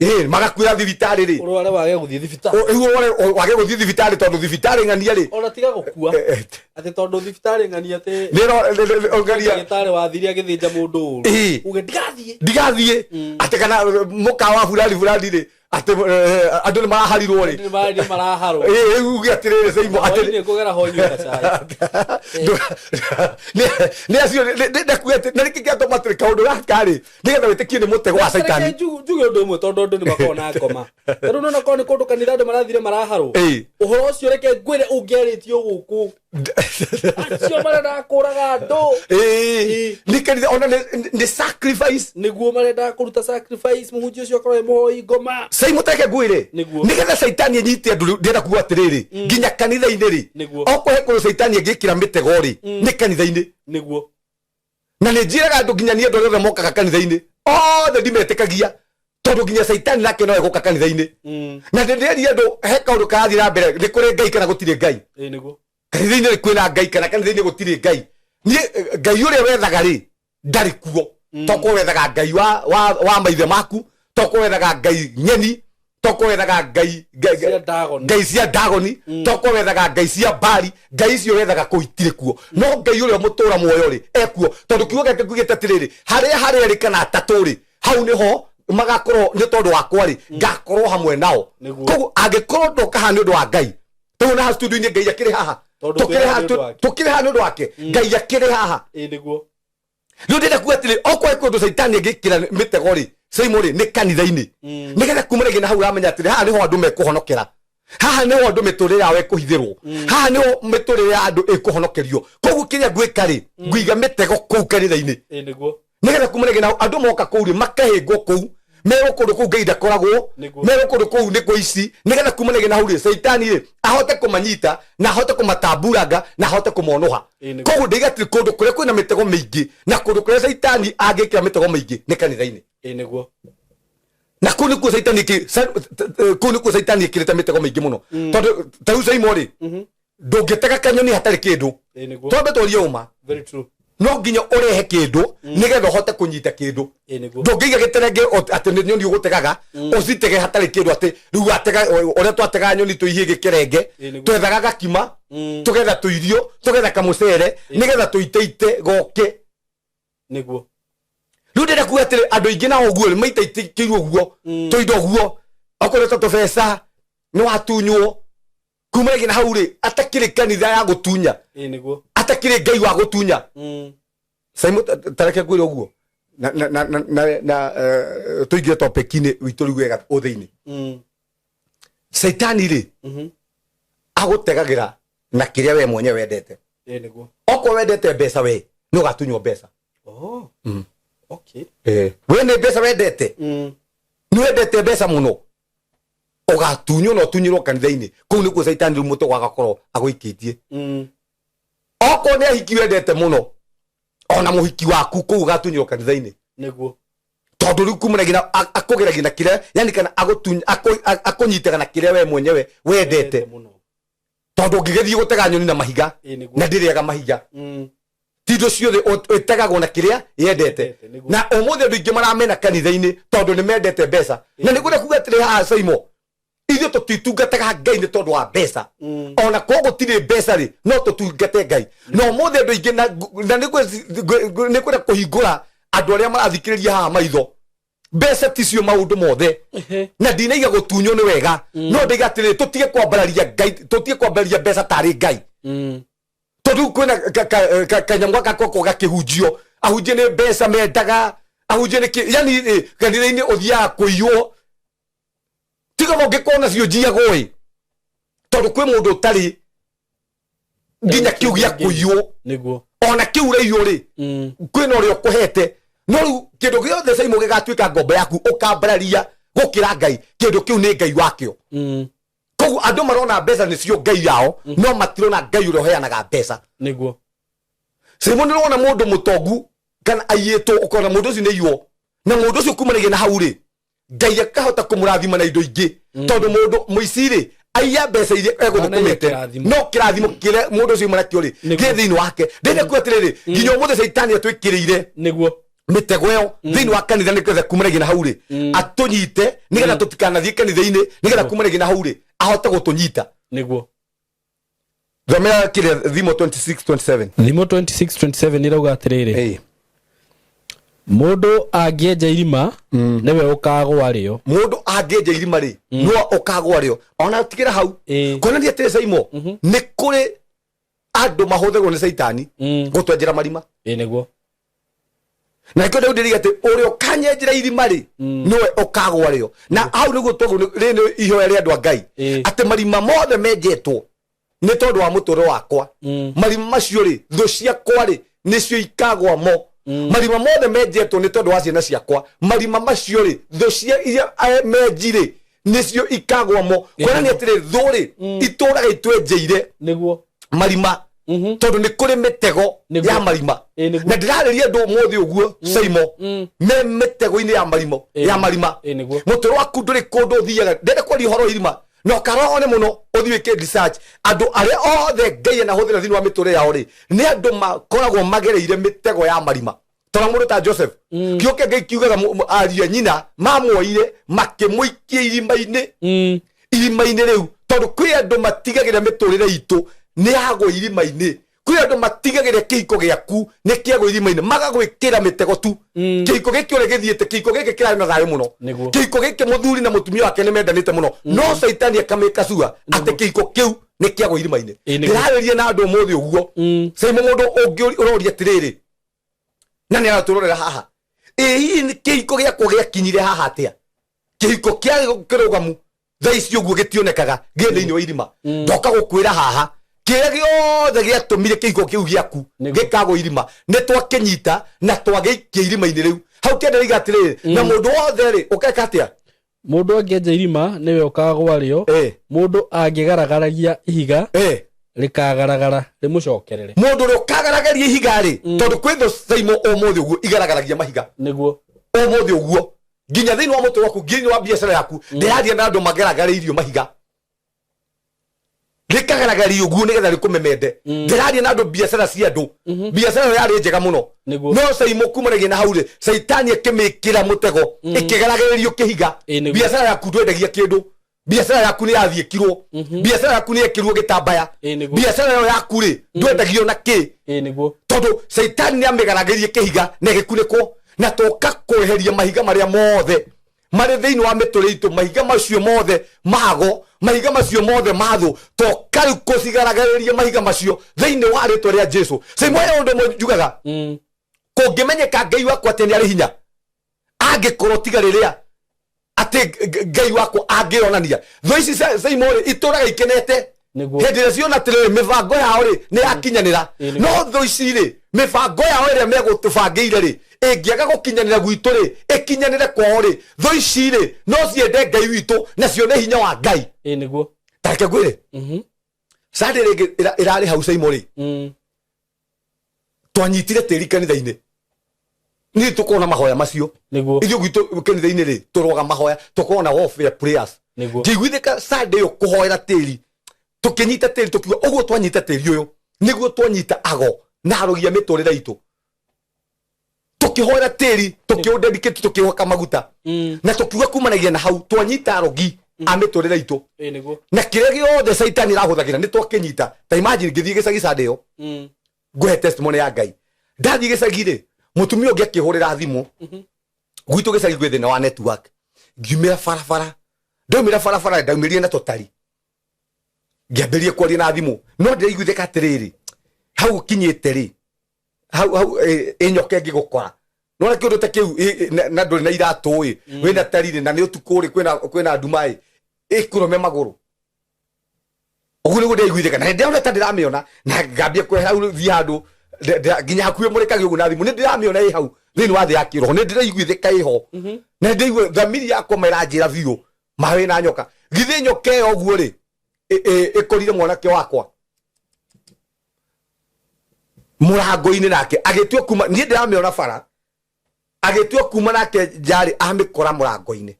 ĩĩ, magakuĩra thibitarĩ rĩ. Ũrware wage gũthiĩ thibitarĩ. Rĩu ũrware wage gũthiĩ thibitarĩ tondũ thibitarĩ ng'ania rĩ. Ona tiga gũkua, atĩ tondũ thibitarĩ ng'ania atĩ nĩ ng'ania ndagĩtarĩ wathire agĩthĩnja mũndũ ũru, uge ndigathiĩ. Ndigathiĩ, atĩ kana mũkawa fulani fulani rĩ, atĩ andũ nĩ maraharirwo rĩ. Andũ nĩ maraharwo. Ĩĩ, rĩu uge atĩrĩrĩ, Saimo, atĩ Hwainĩ kũgera ho nyue gacai. Nĩ acio ndakuga atĩ na nĩkĩ kĩatũma atĩrĩ kaũndũ gaka rĩ, nĩgetha wĩtĩkie nĩ mũtego wa Caitani. Reke njuge ũndũ ũmwe, tondũ andũ nĩ makoragwo na ngoma. Tondũ nona korwo nĩ kũndũ kanitha andũ marathire maraharwo, ũhoro ũcio reke ngwĩre ũngĩarĩtio gũkũ, acio marendaga kũraga andũ. Ĩĩ, nĩ kanitha ona nĩ sacrifice. Nĩguo, marendaga kũruta sacrifice, mũhunjia ũcio akorwo e mũhoi ngoma. Saimo, tareke ngwĩre, nĩgetha Caitani anyite andũ rĩu, ndĩrenda kuga atĩrĩrĩ, nginya kanitha-inĩ rĩ, okorwo he kũndũ Caitani angĩkĩra mĩtego rĩ, nĩ kanitha-inĩ. Na nĩ njĩraga andũ, nginya niĩ, andũ arĩa othe mokaga kanitha-inĩ othe ndimetĩkagia, tondũ nginya Caitani nake no egũka kanitha-inĩ. Na ndĩndĩria andũ, he kaũndũ karathiĩ na mbere, nĩ kũrĩ Ngai kana gũtirĩ Ngai? Ĩĩ nĩguo. Kanitha-inĩ kwĩna Ngai kana kanitha-inĩ gũtirĩ Ngai? Niĩ Ngai ũrĩa wethaga rĩ, ndarĩ kuo. Tokorwo wethaga Ngai wa maithe maku, tokorwo wethaga ngai nyeni, tokorwo wethaga ngai cia Ndagoni. Ngai cia Ndagoni, tokorwo wethaga ngai cia Bari, ngai icio wethaga kũu itirĩ kuo. No Ngai ũrĩa mũtũra muoyo rĩ, ekuo, tondũ kiugo gĩake kiugĩte atĩrĩrĩ, harĩa harĩa erĩ kana atatũ rĩ, hau nĩho magakorwo nĩ tondũ wakwa rĩ, ngakorwo hamwe nao. Koguo angĩkorwo ndoka haha nĩ ũndũ wa Ngai, tũu na studio-inĩ, Ngai akĩrĩ haha. Tondũ Tũkĩrĩ twĩ haha haha nĩ ũndũ wake. Tũkĩrĩ haha nĩ ũndũ wake, Ngai akĩrĩ haha. Ĩĩ nĩguo. Rĩu ndĩrenda kuga atĩrĩ, okorwo kũndũ Caitani angĩkĩra mĩtego rĩ, Saimo rĩ, nĩ kanitha-inĩ, nĩgetha kuma rĩngĩ na hau ũramenya atĩrĩ, haha nĩho andũ mekũhonokera, haha nĩho andũ mĩtũrĩre yao ĩkũhithĩrwo, haha nĩho mĩtũrĩre ya andũ ĩkũhonokerio. Koguo kĩrĩa ngwĩka rĩ, ngũiga mĩtego kũu kanitha-inĩ, Ĩĩ nĩguo. Nĩgetha kuma rĩngĩ na andũ moka kũu rĩ, makahĩngwo kũu, merwo kũndũ kũu Ngai ndakoragwo, merwo kũndũ kũu nĩ kwa ici, nĩgetha kuma rĩngĩ na hau rĩ, Caitani rĩ ahote kũmanyita na ahote kũmatamburanga na ahote kũmonũha. Ĩĩ nĩguo. Koguo ndĩiga atĩrĩ, kũndũ kũrĩa kwĩna mĩtego mĩingĩ na kũndũ kũrĩa Caitani angĩkĩra mĩtego mĩingĩ nĩ kanitha-inĩ. Ĩĩ nĩguo. Na kũu nĩkuo Caitani kũu nĩkuo Caitani ĩkĩrĩte mĩtego mĩingĩ mũno, tondũ ta rĩu, Caimo rĩ, ndũngĩtega kanyoni hatarĩ kĩndũ. Ĩĩ nĩguo. Twambe twarie ũma. Very true. No nginya ũrehe kĩndũ nĩgetha ũhote kũnyita kĩndũ. Ĩĩ nĩguo. Ndũngĩiga gĩterenge atĩ nĩ nyoni ũgũtegaga, ũcitege hatarĩ kĩndũ, atĩ rĩu watega ũrĩa twategaga nyoni tũihie gĩkerenge. Ĩĩ nĩguo. Twethaga gakima, tũgetha tũirio, tũgetha kamũcere, nĩgetha tũiteite goke. Rĩu ndĩrenda kuga atĩrĩ, andũ aingĩ nao ũguo rĩ, maitaitĩkĩirwo ũguo tũindo ũguo, okorwo ta tũbeca nĩ watunywo, kuma rĩngĩ na hau rĩ, atakĩrĩ kanitha ya gũtunya, Ĩĩ nĩguo. Atakĩrĩ Ngai wa gũtunya. Simon, tareke ngwĩre ũguo na tũingĩre topic-inĩ witũ rĩu wega ũthĩinĩ. Caitani rĩ, agũtegagĩra na kĩrĩa we mwenyewe wendete. Ĩĩ nĩguo. Okorwo wendete mbeca, we nĩ ũgatunywo mbeca. Oh. Okay. We nĩ mbeca wendete, nĩ wendete mbeca mũno, ũgatunywo na ũtunyĩrwo kanitha-inĩ. Kũu nĩkuo Caitani rĩu mũtego agakorwo agũikĩtie. Okorwo nĩ ahiki wendete mũno, ona mũhiki waku kũu ũgatunyĩrwo kanitha-inĩ. Tondũ rĩu kumanagia na akũgeragia na kĩrĩa, yani kana akũnyitaga na kĩrĩa we mwenyewe wendete. Mũno. Tondũ ũngĩgĩthiĩ gũtega nyoni na mahiga, Ĩĩ nĩguo. na ndĩrĩaga mahiga. Ti indo ciothe ĩtegagwo na kĩrĩa yendete. Yendete, nĩguo. Na ũmũthĩ andũ aingĩ maramena kanitha-inĩ tondũ nĩ mendete mbeca, na nĩguo kuga atĩrĩ haha, Saimo, ithuĩ tũtitungataga Ngai nĩ tondũ wa mbeca. Ona korwo gũtirĩ mbeca rĩ, no tũtungate Ngai. Na ũmũthĩ andũ aingĩ na nĩ kwenda kũhingũra andũ arĩa marathikĩrĩria haha maitho, mbeca ticio maũndũ mothe. Na ndinaiga gũtunywo nĩ wega, no ndaiga atĩrĩrĩ, tũtige kwambararia Ngai, tũtige kwambararia mbeca tarĩ Ngai. Tondũ kwĩna kanyamũ gaka goko gakĩhunjio, ahunjia nĩ mbeca mendaga, ahunjia nĩ kĩ, yani kanitha-inĩ ũthiaga kũiywo, tiga ũngĩkorwo nacio njiagwo ĩ, tondũ kwĩ mũndũ ũtarĩ nginya kĩu gĩa kũiywo. Ona kĩu ũraiywo rĩ, kwĩna ũrĩa ũkũhete, no rĩu kĩndũ gĩothe, Caimo, gĩgatuĩka ngombo yaku, ũkambararia. Gũkĩra Ngai, kĩndũ kĩu nĩ ngai wakĩo. Koguo andũ marona mbeca nĩcio ngai yao, no matirona Ngai ũrĩa ũheanaga mbeca. Simon, nĩũrona mũndũ mũtongu kana aiyĩtwo, ũkona mũndũ ũcio nĩ iywo, na mũndũ ũcio kumanagia na hau rĩ, Ngai akahota kũmũrathima na indo ingĩ, tondũ mũndũ mũici rĩ, aiya mbeca iria egũthũkũmĩte, Kĩrathimo. no kĩrathimo kĩrĩa mũndũ ũcio uma nakĩo rĩ, kĩ thĩinĩ wake. Ndĩrenda kuga atĩrĩrĩ, nginya ũmũthĩ Caitani atwĩkĩrĩire mĩtego ĩyo thĩinĩ wa kanitha, nĩgetha kumanagia na hau rĩ atũnyite, nĩgetha tũtikanathiĩ kanitha-inĩ, nĩgetha kumanagia na hau rĩ ahote gũtũnyita. Thomera kĩrĩa, Thimo 26:27. Thimo 26:27 ĩrauga atĩrĩrĩ, mũndũ angĩenja irima, nĩwe ũkagwa rĩo. Mũndũ angĩenja irima rĩ, no ũkagwa rĩo. Ona tigĩra hau, kuonania atĩrĩ, Saimo, nĩ kũrĩ andũ mahũthĩrwo nĩ Caitani gũtwenjera marima. Ĩĩ nĩguo. Na nĩkĩo Daudi arauga atĩ ũrĩa ũkanyenjera irima rĩ, nĩwe ũkagwa rĩo. Na hau nĩguo twaguo rĩrĩ nĩ ihoya rĩa andũ a Ngai, atĩ marima mothe menjetwo nĩ tondũ wa mũtũrĩre wakwa, marima macio rĩ, thũ ciakwa rĩ, nĩcio ikagwa mo. Marima mothe menjetwo nĩ tondũ wa ciana ciakwa, marima macio rĩ, thũ cia iria menji rĩ, nĩcio ikagwa mo. Kuonania atĩrĩ, thũ rĩ, itũraga itwenjeire marima, tondũ nĩ kũrĩ mĩtego ya marima. Na ndĩrarĩria andũ ũmũthĩ ũguo, Saimo, me mĩtego-inĩ ya marimo, ya marima. Mũtwe waku ndũrĩ kũndũ ũthiaga. Ndĩrenda kwaria ũhoro wa irima, na ũkarone mũno, ũthiĩ wĩke research. Andũ arĩa othe Ngai anahũthĩra thĩinĩ wa mĩtũrĩre yao rĩ, nĩ andũ makoragwo magereire mĩtego ya marima. Tora mũndũ ta Joseph, kĩo kĩa Ngai kiugaga ariũ a nyina mamuoire makĩmũikia irima-inĩ, irima-inĩ rĩu, tondũ kwĩ andũ matigagĩra mĩtũrĩre itũ nĩ yagwo irima-inĩ. Kwĩ andũ matigagĩra kĩhiko gĩaku nĩ kĩagwo irima-inĩ, magagwĩkĩra mĩtego tu. Kĩhiko gĩkĩ ũrĩa gĩthiĩte, kĩhiko gĩkĩ kĩrarĩ na thayũ mũno, kĩhiko gĩkĩ mũthuri na mũtumia wake nĩ mendanĩte mũno, no Caitani akamĩka cua atĩ kĩhiko kĩu nĩ kĩagwo irima-inĩ. Ndĩrarĩria na andũ ũmũthĩ ũguo, Saimo, mũndũ ũngĩ ũroria atĩrĩrĩ, na nĩ aratũrorera haha, ĩ hihi nĩ kĩhiko gĩakwa gĩakinyire haha atĩa? Kĩhiko kĩarĩ kĩrũgamu, thaa ici ũguo gĩtionekaga, gĩ thĩinĩ wa irima. Ndoka gũkwĩra haha, kĩrĩa gĩothe gĩatũmire kĩhiko kĩu gĩaku gĩkagwo irima, nĩ twakĩnyita na twagĩikia irima-inĩ rĩu. Hau kĩendereiga atĩrĩrĩ, na mũndũ wothe rĩ, ũkeka atĩa? Mũndũ angĩenja irima, nĩwe ũkagwa rĩo. Mũndũ angĩgaragaragia ihiga, rĩkagaragara rĩmũcokerere. Mũndũ ũrĩa ũkagaragaria ihiga rĩ, tondũ kwĩ thũ, Saimo, ũmũthĩ ũguo igaragaragia mahiga. Ũmũthĩ ũguo nginya thĩinĩ wa mũtwe waku, nginya thĩinĩ wa biacara yaku, ndĩraria na andũ magaragareirio mahiga, rĩkagaragaria ũguo nĩgetha rĩkũmemende. Ndĩraria na andũ biacara cia andũ, biacara ĩyo yarĩ njega mũno, no Saimo, kumanagia na hau rĩ, Caitani akĩmĩkĩra mũtego, ĩkĩgaragĩrĩrio kĩhiga. Biacara yaku ndwendagia kĩndũ, biacara yaku nĩ yathiĩkirwo, biacara yaku nĩ yekĩrwo gĩtambaya. Biacara ĩyo yaku rĩ, ndwendagio na kĩ, tondũ Caitani nĩ amĩgaragĩrie kĩhiga na ĩgĩkunĩkwo. Na tũka kweheria mahiga marĩa mothe marĩ thĩinĩ wa mĩtũrĩ itũ, mahiga macio mothe mago, mahiga macio mothe mathũ, toka rĩu kũcigaragĩrĩria mahiga macio thĩinĩ wa rĩtwa rĩa Jesu. Saimo, he ũndũ ũmwe njugaga, kũngĩmenyeka Ngai wakwa atĩ nĩ arĩ hinya, angĩkorwo tiga rĩrĩa atĩ Ngai wakwa angĩonania thũ ici Saimo rĩ, itũraga ikenete hĩndĩ ĩrĩa ciona atĩrĩrĩ, mĩbango yao rĩ nĩ yakinyanĩra. No thũ ici rĩ, mĩbango yao ĩrĩa megũtũbangĩire rĩ, ĩngĩaga gũkinyanĩra gwitũ rĩ, ĩkinyanĩre kwao rĩ, thũ ici rĩ no ciende Ngai witũ na cione hinya wa Ngai. Ta reke ngwĩre, Sunday rĩngĩ ĩrarĩ hau, Saimo rĩ, twanyitire tĩri kanitha-inĩ. Niĩ tũkorwo na mahoya macio. Ithuĩ gwitũ kanitha-inĩ rĩ, tũroga mahoya, tũkorwo na warfare prayers. Ngĩiguithĩka Sunday ĩyo kũhoera tĩri, tũkĩnyita tĩri, tũkiuga ũguo twanyita tĩri ũyũ nĩguo twanyita ago na arogi a mĩtũrĩre itũ. Tũkĩhoera tĩri, tũkĩũdedicate, tũkĩũhaka maguta, na tũkiuga kumanagia na hau twanyita arogi a mĩtũrĩre itũ na kĩrĩa gĩothe Caitani arahũthagĩra nĩ twakĩnyita. Ta imagine, ngĩthiĩ gĩcagi Sunday ĩyo, ngũhe testimony ya Ngai. Ndathiĩ gĩcagi rĩ, mũtumia ũngĩ akĩhũrĩra thimũ. Gwitũ gĩcagi gwĩ thĩna wa network. Ngiumĩra barabara, ndaumĩra barabara, ndaumĩrire na tũtari, ngĩambĩrĩria kwaria na thimũ, no ndĩraiguithĩka atĩrĩrĩ, hau ũkinyĩte rĩ, hau ĩnyoka ĩngĩgũkora, nona kĩũndũ ta kĩu, na ndũrĩ na iratũ ĩ, wĩna tarire na nĩ ũtukũ rĩ, kwĩna nduma ĩ, ĩkũrũme magũrũ ũguo nĩguo ndĩraiguithĩka, na ndĩrona ta ndĩramĩona, na ngambia kwehera hau, thiĩ handũ nginya hakuhĩ mũrĩkage ũguo na thimũ, nĩ ndĩramĩona ĩ hau. Thĩinĩ wa thĩ ya kĩroho nĩ ndĩraiguithĩka ĩho, na ndĩraigua thamiri yakwa ma ĩranjĩra biũ ma wĩna nyoka. Githĩ nyoka ĩyo ũguo rĩ ĩkorire mwanake wakwa mũrango-inĩ, nake agĩtua kuma, niĩ ndĩramĩona bara, agĩtua kuma nake njarĩ amĩkora mũrango-inĩ.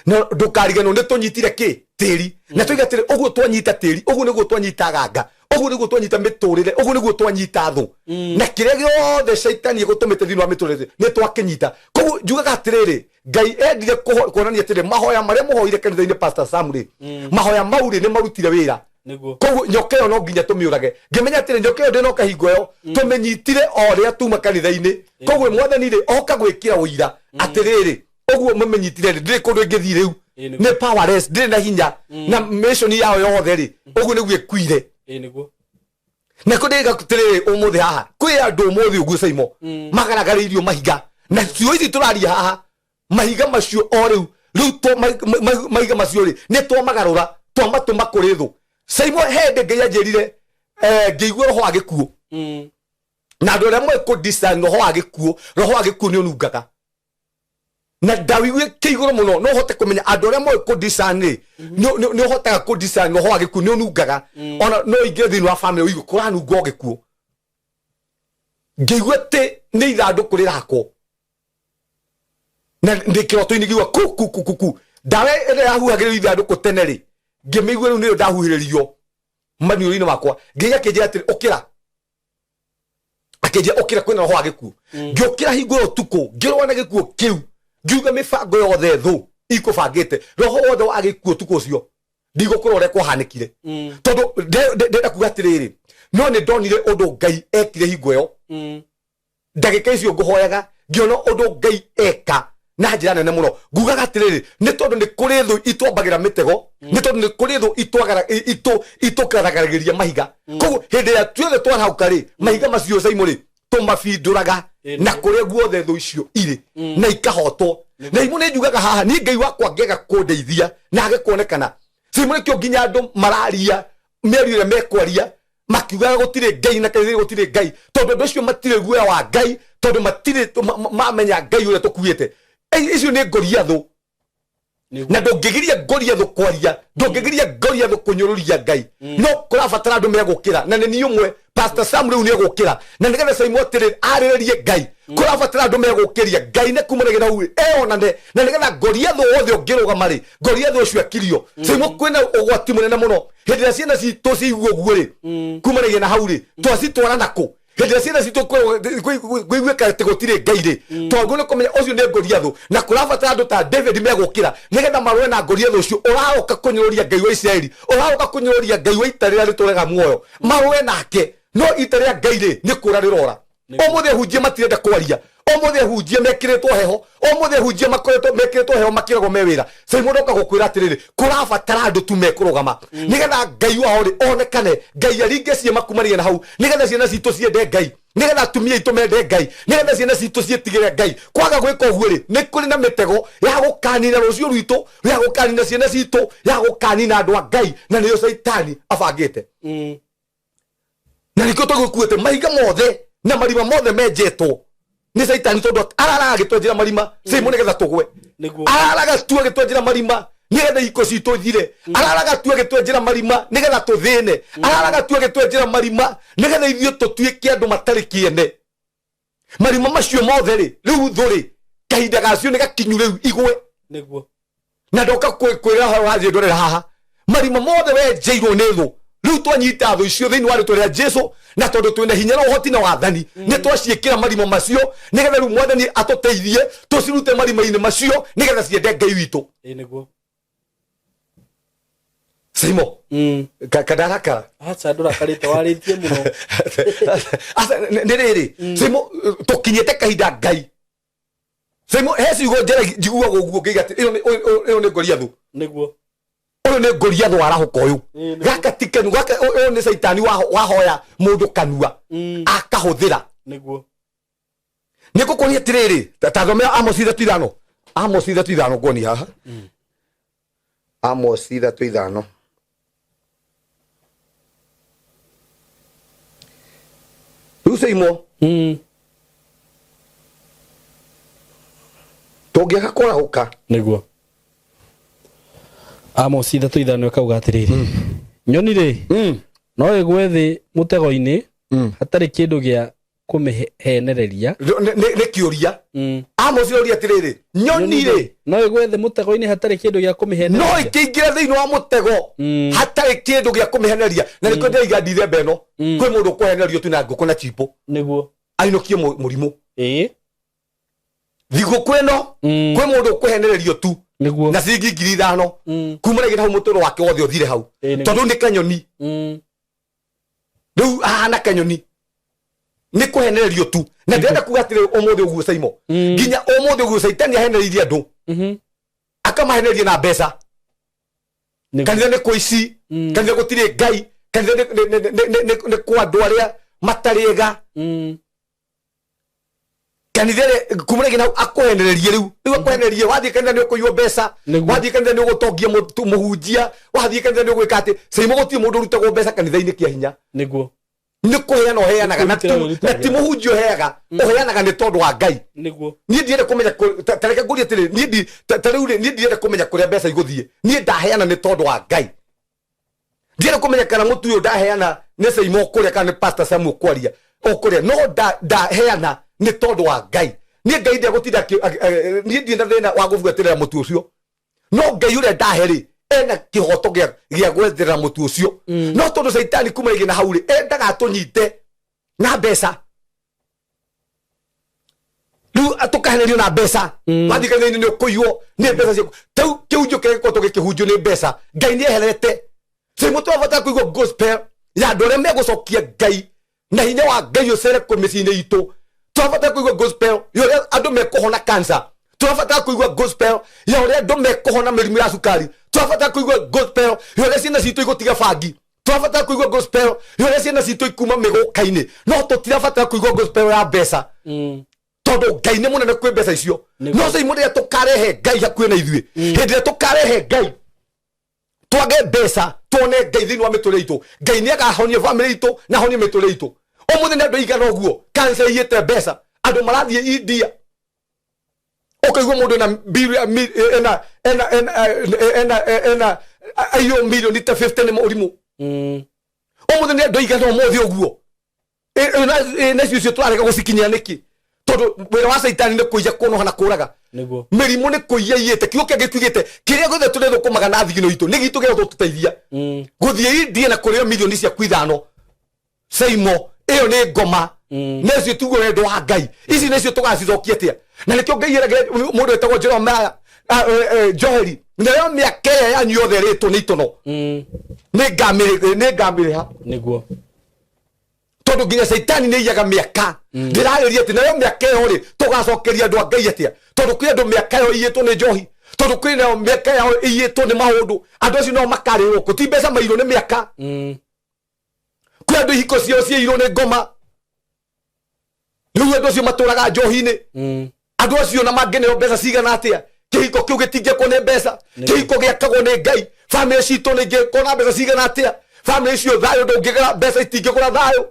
Na ndũkariganĩrwo nĩ tũnyitire kĩ tĩri, na tũiga atĩrĩ, ũguo twanyita tĩri, ũguo nĩguo twanyita ganga, ũguo nĩguo twanyita mĩtũrĩre, ũguo nĩguo twanyita thũ, na kĩrĩa gĩothe caitani ĩgũtũmĩte thĩinĩ wa mĩtũrĩre nĩ twakĩnyita. Koguo njugaga atĩrĩrĩ, Ngai endire kuonania atĩrĩ, mahoya marĩa mũhoire kanitha-inĩ, Pastor Sam rĩ, mahoya mau rĩ, nĩ marutire wĩra. Koguo nyoka ĩyo no nginya tũmĩũrage. Ngĩmenya atĩrĩ, nyoka ĩyo ndĩnoka hingo ĩyo, tũmĩnyitire o rĩrĩa tuma kanitha-inĩ. Koguo Mwathani rĩ, oka gwĩkĩra ũira atĩrĩrĩ, ũguo mũmĩnyitire rĩ, ndĩrĩ kũndũ ĩngĩthiĩ rĩu. Nĩ powerless, ndĩrĩ na hinya, na mission yayo yothe rĩ, ũguo nĩguo ĩkuire. Ĩĩ nĩguo. Na kå ndä atĩrĩrĩ, ũmũthĩ haha kwĩ andũ ũmũthĩ ũguo caimo magaragarĩirio mahiga na cio ici tũraria haha, mahiga macio o rĩu rĩu mahiga macio rĩ, nĩ twamagarũra, twamatũma kũrĩ thũ. Caimo, he hĩndĩ Ngai anjĩrire, ngĩigua roho wa gĩkuũ, na andũ arĩa moĩ kũ discern roho wa gĩkuũ, roho wa gĩkuũ nĩ ũnungaga na ndawigue kä igå rå må no, no hote kå menya andå arä a moä kå discern rä, nä å hotaga kå discern roho wa gä kuo nä å nungaga. Ona no ingä thä inä wa family ũigue kå ranunga o gä kuo. Ngĩigua atä nä ithandå kå rä rakwo na ndä kä roto-inä ngĩigua ku ku ku ku ku ndawa ĩrĩa yahuhagĩrĩrio ithandũkũ tene rĩ, ngĩmĩigua rĩu nĩyo ndahuhĩrĩrio maniũrũ-inĩ makwa. Ngai akĩnjĩra atĩrĩ, ũkĩra, akĩnjĩra ũkĩra, kwĩna roho wa gĩkuũ. Ngĩũkĩra hingo ĩyo ũtukũ, ngĩrũa na gĩkuũ kĩu, ngiuga mĩbango yothe thũ ikũbangĩte, roho wothe wa gĩkuũ, ũtukũ ũcio ndigũkũra ũrĩa kwahanĩkire, tondũ ndenda kuga atĩrĩrĩ, no nĩ ndonire ũndũ Ngai ekire hingo ĩyo. Ndagĩka icio ngũhoyaga, ngĩona ũndũ Ngai eka na njĩra nene mũno. Ngugaga atĩrĩrĩ, nĩ tondũ nĩ kũrĩ thũ itwambagĩra mĩtego, nĩ tondũ nĩ kũrĩ thũ itũkaragĩria mahiga. Koguo hĩndĩ ĩrĩa tuothe twarahũka rĩ, mahiga macio caimũ rĩ, tũmabindũraga na kũrĩa guothe thũ icio irĩ, na ikahotwo. Na imũ nĩ njugaga haha, niĩ Ngai wakwa ngĩaga kũndeithia na age kuonekana, caimũ, nĩkĩo nginya andũ mararia mĩario ĩrĩa mekwaria makiugaga gũtirĩ Ngai na kanitha gũtirĩ Ngai, tondũ andũ acio matirĩ guoya wa Ngai, tondũ matirĩ mamenya Ngai ũrĩa tũkuĩte. Icio nĩ ngoriathũ, na ndũngĩgiria ngoriathũ kwaria, ndũngĩgiria ngoriathũ kũnyũrũria Ngai. No kũrabatara andũ megũkĩra, na nĩ niĩ ũmwe. Pastor Sam rĩu nĩ egũkĩra, na nĩgetha Saimũ atĩrĩ arĩrĩrie Ngai. Kũrabatara andũ megũkĩria Ngai na kumanagia na hau eyonane, na nĩgetha ngoriathũ wothe ũngĩrũgama rĩ, ngoriathũ ũcio akirio. Saimũ, kwĩna ũgwati mũnene mũno hĩndĩ ĩrĩa ciana citũ ciigua ũguo rĩ, kumanagia na hau rĩ, twacitwara nakũ? Hĩndĩ ĩrĩa ciana citũ kũiguĩka atĩ gũtirĩ Ngai rĩ, twagĩrĩirwo nĩ kũmenya ũcio nĩ ngoriathũ, na kũrabatara andũ ta David megũkĩra nĩgetha marũe na ngoriathũ ũcio ũraũka kũnyũrũria Ngai wa Isiraeli, ũraũka kũnyũrũria Ngai wa ita rĩrĩa rĩtũrega muoyo. Marũe nake, no ita rĩa Ngai rĩ, nĩ kũra rĩrora. Ũmũthĩ ahunjia matirenda kwaria, ũmũthĩ ahunjia mekĩrĩtwo heho, ũmũthĩ ahunjia makoretwo mekĩrĩtwo heho makĩragwo me wĩra. Sai mũndũ oka gũkwĩra atĩrĩrĩ, kũrabatara andũ tu mekũrũgama nĩgetha Ngai wao rĩ onekane, Ngai aringe ciama kumania na hau, nĩgetha ciana citũ ciende Ngai, nĩgetha atumia aitũ mende Ngai, nĩgetha ciana citũ ciĩtigĩre Ngai. Kwaga gwĩka ũguo rĩ, nĩ kũrĩ na mĩtego ya gũkanina rũciũ rwitũ, ya gũkanina ciana citũ, ya gũkanina andũ a Ngai, na nĩyo Caitani abangĩte. Na nĩkĩo tũgĩkuĩte mahiga mothe na marima mothe menjetwo nĩ Caitani, tondũ araraga agĩtwenjera marima cimũ nĩgetha tũgwe. Araraga tu agĩtwenjera marima nĩgetha ihiko citũ ithire. Araraga tu agĩtwenjera marima nĩgetha tũthĩne. Araraga tu agĩtwenjera marima nĩgetha ithuĩ tũtuĩke andũ matarĩ kĩene. Marima macio mothe rĩ, rĩu thũ rĩ, kahinda gacio nĩ gakinyu rĩu igwe. Na ndoka kwĩra wathiĩ ndorera haha, marima mothe wenjeirwo nĩ thũ, rĩu twanyita thũ icio thĩinĩ wa rĩtwa rĩa Jesu, na tondũ twĩna hinya na ũhoti na wathani, nĩ twaciĩkĩra marima macio, nĩgetha rĩu Mwathani atũteithie tũcirute marima-inĩ macio, nĩgetha ciende Ngai witũ. Ĩĩ nĩguo. Simo, kandarakara. Aca, ndũrakarĩte, warĩtie mũno. Aca, nĩ rĩrĩ Simo, tũkinyĩte kahinda Ngai. Simo, he ciugo njera njiguaga ũguo ngĩiga atĩ ĩyo ĩyo nĩ ngoriathũ. Ũyũ nĩ ngoriathũ warahũka ũyũ. Ĩĩ, nĩguo. Gaka ti kanua gaka, ũyũ nĩ caitani wahoya mũndũ kanua akahũthĩra. Nĩ ngũkũria atĩrĩrĩ, ta thomea Amosi 3:5, Amosi 3:5, nguonia haha, Amosi 3:5. Rĩu Seimo, Ũngĩaga kwarahũka. Nĩguo. Amosi 3:5 ĩkauga atĩrĩrĩ, nyoni rĩ, no ĩgwe thĩ mũtego-inĩ hatarĩ kĩndũ gĩa kũmĩhenereria. Nĩ kĩũria. Amosi oria atĩrĩrĩ, nyoni rĩ, no ĩgwe thĩ mũtego-inĩ hatarĩ kĩndũ gĩa no kũmĩhenereria. Ĩkĩingĩra thĩinĩ wa mũtego hatarĩ kĩndũ gĩa kũmĩheneria. Na nĩkĩo ndĩraiga ndithemba ĩno kwĩ mũndũ ũkũhenerio tu na ngũkũ na chimbo, ainũkie mũrimũ. Thigũkũ ĩno kwĩ mũndũ ũkũhenererio tu na ciringi 5,000, kuma rĩngĩ hau mũtũrũ wake wothe ũthire hau. Tondũ nĩ kanyoni. Rĩu ahana kanyoni nĩ kũhenererio tu. Na ndĩrenda kuga atĩrĩ, ũmũthĩ ũguo Saimo, nginya ũmũthĩ ũguo Caitani ahenereirie andũ, akamahenereria na mbeca. Kanitha nĩ kũici, kanitha gũtirĩ Ngai, kanitha nĩ kwa andũ arĩa matarĩ ega. Kanitha ĩrĩa kuma rĩngĩ nau akũhenererie, rĩu akũhenererie, wathiĩ kanitha nĩ ũkũiywo mbeca. Wathiĩ kanitha nĩ ũgũtongia mũhunjia. Wathiĩ kanitha nĩ ũgwĩka atĩ. Caimo, gũtirĩ mũndũ ũrutagwo mbeca kanitha-inĩ kĩa hinya. Nĩ kũheana ũheanaga na Nĩ kũrutĩra na ti mũhunjia ũheaga, ũheanaga nĩ tondũ wa Ngai. Niĩ ndienda kũmenya ta reke ngũrie atĩrĩ, niĩ ndi ta rĩu rĩ, niĩ ndienda kũmenya kũrĩa mbeca igũthiĩ. Niĩ ndaheana nĩ tondũ wa Ngai. Ndienda kũmenya kana mũtu ũyũ ndaheana nĩ Caimo ũkũrĩa kana nĩ Pastor Sam ũkwaria ũkũrĩa, no ndaheana nĩ tondũ wa Ngai. Niĩ Ngai ndegũtinda niĩ ndirĩ na thĩna wa gũbuatĩrĩra mũtu ũcio, no Ngai ũrĩa ndahe rĩ, ena kĩhoto gĩa gwetherera mũtu ũcio. No tondũ Caitani kuma rĩngĩ na hau rĩ, endaga atũnyite na mbeca, rĩu tũkahenerio na mbeca. Wathiĩ kanitha-inĩ nĩ ũkũiywo nĩ mbeca ciaku. Tau kĩhunjio kĩrĩa gĩkoragwo gĩkĩhunjio nĩ mbeca, Ngai nĩ eherete. Sehemu tũrabatara kũigua gospel ya andũ arĩa megũcokia Ngai na hinya wa Ngai ũcere kũ mĩciĩ-inĩ itũ. Tũrabatara kũigua gospel ya ũrĩa andũ mekũhona cancer. Tũrabatara kũigua gospel ya ũrĩa andũ mekũhona mĩrimũ ya cukari. Tũrabatara kũigua gospel ya ũrĩa ciana citũ igũtiga bangi. Tũrabatara kũigua gospel ya ũrĩa ciana citũ ikuma mĩgũka-inĩ, no tũtirabatara kũigua gospel ya mbeca, tondũ Ngai nĩ mũnene kwĩ mbeca icio. No cai mũrĩa tũkarehe Ngai hakuhĩ na ithuĩ, hĩndĩ ĩrĩa tũkarehe Ngai, twage mbeca, tuone Ngai thĩinĩ wa mĩtũrĩre itũ, Ngai nĩ akahonia bamĩrĩ itũ na ahonie mĩtũrĩre itũ. Ũmũthĩ nĩ andũ aigana ũguo kanca iyĩte mbeca, andũ marathiĩ India, ũkaigua mũndũ ena ena ena ena ena ena aiywo milioni ta 50 nĩ mũrimũ. Ũmũthĩ nĩ andũ aigana ũmũthĩ ũguo. Na icio tũrarega gũcikinyĩra nĩkĩ? Tondũ wĩra wa Caitani nĩ kũiya, kũnoha na kũraga. Mĩrimũ nĩ kũiya iyĩte. Kiugo kĩa Ngai kiugĩte kĩrĩa gĩothe tũrĩthũkũmaga na thigino itũ nĩ gitũ gĩa gũtũteithia. Gũthiĩ India na kũrĩo milioni ciaku 5, Saimo, ĩyo nĩ ngoma. Na ũcio tiguo wendo wa Ngai. Ici nĩcio tũgacicokia atĩa? Na nĩkĩo Ngai eragĩra mũndũ wetagwo Jeremiah, Joeli, nayo mĩaka ĩrĩa yanyu yothe ĩrĩtwo nĩ itono, nĩ ngamĩrĩha. Tondũ nginya Caitani nĩ iyaga mĩaka. Ndĩrarĩria atĩ nayo mĩaka ĩyo rĩ, tũgacokeria andũ a Ngai atĩa? Tondũ kwĩ andũ mĩaka ĩyo iyĩtwo nĩ njohi, tondũ kwĩ nayo mĩaka yao iyĩtwo nĩ maũndũ. Andũ acio nao makarĩrwo kũ? Ti mbeca mairwo, nĩ mĩaka. Kwĩ andũ ihiko ciao ciairwo nĩ ngoma. Rĩu andũ acio matũraga njohi-inĩ. Andũ acio na mangĩneo mbeca cigana atĩa, kĩhiko kĩu gĩtingĩakwo nĩ mbeca. Kĩhiko gĩakagwo nĩ Ngai. Bamĩrĩ citũ nĩ ingĩkorwo na mbeca cigana atĩa, bamĩrĩ icio thayũ ndũngĩgũra, mbeca itingĩgũra thayũ.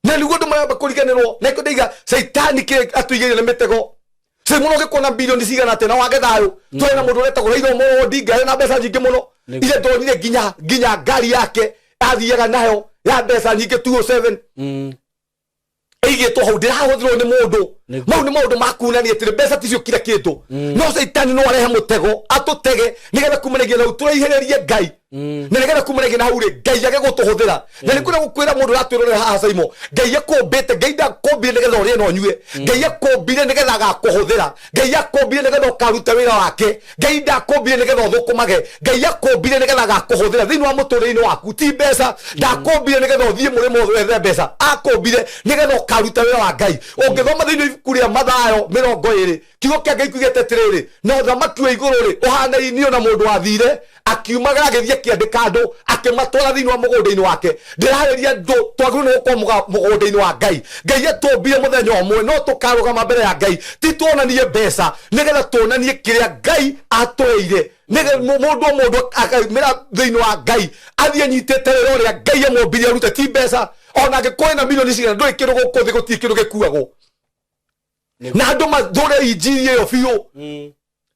Na nĩguo andũ maramba kũriganĩrwo. Na ĩkĩo ndaiga Caitani kĩrĩa atũigĩire nĩ mĩtego. Cai mũno ũngĩkuona na bilioni cigana atĩa na wage thayũ. Twarĩ na mũndũ ũretagwo Raila Amolo Odinga, arĩ na mbeca nyingĩ mũno. Iria ndonire nginya ngari yake athiaga nayo ya mbeca nyingĩ, 207, ĩigĩtwo hau, ndĩrahũthĩrwo nĩ mũndũ. Mau nĩ maũndũ ma kuonania atĩrĩ, mbeca ticio kira kĩndũ. No Caitani no arehe mũtego atũtege nĩgetha kumanagia na hau tũraihĩrĩrie Ngai, na nĩgetha kumanagia na hau rĩ, Ngai age gũtũhũthĩra. Na nĩ kwĩra gũkwĩra mũndũ ũratwĩrorera haha, Saimo, Ngai akũmbĩte. Ngai ndakũmbire nĩgetha ũrĩe na ũnyue. Ngai akũmbire nĩgetha agakũhũthĩra. Ngai akũmbire nĩgetha ũkaruta wĩra wake. Ngai ndakũmbire nĩgetha ũthũkũmage. Ngai akũmbire nĩgetha agakũhũthĩra thĩinĩ wa mũtũrĩre-inĩ waku, ti mbeca. Ndakũmbire nĩgetha ũthiĩ mũrĩmo wethe mbeca. Akũmbire nĩgetha ũkaruta wĩra wa Ngai. Ũngĩthoma thĩinĩ wa ibuku rĩa Mathayo 20, kiugo kĩa Ngai kiugĩte atĩrĩrĩ, na ũthamaki wa igũrũ rĩ, ũhanainio na mũndũ wathire akiumagara agĩthiĩ akĩandĩka andũ akĩmatwara thĩinĩ wa mũgũnda-inĩ wake. Ndĩrarĩria andũ twagĩrĩirwo nĩ gũkorwo mũgũnda-inĩ wa Ngai. Ngai atũmbire mũthenya ũmwe no tũkarũgama mbere ya Ngai, ti tuonanie mbeca, nĩgetha tuonanie kĩrĩa Ngai atũheire. Nĩgetha mũndũ o mũndũ akaumĩra thĩinĩ wa Ngai athiĩ anyitĩte wĩra ũrĩa Ngai amũmbire arute, ti mbeca. Ona angĩkorwo ena milioni cigana, ndũrĩ kĩndũ gũkũ thĩ, gũtirĩ kĩndũ gĩkuagwo. Na andũ mathũre injiri ĩyo biũ.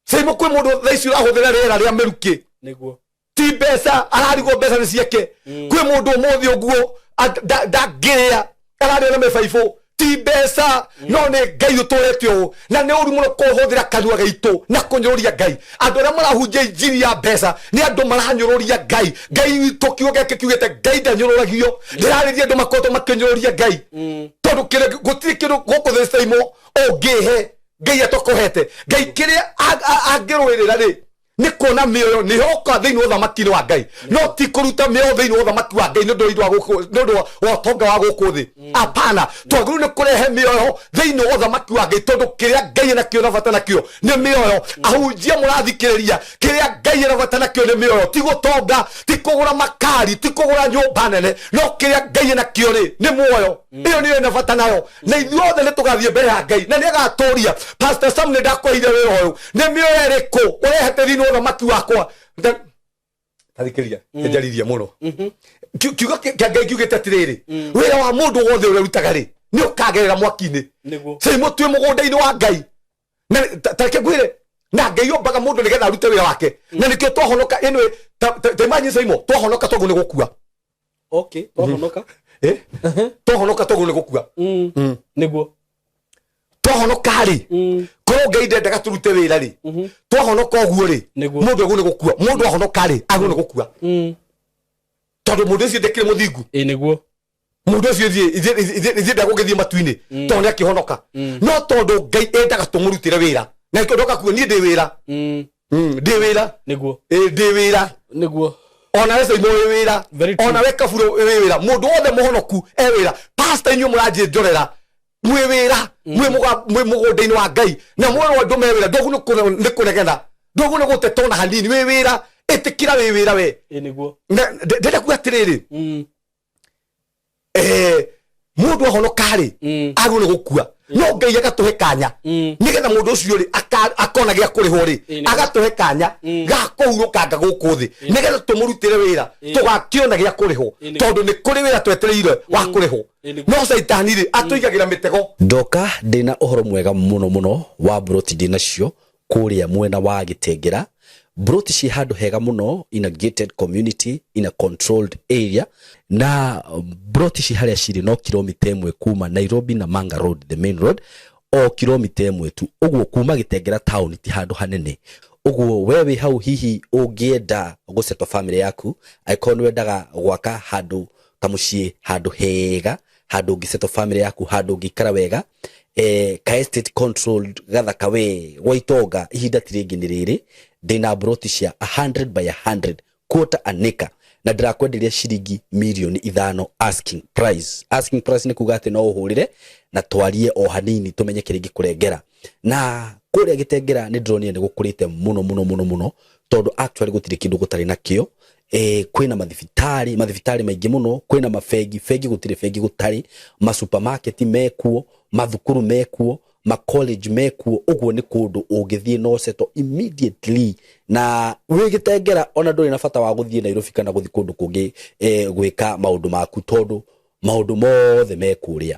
Same kwĩ mũndũ thaa ici ũrahũthĩra rĩera rĩa mĩrukĩ. Nĩguo. Ti mbeca ararigwo mbeca nĩ ciake. Kwĩ mũndũ ũmũthĩ ũguo ndangĩrĩa, ararĩa na mĩbaibũ, ti mbeca, no nĩ Ngai ũtũrete ũũ. Na nĩ ũru mũno kũhũthĩra kanua gaitũ na kũnyũrũria Ngai. Andũ arĩa marahunjia injiri ya mbeca nĩ andũ maranyũrũria Ngai. Ngai witũ, kiugo gĩake kiugĩte Ngai ndanyũrũragio. Ndĩrarĩria andũ makoretwo makĩnyũrũria Ngai, tondũ gũtirĩ kĩndũ gũkũ thĩ caimwo ũngĩhe Ngai atũkũhete. Ngai kĩrĩa angĩrũĩrĩra rĩ, nĩ kuona mĩoyo nĩ yoka thĩinĩ wa ũthamaki-inĩ wa Ngai, no ti kũruta mĩoyo thĩinĩ wa ũthamaki wa Ngai nĩ ũndũ wa gũkũ, nĩ ũndũ wa ũtonga wa gũkũ thĩ. Hapana, twagĩrĩirwo nĩ kũrehe mĩoyo thĩinĩ wa ũthamaki wa Ngai, tondũ kĩrĩa Ngai enakĩo na bata nakĩo nĩ mĩoyo. Ahunjia mũrathikĩrĩria, kĩrĩa Ngai ena bata nakĩo nĩ mĩoyo, ti gũtonga, ti kũgũra makari, ti kũgũra nyũmba nene, no kĩrĩa Ngai enakĩo rĩ, nĩ muoyo. Ĩyo nĩyo ĩna bata nayo, na ithuothe nĩ tũgathiĩ mbere ya Ngai na nĩ agatũria. Pastor Sam, nĩ ndakũheire wĩra ũyũ, nĩ mĩoyo ĩrĩkũ ũrehete thĩinĩ wa ũthamaki wakwa? Tathikĩria, nĩnjaririe mũno. Kiugo kĩa Ngai kiugĩte atĩrĩrĩ, wĩra wa mũndũ wothe ũrĩa ũrutaga rĩ, nĩ ũkagerera mwaki-inĩ. Nĩguo. Same twĩ mũgũnda-inĩ wa Ngai, na ta reke ngwĩre, na Ngai ombaga mũndũ nĩgetha arute wĩra wake, na nĩkĩo twahonoka. Anyway, ta imagine Saimo, twahonoka toguo nĩ gũkua. Okay, twahonoka. Eh? Twahonoka toguo nĩ gũkua. Nĩguo. Twahonoka rĩ, korwo Ngai ndendaga tũrute wĩra rĩ, twahonoka ũguo rĩ, mũndũ agwo nĩ gũkua. Mũndũ ahonoka rĩ, agwo nĩ gũkua, tondũ mũndũ ũcio ndekire mũthingu. Ĩ nĩguo. Mũndũ ũcio ithuĩ ndagũgĩthiĩ matu-inĩ, tondũ nĩ akĩhonoka. No tondũ Ngai endaga tũmũrutĩre wĩra, na nĩkĩo ndoka kuo niĩ ndĩ wĩra. Ndĩ wĩra. Nĩguo. Ĩ, ndĩ wĩra. Nĩguo. Ona we Saimo wĩ wĩra. Very true. Ona we Kaburo wĩ wĩra. Mũndũ wothe mũhonoku e wĩra. Pastor, inyuĩ mũranjĩnjorera, mwĩ wĩra, mwĩ mũgũnda-inĩ wa Ngai, na mwerwo andũ me wĩra. Ndogu nĩ kũregena, ndogu nĩ gũteta ona hanini. Wĩ wĩra, ĩtĩkĩra wĩ wĩra we. Ĩ nĩguo. Ndĩrenda kuga atĩrĩrĩ, mũndũ ahonoka rĩ, agwo nĩ gũkua, no Ngai agatũhe kanya nĩgetha mũndũ ũcio rĩ, akona gĩa kũrĩhwo rĩ, agatũhe kanya ga kũhurũkanga gũkũ thĩ nĩgetha tũmũrutĩre wĩra, tũgakĩona gĩa kũrĩhwo, tondũ nĩ kũrĩ wĩra twetereire wa kũrĩhwo. No caitani rĩ, atũigagĩra mĩtego. Ndoka ndĩna ũhoro mwega mũno mũno wa mburoti ndĩnacio kũrĩa mwena wa Gĩtengera. Mburoti ciĩ handũ hega mũno, in a gated community, in a controlled area, na mburoti ici harĩa cirĩ no kilomita 1 kuma Nairobi Namanga Road, the main road, o kilomita 1 tu. Ũguo kuma Gĩtengera town ti handũ hanene. Ũguo we wĩ hau, hihi ũngĩenda gũsettle family yaku, angĩkorwo nĩ wendaga gwaka handũ kamũciĩ, handũ hega, handũ ũngĩsettle family yaku, handũ ũngĩikara wega, ka estate controlled gathaka we gwa itonga, ihinda ti rĩngĩ nĩ rĩrĩ. Ndĩna mburoti cia 100 by 100, quarter an acre, na ndĩrakwenderia ciringi mirioni 5 asking price. Asking price nĩ kuga atĩ no ũhũrĩre na twarie o hanini tũmenye kĩrĩa ingĩkũrengera. Na kũrĩa Gĩtengera nĩ ndĩronire nĩ gũkũrĩte mũno mũno mũno mũno, tondũ actually gũtirĩ kĩndũ gũtarĩ nakĩo. Kwĩna mathibitarĩ, mathibitarĩ maingĩ mũno, kwĩna mabengi, bengi gũtirĩ bengi gũtarĩ, masupermarket mekuo, mathukuru mekuo, ma college mekuo. Ũguo nĩ kũndũ ũngĩthiĩ no settle immediately, na wĩ Gĩtengera ona ndũrĩ na bata wa gũthiĩ Nairobi kana gũthiĩ kũndũ kũngĩ gwĩka maũndũ maku, tondũ maũndũ mothe me kũrĩa.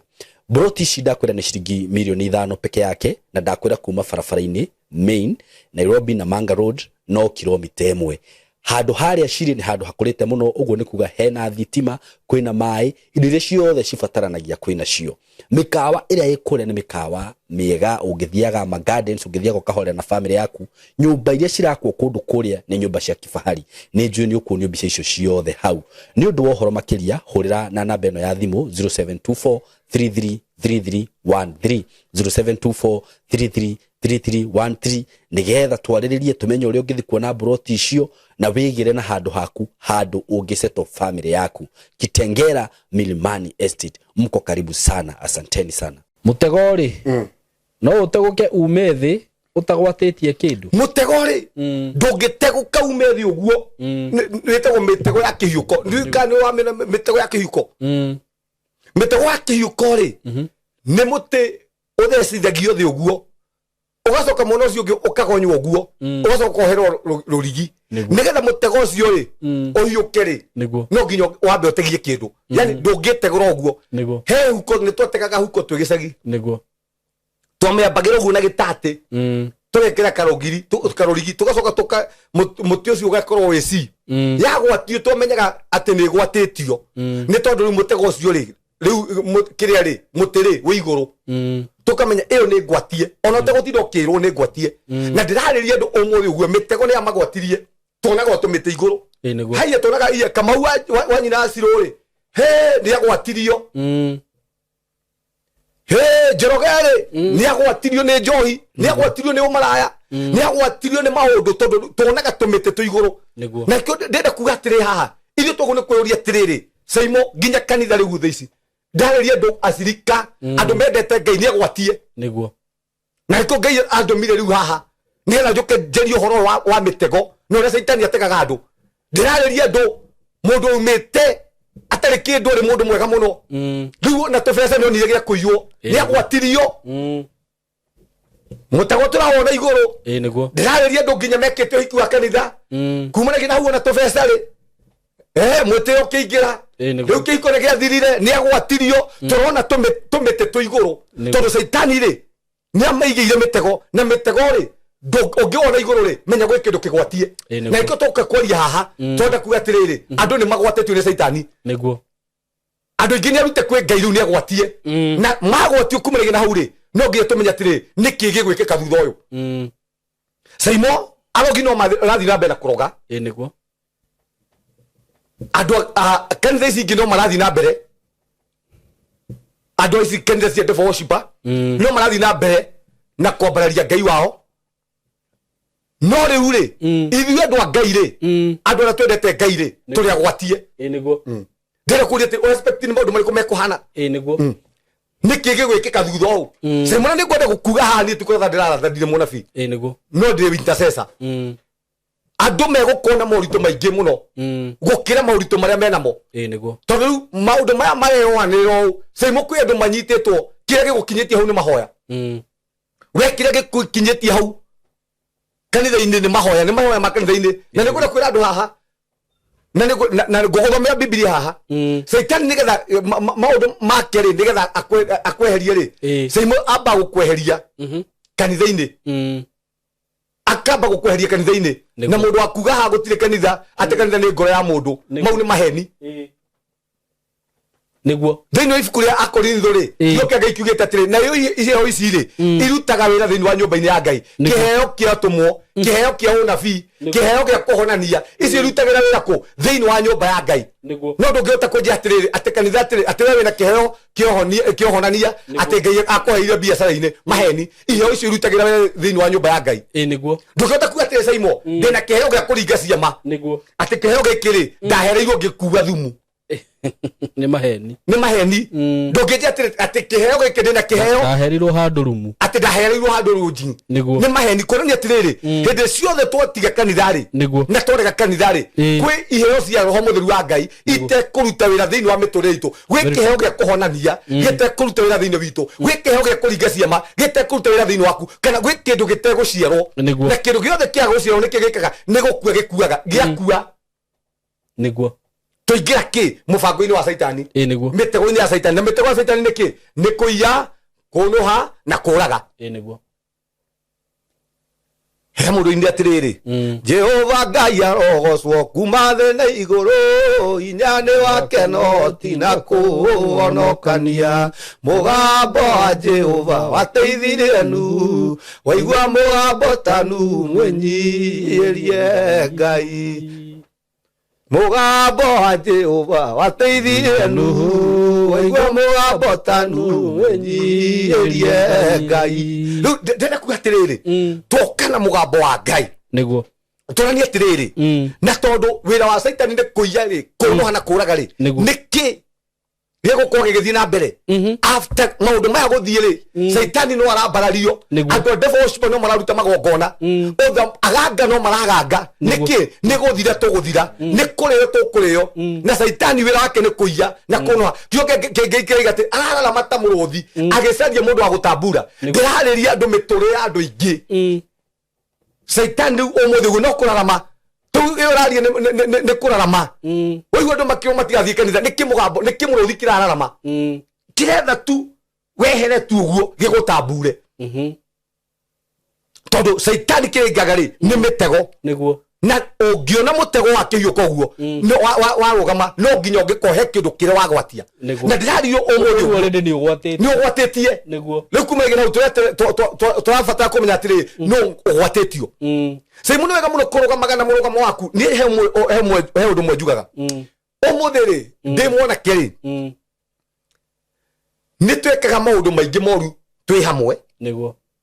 Mburoti ici ndakwĩra nĩ ciringi mirioni 5 peke yake, na ndakwĩra kuma barabara-inĩ main Nairobi Namanga Road no kilomita 1. Handũ harĩa cirĩ nĩ handũ hakũrĩte mũno, ũguo nĩ kuga hena thitima, kwĩna maĩ, indo iria ciothe cibataranagia kwĩna cio. Mĩkawa ĩrĩa ĩ kũrĩa nĩ mĩkawa mĩega, ũngĩthiaga ma gardens, ũngĩthiaga ũkahorera na family yaku. Nyũmba iria cirakwo kũndũ kũrĩa nĩ nyũmba cia kifahari. Nĩ njũĩ nĩ ũkuonio mbica icio ciothe hau. Nĩ ũndũ wa ũhoro makĩria, hũrĩra na namba ĩno ya thimũ 0724 333313, 0724 333313, nĩgetha twarĩrĩrie tũmenye ũrĩa ũngĩthiĩ kuona mburoti icio na wĩgĩre na handũ haku, handũ ũngĩsettle family yaku. Kitengela Milimani Estate, mko karibu sana, asanteni sana. Mũtego rĩ, no ũtegũke ume thĩ ũtagwatĩtie kĩndũ? Mũtego rĩ, ndũngĩtegũka ume thĩ ũguo. Wĩtagwo mĩtego ya kĩhiũko. Ndiũĩ kana nĩ wamenya mĩtego ya kĩhiũko. Mĩtego ya kĩhiũko rĩ, nĩ mũtĩ ũthecithagio thĩ ũguo, ũgacoka mwena ũcio ũngĩ ũkagonywo ũguo, ũgacoka ũkoherwo rũrigi, nĩgetha mũtego ũcio rĩ, ũhiũke rĩ, no nginya wambe ũtegie kĩndũ. Yani ndũngĩtegũra ũguo. He huko nĩ twategaga huko twĩ gĩcagi. Twamĩambagĩra ũguo na gĩtatĩ, tũgekĩra karũgiri, karũrigi, tũgacoka tũka mũtĩ ũcio ũgakorwo wĩ C. Yagwatio twamenyaga atĩ nĩ ĩgwatĩtio, nĩ tondũ rĩu mũtego ũcio rĩ, rĩu kĩrĩa rĩ, mũtĩ rĩ wĩ igũrũ, tũkamenya ĩyo nĩ ngwatie, ona ũtegũtinda ũkĩrwo nĩ ngwatie. Na ndĩrarĩria andũ ũmũthĩ ũguo, mĩtego nĩ yamagwatirie. Tuonaga o tũmĩtĩ igũrũ. Ĩ nĩguo. Haiya, tuonaga iya Kamau wa nyina Acirũ rĩ, he nĩ agwatirio. He Njoroge rĩ, nĩ agwatirio nĩ njohi, nĩ agwatirio nĩ ũmaraya, nĩ agwatirio nĩ maũndũ, tondũ tuonaga tũmĩtĩ twĩ igũrũ. Na kĩo ndĩrenda kuga atĩrĩ haha, ithuĩ tũguo nĩ kwĩyũria atĩrĩrĩ, Saimo, nginya kanitha rĩu thaa ici ndarĩria andũ acirika, andũ mendete Ngai, nĩ agwatie. Na nĩkĩo Ngai andũmire rĩu haha, nĩgetha njũke njarie ũhoro wa mĩtego na ũrĩa Caitani ategaga andũ. Ndĩrarĩria andũ, mũndũ aumĩte atarĩ kĩndũ, arĩ mũndũ mwega mũno, rĩu na tũbeca nĩ onire gĩa kũiywo, nĩ agwatirio. Mũtego tũrawona igũrũ. Ĩ nĩguo. Ndĩrarĩria andũ nginya mekĩte ũhiki wa kanitha, kumanagia na hau ona tũbeca rĩ, mwĩtĩo ũkĩingĩra. Ĩ nĩguo. Rĩu kĩhiko nĩ gĩathirire, nĩ agwatirio. Tũrona tũmĩtĩ twĩ igũrũ, tondũ Caitani rĩ, nĩ amaigĩire mĩtego, na mĩtego rĩ, ũngĩwona igũrũ rĩ, menya gwĩ kĩndũ kĩgwatie. Ĩ nĩguo. Na ikĩo tũka kwaria haha, twenda kuga atĩrĩrĩ, andũ nĩ magwatĩtio nĩ Caitani. Andũ aingĩ nĩ arute kwĩ Ngai, rĩu nĩ agwatie. Na magwatio, kumanagia na hau rĩ, no nginya tũmenye atĩrĩrĩ, nĩkĩ gĩgwĩkĩka thutha ũyũ. Saimo, arogi no marathiĩ na mbere na kũroga. Ĩ nĩguo. Andũ a kanitha ici ingĩ no marathiĩ na mbere, andũ ici kanitha cia devil worshiper no marathiĩ na mbere na kwambararia Ngai wao. No rĩu rĩ, ithuĩ andũ a Ngai rĩ, andũ arĩa twendete Ngai rĩ, tũrĩ agwatie. Ĩ nĩguo. Ndĩrenda kũria atĩ respect, nĩ maũndũ marĩkũ mekũhana? Ĩ nĩguo. Nĩkĩ gĩgwĩkĩka thutha ũũ? Cemana nĩ ngwenda gũkuga haha, niĩ tikũratha ndĩraratha, ndirĩ mũnabii, Ĩ nĩguo. no ndĩ intercessor. Andũ megũkorwo na moritũ maingĩ mũno gũkĩra moritũ marĩa menamo, Ĩ nĩguo. tondũ rĩu maũndũ maya mareyoanĩrĩra ũũ, Caimo, kwĩ andũ manyitĩtwo. Kĩrĩa gĩgũkinyĩtie hau nĩ mahoya. We, kĩrĩa gĩgũkinyĩtie hau kanitha-inĩ nĩ mahoya, nĩ mahoya ma kanitha-inĩ. Na nĩ ngwenda kwĩra andũ haha, na ngũgũthomera Bibilia haha. Caitani nĩgetha maũndũ make rĩ, nĩgetha akweherie rĩ, Caimo, amba gũkweheria kanitha-inĩ, akamba gũkweheria kanitha-inĩ. Na mũndũ akuga haha gũtirĩ kanitha, atĩ kanitha nĩ ngoro ya mũndũ, mau nĩ maheni. Thĩinĩ wa ibuku rĩa Akorintho rĩ, kiugo kĩa Ngai kiugĩte atĩrĩ, nayo iheo ici rĩ, irutaga wĩra thĩinĩ wa nyũmba-inĩ ya Ngai. Kĩheo kĩa atũmwo, kĩheo kĩa ũnabii, kĩheo gĩa kũhonania, icio irutagĩra wĩra kũ? Thĩinĩ wa nyũmba ya Ngai. No ndũngĩhota kũnjĩra atĩrĩrĩ, atĩ kanitha, atĩrĩ, atĩ we wĩna kĩheo kĩa ũhonania, atĩ Ngai akũheire biacara-inĩ. Maheni. Iheo icio irutagĩra wĩra thĩinĩ wa nyũmba ya Ngai. Ĩ nĩguo. Ndũngĩhota kuga atĩrĩ, Saimo, ndĩna kĩheo gĩa kũringa ciama, atĩ kĩheo gĩkĩ rĩ, ndahereirwo ngĩkua thumu. Nĩ maheni. Nĩ maheni. Ndũngĩnjĩra atĩrĩ atĩ kĩheo gĩkĩ, ndĩna kĩheo, ndaherirwo handũ rumu, atĩ ndahereirwo handũ rũnji. Nĩ maheni. Kuonania atĩrĩrĩ, hĩndĩ ciothe twatiga kanitha rĩ, na twarega kanitha rĩ, kwĩ iheo cia Roho Mũtheru wa Ngai itekũruta wĩra thĩinĩ wa mĩtũrĩre itũ. Gwĩ kĩheo gĩa kũhonania gĩtekũruta wĩra thĩinĩ witũ, gwĩ kĩheo gĩa kũringa ciama gĩtekũruta wĩra thĩinĩ waku, kana gwĩ kĩndũ gĩtegũciarwo. Na kĩndũ gĩothe kĩaga gũciarwo, nĩkĩo gĩkaga? Nĩ gũkua gĩkuaga. Gĩakua, Tũingĩra kĩ mũbango-inĩ wa Caitani? Ĩ nĩguo. Mĩtego-inĩ ya Caitani. Na mĩtego ya Caitani nĩ kĩ? Nĩ kũiya, kũnũha na kũraga. Ĩ nĩguo. He mũndũ inĩ atĩrĩrĩ, Jehova Ngai arogocwo kuma thĩ na igũrũ, hinya nĩ wake no ti na kũhonokania. Mũgambo wa Jehova wateithirie nu, waigua mũgambo tanu mwĩnyihirie Ngai. Mũgambo wa Jehova wateithirie Nuhu, waigua mũgambo tanu mwĩnyihirie Ngai. Rĩu ndĩrenda kuga atĩrĩrĩ, twoka na mũgambo wa Ngai, Tũranie atĩrĩrĩ, na tondũ wĩra wa Caitani nĩ kũiya rĩ, kũnoha na kũraga rĩ, nĩkĩ gĩgũkorwo gĩgĩthiĩ na mbere after maũndũ maya gũthiĩ rĩ? Caitani no arambarario. Andũ a devil worship no mararuta magongona. Othe aganga no maraganga. Nĩkĩ? Nĩ gũthira tũgũthira, nĩ kũrĩo tũkũrĩo. Na Caitani wĩra wake nĩ kũiya na kũnoha. Kĩo kĩngĩ kĩraiga atĩ arararama ta mũrũthi agĩcaria mũndũ wa gũtambura. Ndĩrarĩria andũ, mĩtũrĩre ya andũ aingĩ. Caitani rĩu ũmũthĩ ũguo no kũrarama tũu ĩyo ũraria, nĩ kũrarama. Waigua andũ makĩrwo matigathiĩ kanitha, nĩ kĩmũgambo, nĩ kĩmũrũthi kĩrararama, kĩretha tu wehere tu ũguo gĩgũtambure. Tondũ caitani kĩrĩngaga rĩ nĩ mĩtego. Nĩguo. Na ũngĩona mũtego wa kĩhiũka ũguo warũgama, no nginya ũngĩkorwo he kĩndũ kĩrĩa wagwatia. Na ndĩrario ũmũthĩ ũguo already nĩ ũgwatĩtie. Nĩ ũgwatĩtie. Rĩu kuma igĩna hau tũrabatara kũmenya atĩrĩ, no ũgwatĩtio. Saimu, nĩ wega mũno kũrũgamaga na mũrũgamo waku. Niĩ he ũndũ ũmwe njugaga. Ũmũthĩ rĩ, ndĩ mwanake rĩ, nĩ twekaga maũndũ maingĩ moru twĩ hamwe.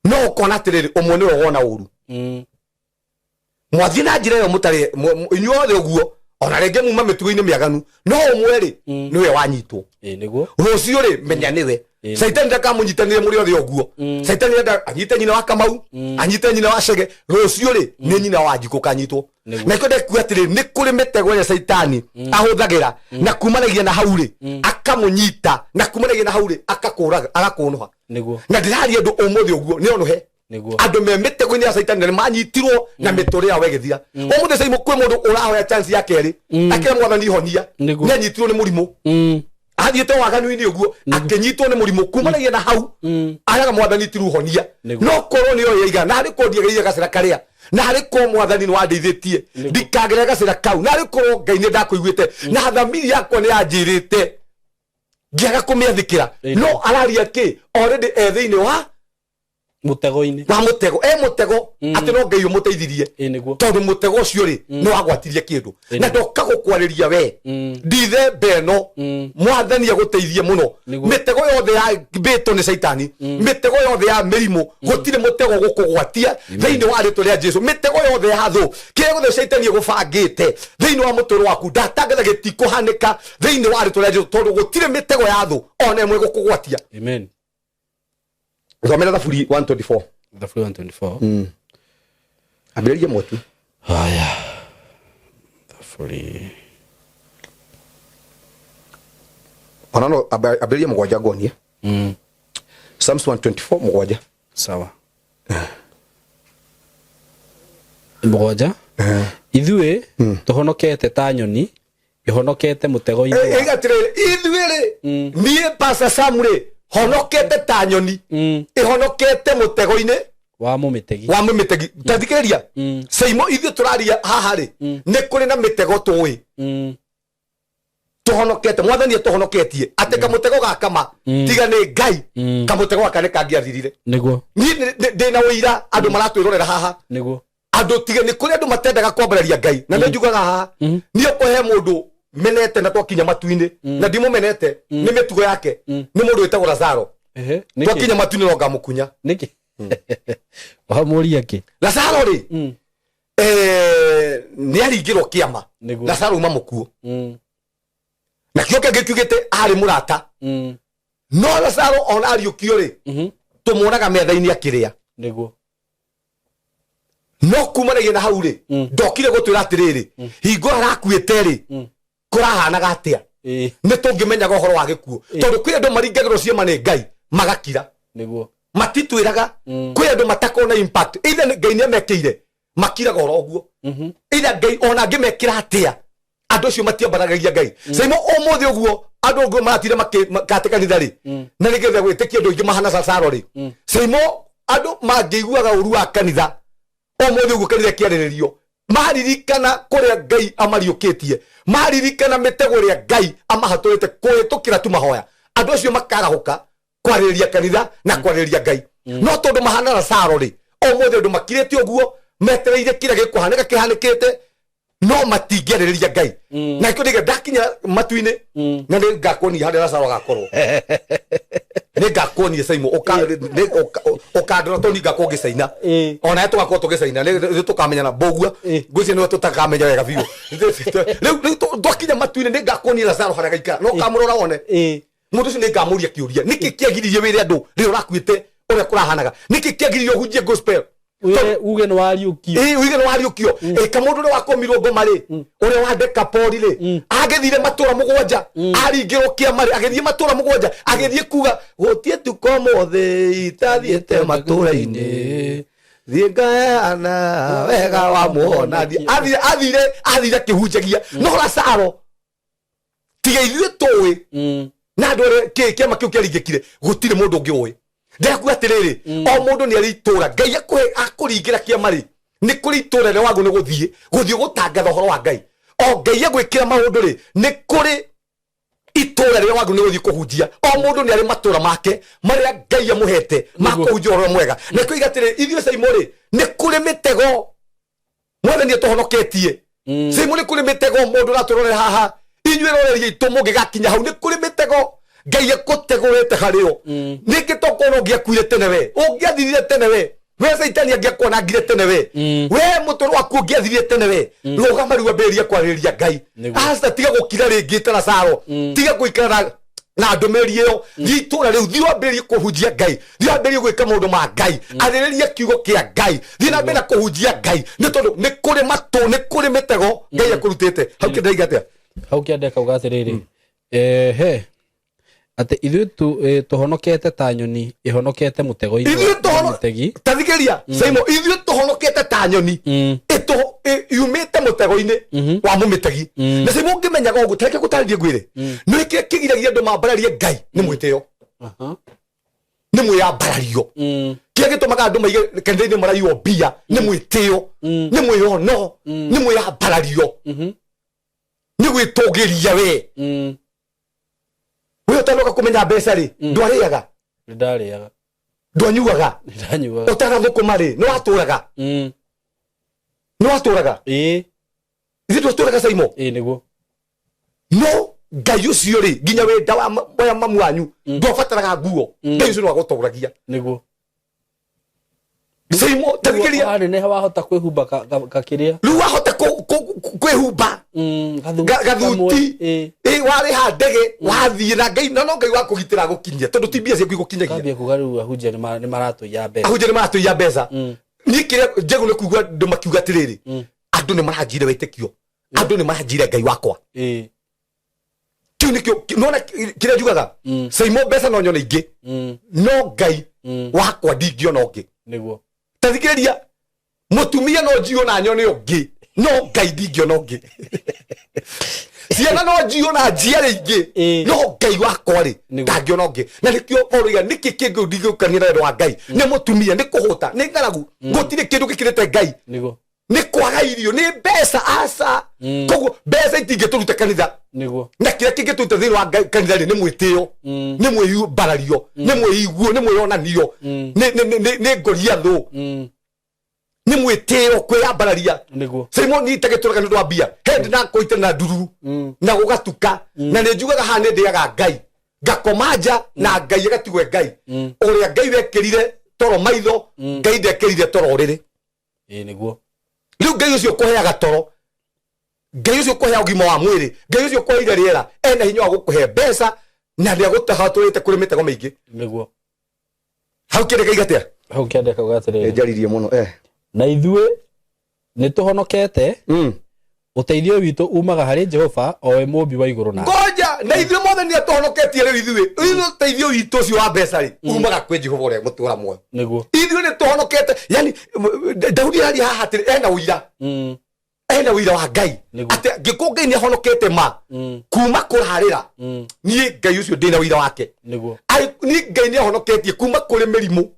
No ũkona atĩrĩrĩ, ũmwe nĩwe wona ũru. Mwathiĩ na njĩra ĩyo mũtarĩ inyuothe ũguo, ona rĩngĩ muma mĩtugo-inĩ mĩaganu, no ũmwe rĩ, nĩwe wanyitwo. Ĩĩ, nĩguo. Rũciũ rĩ, menya nĩwe. Caitani ndakamũnyitanĩre mũrĩ othe ũguo. Caitani enda anyite nyina wa Kamau, anyite nyina wa Cege. Rũciũ rĩ, nĩ nyina wa Njikũ kanyitwo. Na ikĩo ndekuga atĩrĩ, nĩ kũrĩ mĩtego ĩrĩa caitani ahũthagĩra, na kumanagia na hau rĩ, akamũnyita, na kumanagia na hau rĩ, akakũraga, agakũnũha. Na ndĩraria andũ ũmũthĩ ũguo nĩ onũhe. Andũ me mĩtego-inĩ ya caitani na nĩ manyitirwo na mĩtũrĩre yao ĩgĩthira. Ũmũthĩ Caimo, kwĩ mũndũ ũrahoya chance ya kerĩ, akĩra Mwathani honia. Nĩ anyitirwo nĩ mũrimũ. Athiĩte waganu-inĩ ũguo, akĩnyitwo nĩ mũrimũ. Kumanagia na hau, araga Mwathani tiru honia. No korwo nĩ oĩ aigana, na harĩ korwo ndiagereire gacĩra karĩa, na harĩ korwo Mwathani nĩ wandeithĩtie ndikagerere gacĩra kau, na harĩ korwo Ngai nĩ ndakũiguĩte na thamiri yakwa nĩ yanjĩrĩte ngĩaga kũmĩathĩkĩra. No araria kĩ? Already e thĩinĩ wa mũtego-inĩ. Wa mũtego, e mũtego atĩ no Ngai ũmũteithirie. Ĩĩ, nĩguo. Tondũ mũtego ũcio rĩ, nĩ wagwatirie kĩndũ na ndoka gũkwarĩria we ndithemba ĩno. Mwathani agũteithie mũno. Mĩtego yothe ya mbĩtwo nĩ caitani, mĩtego yothe ya mĩrimũ, gũtirĩ mũtego gũkũgwatia thĩinĩ wa rĩtwa rĩa Jesu. Mĩtego yothe ya thũ, kĩrĩa gĩothe caitani ĩgũbangĩte thĩinĩ wa mũtũrĩre waku, ndatangatha gĩtikũhanĩka thĩinĩ wa rĩtwa rĩa Jesu, tondũ gũtirĩ mĩtego ya thũ ona ĩmwe ĩgũkũgwatia. Amen. Thomera Thaburi 124. Thaburi 124. Ambĩrĩria mwatu. Haya, Thaburi. Ona no ambĩrĩria 7 ngonie. Psalms 124 7. Sawa, 7. Ithuĩ tũhonokete ta nyoni ĩhonokete mũtego-inĩ Ĩga atĩrĩrĩ, ithuĩ rĩ, niĩ Pastor Sam rĩ, honokete ta nyoni ĩhonokete mũtego-inĩ wa mũmĩtegi. Wa mũmĩtegi. Ta thikĩrĩria, Seimo, ithuĩ tũraria haha rĩ, nĩ kũrĩ na mĩtego tũĩ tũhonokete. Mwathani atũhonoketie atĩ kamũtego gaka ma tiga nĩ Ngai, kamũtego gaka nĩ kangĩathirire. Niĩ ndĩ na ũira, andũ maratwĩrorera haha. Andũ tiga nĩ kũrĩ andũ matendaga kwambararia Ngai, na nĩ njugaga haha, niĩ kũhe mũndũ menete na twakinya matu-inĩ, na ndimũmenete, nĩ mĩtugo yake, nĩ mũndũ wĩtagwo Lazaro. Ehe, nĩkĩ? Twakinya matu-inĩ no ngamũkunya. Nĩkĩ wamũria kĩ? Lazaro rĩ, nĩ aringĩrwo kĩama. Lazaro uma mũkuũ. Na kĩo kĩngĩ kiugĩte arĩ mũrata. No Lazaro ona ariũkio rĩ, tũmuonaga metha-inĩ akĩrĩa. No kumanagia na hau rĩ, ndokire gũtwĩra atĩrĩrĩ, hingo arakuĩte rĩ, kũrahanaga atĩa? Nĩ tũngĩmenyaga ũhoro wa gĩkuũ, tondũ kwĩ andũ maringagĩrwo ciama nĩ Ngai magakira. Matitwĩraga. Kwĩ andũ matakorwo na impact, either nĩ Ngai nĩ amekĩire, makiraga oro ũguo. Either Ngai ona angĩmekĩra atĩa, andũ acio matiambaragagia Ngai. Saimo, ũmũthĩ ũguo andũ ũguo maratire makate kanitha rĩ, na nĩgetha gwĩtĩkia andũ aingĩ mahana Lazaro rĩ. Saimo, andũ mangĩiguaga ũru wa kanitha ũmũthĩ ũguo, kanitha kĩarĩrĩrio, maririkana kũrĩa Ngai amariũkĩtie, maririkana mĩtego ĩrĩa Ngai amahatũrĩte kũhĩtũkĩra tu mahoya, andũ acio makarahũka kwarĩrĩria kanitha na kwarĩrĩria Ngai. No tondũ mahana Lazaro rĩ, ũmũthĩ andũ makirĩte ũguo metereire kĩrĩa gĩkũhanĩka kĩhanĩkĩte, no matingĩarĩrĩria Ngai. Na ikĩo ndĩge ndakinya matu-inĩ na nĩ ngakuonia harĩa Lazaro agakorwo. Nĩ ngakuonia, Saimo, ũkandora tondũ ngakorwo ngĩcaina. Ona tũgakorwo tũgĩcaina, nĩ tũkamenyana mbũgua. Ngwĩciria nĩwe tũtakamenya wega biũ rĩu. Twakinya matu-inĩ nĩ ngakuonia Lazaro harĩa gaikara, no ũkamũrora wone. Mũndũ ũcio nĩ ngamũria kĩũria, nĩkĩ kĩagiririe wĩre andũ rĩrĩa ũrakuĩte ũrĩa kũrahanaga? Nĩkĩ kĩagiririe ũhunjie gospel? Wĩre uge nĩ wariũkio. Ĩĩ, uige nĩ wariũkio. Ĩ kamũndũ ũrĩa wakomirwo ngoma rĩ, ũrĩa wa Dekapoli rĩ, agĩthire matũra 7, aringĩrwo kĩama rĩ, agĩthiĩ matũra 7, agĩthiĩ kuga gũtiĩ tuko mũthĩ itathiĩte matũra-inĩ, thiĩ ngaheana wega wa mũhonania. Athire akĩhunjagia. No Lazaro, tiga ithuĩ tũĩ na andũ arĩa kĩ kĩama kĩu kĩaringĩkire, gũtirĩ mũndũ ũngĩ ũĩ. Ndĩrakuga atĩrĩrĩ, o mũndũ nĩ arĩ itũra Ngai akũhe akũringĩra kĩama rĩ, nĩ kũrĩ itũra rĩrĩa wagwo nĩ gũthiĩ gũtangatha ũhoro wa Ngai. O Ngai agwĩkĩra maũndũ rĩ, nĩ kũrĩ itũra rĩrĩa wagwo nĩ gũthiĩ kũhunjia. O mũndũ nĩ arĩ matũra make marĩa Ngai amũhete ma kũhunjia ũhoro mwega. Na kũiga atĩrĩrĩ, ithuĩ Saimo rĩ, nĩ kũrĩ mĩtego Mwathani atũhonoketie. Saimo, nĩ kũrĩ mĩtego mũndũ ũratũrorera haha, inyuĩ roreria itũ mũngĩgakinya hau, nĩ kũrĩ mĩtego Ngai akũtegũrĩte harĩo. Ningĩ tokorwo ũngĩakuire tene, we ũngĩathirire tene, we Caitani angĩakuonangire tene, we mũtũrũ waku ũngĩathirire tene. We rũgama rĩu, ambĩrĩria kwarĩrĩria Ngai. Aca, tiga gũkira rĩngĩ ta Lazaro, tiga gũikara na ndũmĩrĩri ĩyo. Thiĩ itũra rĩu, thiĩ wambĩrĩrie kũhunjia Ngai, thiĩ wambĩrĩrie gwĩka maũndũ ma Ngai, arĩrĩria kiugo kĩa Ngai, thiĩ na mbere na kũhunjia Ngai, nĩ tondũ nĩ kũrĩ matũ, nĩ kũrĩ mĩtego Ngai akũrutĩte hau. Kĩndaiga atĩa? Hau kĩanda kauga atĩrĩrĩ, ehe, atĩ ithuĩ tũhonokete ta nyoni ĩhonokete mũtego-inĩ ithuĩ wa tũhono mũtegi. Tathikĩria Saimo, ithuĩ tũhonokete ta nyoni yumĩte mũtego-inĩ wa mũmĩtegi. Na Saimo, ũngĩmenyaga ũguo, tareke gũtarĩrie ngwĩre, nĩ kĩrĩa kĩgiragia andũ mambararie Ngai nĩ mwĩtĩo, nĩ mwĩyambarario. Kĩrĩa gĩtũmaga andũ maige kanitha-inĩ maraiywo mbia nĩ mwĩtĩo, nĩ mwĩyono, nĩ mwĩyambarario, nĩ gwĩtũgĩria we. We ũtanoka kũmenya mbeca rĩ, ndwarĩaga? Nĩ ndarĩaga. Ndwanyuaga? Nĩ ndanyuaga. Ũtanathũkũma rĩ, nĩ watũraga? Nĩ watũraga? Ĩĩ. Ithuĩ twatũraga, Saimo. Ĩĩ, nĩguo. No Ngai ũcio rĩ, nginya wenda wa mamu wanyu ndwabataraga nguo, Ngai ũcio nĩwagũtũragia. Nĩguo. Saimo, tathikĩria. Waneneha wahota kwĩhumba kakĩrĩa. Rĩu wahota kwĩhumba gathuti. Ĩ warĩha ndege wathiĩ na Ngai, na no Ngai wa kũgitĩra gũkinyia, tondũ ti mbia ciaku igũkinyagia. Kambia kuga rĩu ahunjia nĩ maratũiya mbeca. Ahunjia nĩ maratũiya mbeca. Niĩ kĩrĩa njegu nĩ kuigua andũ makiuga atĩrĩrĩ, andũ nĩ maranjire wĩtĩkio, andũ nĩ maranjire Ngai wakwa. Kĩu nĩkĩo nona kĩrĩa njugaga, Saimo, mbeca no nyone ingĩ, no Ngai wakwa ndingĩona ũngĩ. Nĩguo. Tathikĩrĩria, mũtumia no njiywo na nyone ũngĩ, no Ngai ndingĩona ũngĩ. Ciana no njiywo na njiare ingĩ, no Ngai wakwa rĩ, ndangĩona ũngĩ. Na nĩkĩo Paulo oiga, nĩkĩ kĩngĩ ndingĩũkania na wendo wa Ngai? Nĩ mũtumia, nĩ kũhũta, nĩ ng'aragu? Gũtirĩ kĩndũ gĩkĩrĩte Ngai. Nĩguo. Nĩ kwaga irio, nĩ mbeca? Aca. Koguo mbeca itingĩtũruta kanitha. Nĩguo. Na kĩrĩa kĩngĩtũruta thĩinĩ wa kanitha rĩ, nĩ mwĩtĩo, nĩ mwĩyumbarario, nĩ mwĩiguo, nĩ mwĩyonanio, nĩ ngoriathũ, nĩ mwĩtĩo, kwĩyambararia. Nĩguo. Simon itagĩtũraga nĩ ũndũ wa mbia hendi na kũite na ndururu na gũgatuka, na nĩ njugaga haha nĩ ndĩaga Ngai, ngakoma nja na Ngai agatigwe Ngai. Ũrĩa Ngai wekĩrire toro maitho, Ngai ndekĩrire toro ũrĩrĩ. Ĩĩ, nĩguo. Rĩu Ngai ũcio ũkũheaga toro, Ngai ũcio ũkũhea ũgima wa mwĩrĩ, Ngai ũcio ũkũheire rĩera, ena hinya wa gũkũhe mbeca na nĩ agũtahatũrĩte kũrĩ mĩtego mĩingĩ. Nĩguo. Hau kĩndĩ kaiga atĩa? Hau kĩandĩka kauga atĩrĩrĩ, Njaririe mũno. Na ithuĩ nĩ tũhonokete, ũteithio witũ umaga harĩ Jehova, o we mũmbi wa igũrũ na thĩ. Ngoja, na ithuĩ mothe nĩ atũhonoketie. Rĩu ithuĩ ũteithio witũ ũcio wa mbeca rĩ, umaga kwĩ Jehova ũrĩa mũtũra muoyo. Nĩguo. Ithuĩ nĩ tũhonokete. Yani Daudi araria haha atĩrĩ, ena ũira, ena ũira wa Ngai, atĩ angĩkorwo Ngai nĩ ahonokete ma kuma kũrarĩra, niĩ Ngai ũcio ndĩna ũira wake. Nĩguo. Niĩ Ngai nĩ ahonoketie kuma kũrĩ mĩrimũ,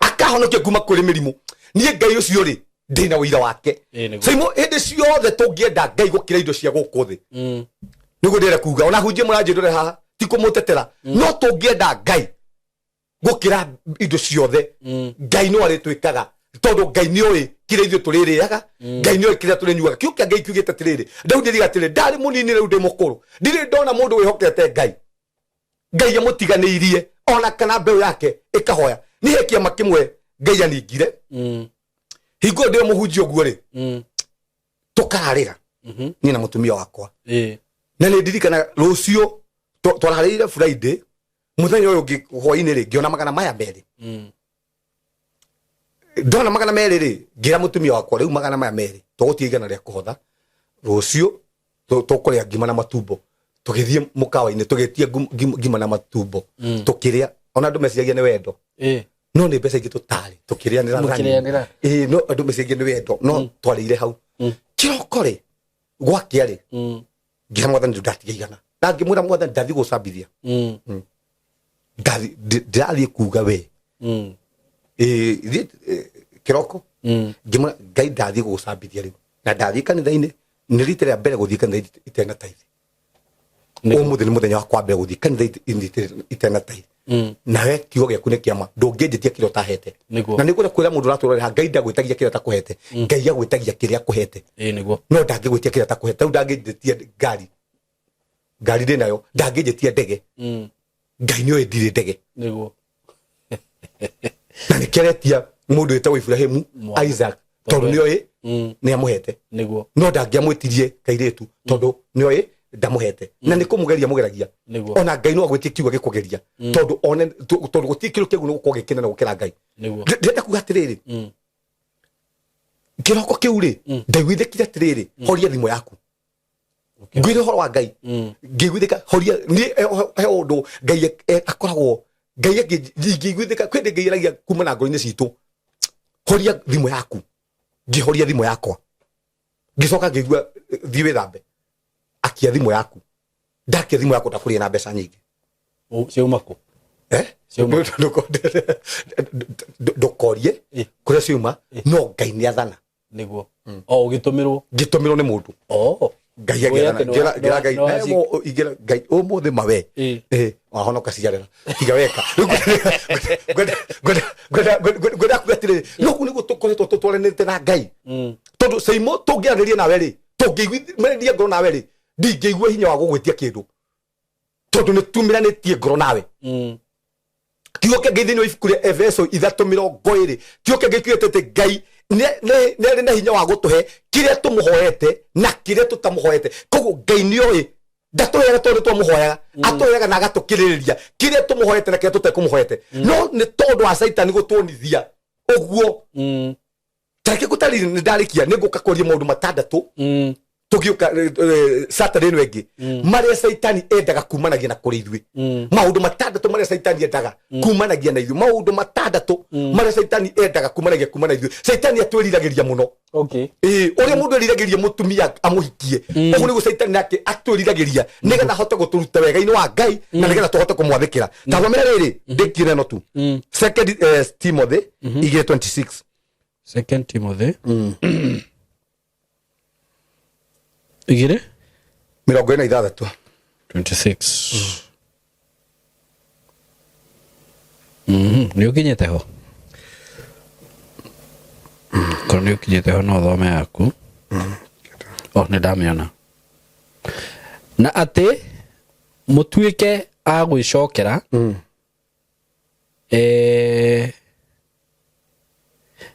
akahonokia kuma kũrĩ mĩrimũ, niĩ Ngai ũcio rĩ, ndĩna ũira wake. Ĩĩ, nĩguo. Saimo, hĩndĩ ciothe tũngĩenda Ngai gũkĩra indo cia gũkũ thĩ, nĩguo ndĩrenda kuga, ona hunjie mũranjĩndũre haha, ti kũmũtetera, no tũngĩenda Ngai gũkĩra indo ciothe, Ngai no arĩtwĩkaga, tondũ Ngai nĩ oĩ kĩrĩa ithuĩ tũrĩrĩaga, Ngai nĩ oĩ kĩrĩa tũrĩnyuaga. Kiugo kĩa Ngai kiugĩte atĩrĩrĩ, Daudi ariga atĩrĩ, ndarĩ mũnini, rĩu ndĩ mũkũrũ, ndirĩ ndona mũndũ wĩhokete Ngai, Ngai amũtiganĩirie, ona kana mbeũ yake ĩkahoya. Nĩ he kĩama kĩmwe Ngai aningire hingo ĩyo ndĩ mũhunjia ũguo rĩ, tũkararĩra niĩ na mũtumia wakwa. Na nĩ ndirikanaga rũciũ twararĩire Friday, mũthenya ũyũ ũngĩ hwainĩ rĩ, ngĩona 200. Ndona 200 rĩ, ngĩra mũtumia wakwa, rĩu 200 tũgũtiga 100 rĩa kũhotha, rũciũ tũkũrĩa ngima na matumbo. Tũgĩthiĩ mũkawa-inĩ, tũgĩtia ngima na matumbo, tũkĩrĩa. Ona andũ meciragia nĩ wendo, no nĩ mbeca ingĩ tũtarĩ, tũkĩrĩanĩra thani. Mũkĩrĩanĩra. Ĩĩ, no andũ meciragia nĩ wendo, no twarĩire hau. Kĩroko rĩ, gwakĩa rĩ, ngĩra Mwathani, rĩu ndatiga 100, na ngĩmwĩra Mwathani, ndathiĩ gũcambithia. Ndĩrathiĩ kuga we. Ĩ, thiĩ, kĩroko. Ngĩmwĩra Ngai, ndathiĩ gũgũcambithia rĩu, na ndathiĩ kanitha-inĩ, nĩ rita rĩa mbere gũthiĩ kanitha itena tithe. Ũmũthĩ nĩ mũthenya wa kwambere gũthiĩ kanitha itena tithe. Nawe kiugo gĩaku nĩ kĩama, ndũngĩnjĩtia kĩrĩa ũtahete. Nĩguo. Na nĩngwenda kwĩra mũndũ ũratũrorera, Ngai ndagwĩtagia kĩrĩa atakũhete. Ngai agwĩtagia kĩrĩa akũhete. Ĩĩ nĩguo. No ndangĩgwĩtia kĩrĩa atakũhete. Rĩu ndangĩnjĩtia ngari, ngari ndĩ nayo, ndangĩnjĩtia ndege. Ngai nĩoĩ ndirĩ ndege. Nĩguo. Na nĩkĩaretia mũndũ wĩtagwo Ibrahimu, Mwana. Isaac, tondũ nĩoĩ nĩ amũhete. Nĩguo. No ndangĩamwĩtirie kairĩtu tondũ nĩoĩ ndamũhete, na nĩ kũmũgeria mũgeragia. Nĩguo. Ona Ngai no agwĩtie kiugo gĩkũgeria, tondũ one tondũ gũtirĩ kĩndũ kĩagĩrĩirwo nĩ gũkorwo gĩkĩnene gũkĩra Ngai. Nĩguo. Ndĩrenda kuga atĩrĩrĩ, kĩroko kĩu rĩ, ndaiguithĩkire atĩrĩrĩ, horia thimũ yaku. Ngwĩre ũhoro wa Ngai, ngĩiguithĩka, horia niĩ, he ũndũ Ngai akoragwo Ngai ingĩiguithĩka kwĩ ndĩ Ngai aragia kuma na ngoro-inĩ citũ, horia thimũ yaku. Ngĩhoria thimũ yakwa, ngĩcoka ngĩigua, thiĩ wĩthambe, akia thimũ yaku. Ndakia thimũ yakwa, ndakũrĩa na mbeca nyingĩ. Ciauma kũ? Eh? Ciauma. Ndũkorie kũrĩa ciuma, no Ngai nĩ athana. Nĩguo. O ũgĩtũmĩrwo. Ngĩtũmĩrwo nĩ mũndũ. Ngai Ũĩ agĩathana. atĩ nĩ Ngĩra Ngai, ingĩra Ngai ũmũthĩ mawe. Wahonoka ciarera tiga weka. Rĩu ngwenda kuga atĩrĩrĩ, no kũu nĩguo tũkoretwo tũtwaranĩte na Ngai, tondũ Caimo tũngĩaranĩria nawe rĩ, tũngĩiguithania ngoro nawe rĩ, ndingĩigua hinya wa gũgwĩtia kĩndũ, tondũ nĩ tumĩranĩtie ngoro nawe. Kiugo kĩa Ngai thĩinĩ wa ibuku rĩa Efeso 3:20, kiugo kĩa Ngai kiugĩte atĩ Ngai nĩ arĩ na hinya wa gũtũhe kĩrĩa tũmũhoete na kĩrĩa tũtamũhoete. Koguo Ngai nĩ oĩ, ndatũheaga tondũ twamũhoyaga, atũheaga na agatũkĩrĩrĩria kĩrĩa tũmũhoete na kĩrĩa tũtekũmũhoete. No nĩ tondũ wa Caitani gũtuonithia ũguo. Tareke ngũtarĩrie, nĩ ndarĩkia, nĩ ngũka kwaria maũndũ matandatũ tũgĩũka Saturday ĩno ĩngĩ, marĩa Caitani endaga kumanagia na kũrĩ ithuĩ. Maũndũ matandatũ marĩa Caitani endaga kumanagia na ithuĩ, maũndũ matandatũ marĩa Caitani endaga kumanagia kuma na ithuĩ. Caitani atwĩriragĩria mũno. Ĩĩ, ũrĩa mũndũ eriragĩria mũtumia amũhikie, ũguo nĩguo Caitani nake atwĩriragĩria, nĩgetha ahote gũtũruta wega-inĩ wa Ngai na nĩgetha tũhote kũmwathĩkĩra. Ta thomera rĩrĩ, ndĩkie neno tu, Second Timothy 2:26. Second Timothy 2 26. 26. Nĩ ũkinyĩte ho? Korwo nĩ ũkinyĩte ho, no ũthome yaku. O nĩ ndamĩona. Na atĩ mũtuĩke a gwĩcokera,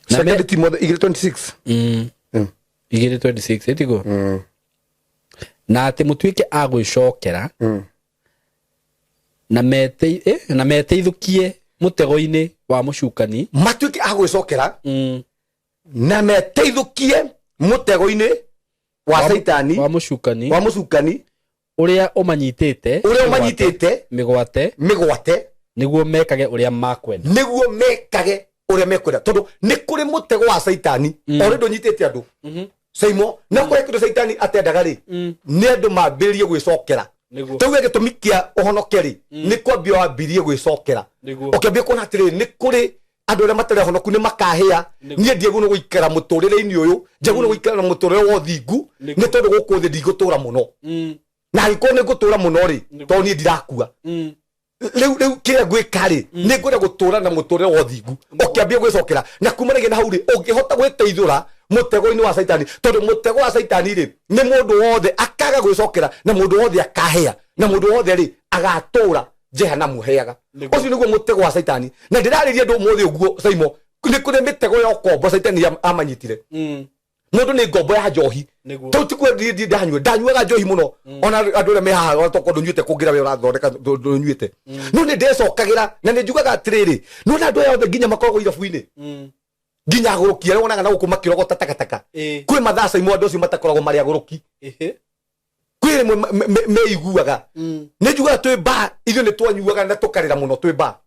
na Second Timothy 2:26. 2:26, ĩtiguo? Na atĩ mũtuĩke a gwĩcokera na meteithũkie mũtego-inĩ wa mũcukani. Matuĩke a gwĩcokera na meteithũkie mũtego-inĩ wa Caitani, wa mũcukani, wa mũcukani, ũrĩa ũmanyitĩte ũrĩa ũmanyitĩte mĩgwate, mĩgwate, nĩguo mekage ũrĩa makwenda. Nĩguo mekage ũrĩa mekwenda, tondũ nĩ kũrĩ mũtego wa Caitani o rĩndũ ũnyitĩte andũ. Caimo na kũrĩ kĩndũ Caitani atendaga rĩ, nĩ andũ mambĩrĩrie gwĩcokera. Tauge gĩtũmi kĩa ũhonoke rĩ, nĩ kwambia wambirie gwĩcokera. Ũkĩambia kuona atĩrĩrĩ, nĩ kũrĩ andũ arĩa matarĩ ahonoku nĩ makahĩa. Niĩ ndiagĩrĩirwo nĩ gũikara mũtũrĩre-inĩ ũyũ, njagĩrĩirwo nĩ gũikara na mũtũrĩre wa ũthingu, nĩ tondũ gũkũ thĩ ndigũtũra mũno, na angĩkorwo nĩ ngũtũra mũno rĩ, tondũ niĩ ndirakua rĩu kĩrĩa ngwĩka rĩ, nĩ ngwenda gũtũra na mũtũrĩre wa ũthingu. Ũkĩambia gwĩcokera, na kumanagia na hau rĩ, ũngĩhota gwĩteithũra mũtego-inĩ wa Caitani, tondũ mũtego wa Caitani rĩ, nĩ mũndũ wothe akaga gwĩcokera, na mũndũ wothe akahĩa, na mũndũ wothe rĩ, agatũra jehanamu heaga. Ũcio nĩguo mũtego wa Caitani, na ndĩrarĩria andũ ũmũthĩ ũguo. Saimo, nĩ kũrĩ mĩtego ya ũkombo Caitani amanyitire. Mũndũ nĩ ngombo ya njohi. Tau tikuo ndanyua, ndanyuaga njohi mũno. Ona andũ arĩa me haha, ona tokorwo ndũnyuĩte kũngĩra we ũrathondeka, ndũnyuĩte, no nĩ ndecokagĩra na nĩ njugaga atĩrĩrĩ, no na andũ aya othe nginya makoragwo irabu-inĩ, nginya agũrũki arĩa wonaga na gũkũ makĩrogota takataka, kwĩ mathaa Saimo andũ acio matakoragwo marĩ agũrũki. Kwĩ rĩmwe meiguaga. Nĩ njugaga twĩ ba, ithuĩ nĩ twanyuaga na tũkarĩra mũno twĩ ba.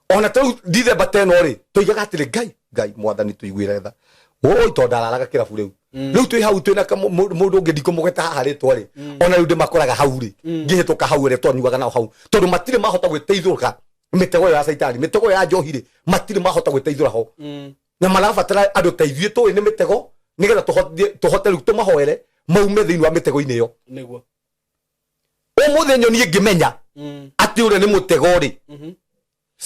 Ona tarĩu Dithemba ta ĩno rĩ, tũigaga atĩrĩ, Ngai, Ngai mwathani, tũiguĩre tha woi, tondũ ndararaga kĩrabu. Rĩu rĩu twĩ hau twĩna mũndũ ũngĩ, ndikũmũgweta haha rĩtwa rĩ, ona rĩu ndĩmakoraga hau rĩ, ngĩhĩtũka hau, ĩrĩa twanyuaga nao hau, tondũ matirĩ mahota gwĩteithũka. Mĩtego ĩyo ya caitani, mĩtego ĩyo ya njohi rĩ, matirĩ mahota gwĩteithũra ho, na marabatara andũ ta ithuĩ tũĩ nĩ mĩtego, nĩgetha tũhote rĩu tũmahoere maume thĩinĩ wa mĩtego-inĩ ĩyo. Ũmũthĩ nyoni ĩngĩmenya atĩ ũrĩa nĩ mũtego rĩ,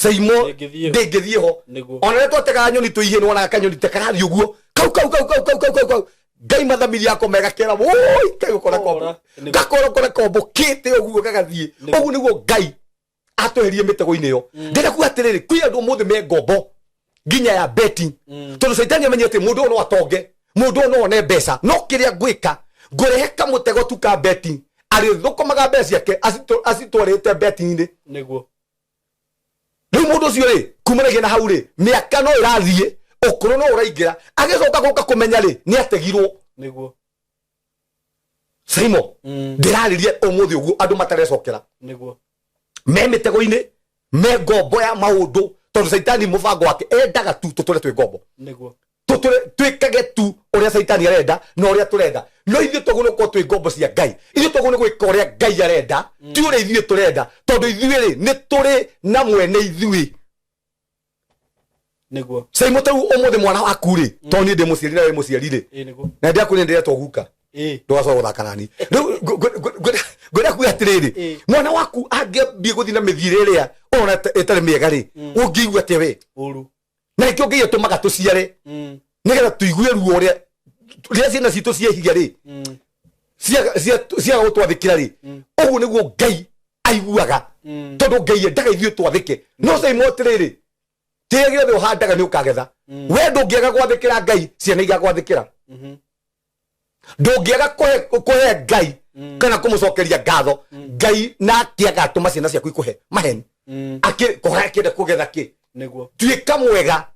Caimo, Ndĩngĩthiĩ ho. Ndĩngĩthiĩ ho. Ona rĩrĩa twategaga nyoni tũihĩ, nĩ wonaga kanyoni ta karathiĩ ũguo kau kau kau kau kau kau kau kau, ngai mathamiri yako mega kera woi kai ũkora kombo. Kora, nĩguo. Gakora ũkora kombũkĩte ũguo gagathiĩ. Ũguo nĩguo Ngai atweherie mĩtego-inĩ ĩyo. Ndĩrenda kuga atĩrĩrĩ, kwĩ andũ ũmũthĩ me ngombo nginya ya betting, tondũ caitani amenye atĩ mũndũ ũyũ no atonge, mũndũ ũyũ no one mbeca, no kĩrĩa ngwĩka, ngũrehe kamũtego tu ka betting, arĩthũkũmaga mbeca ciake acitwarĩte betting-inĩ. Rĩu mũndũ ũcio rĩ, kumanagia na hau rĩ, mĩaka no ĩrathiĩ, ũkũrũ no ũraingĩra, agĩcoka gũka kũmenya rĩ, nĩ ategirwo. Saimo, ndĩrarĩria ũmũthĩ ũguo andũ matarecokera, me mĩtego-inĩ, me ngombo ya maũndũ, tondũ caitani mũbango wake endaga tu tũtũre twĩ ngombo, tũtũre twĩkage tu ũrĩa caitani arenda na ũrĩa tũrenda. No ithuĩ twagĩrĩirwo nĩ gũkorwo twĩ ngombo cia Ngai. Ithuĩ twagĩrĩirwo nĩ gwĩka ũrĩa Ngai arenda, ti ũrĩa ithuĩ tũrenda, tondũ ithuĩ rĩ, nĩ tũrĩ na mwene ithuĩ. Caimo, ta rĩu ũmũthĩ mwana waku rĩ, tondũ niĩ ndĩ mũciari na wĩ mũciari rĩ, na ndĩrakwĩra ndĩretwo guka, ndũgacoka gũthaka nani rĩu. Ngwenda kuga atĩrĩrĩ, mwana waku angĩambie gũthiĩ na mĩthiĩre ĩrĩa ũrona ĩtarĩ mĩega rĩ, ũngĩigua atĩa we? Ũru. Na nĩkĩo Ngai atũmaga tũciare, nĩgetha tũigue ruo ũrĩa rĩrĩa ciana citũ ciehiga rĩ, ciaga gũtwathĩkĩra rĩ, ũguo nĩguo Ngai aiguaga, tondũ Ngai endaga ithuĩ twathĩke. No caimo atĩrĩrĩ, kĩrĩa gĩothe ũhandaga nĩ ũkagetha. We ndũngĩaga gwathĩkĩra Ngai, ciana igagwathĩkĩra. Ndũngĩaga kũhe Ngai kana kũmũcokeria ngatho Ngai, nake agatũma ciana ciaku ikũhe maheni. Kũhe akĩenda kũgetha kĩ? Tuĩka mwega,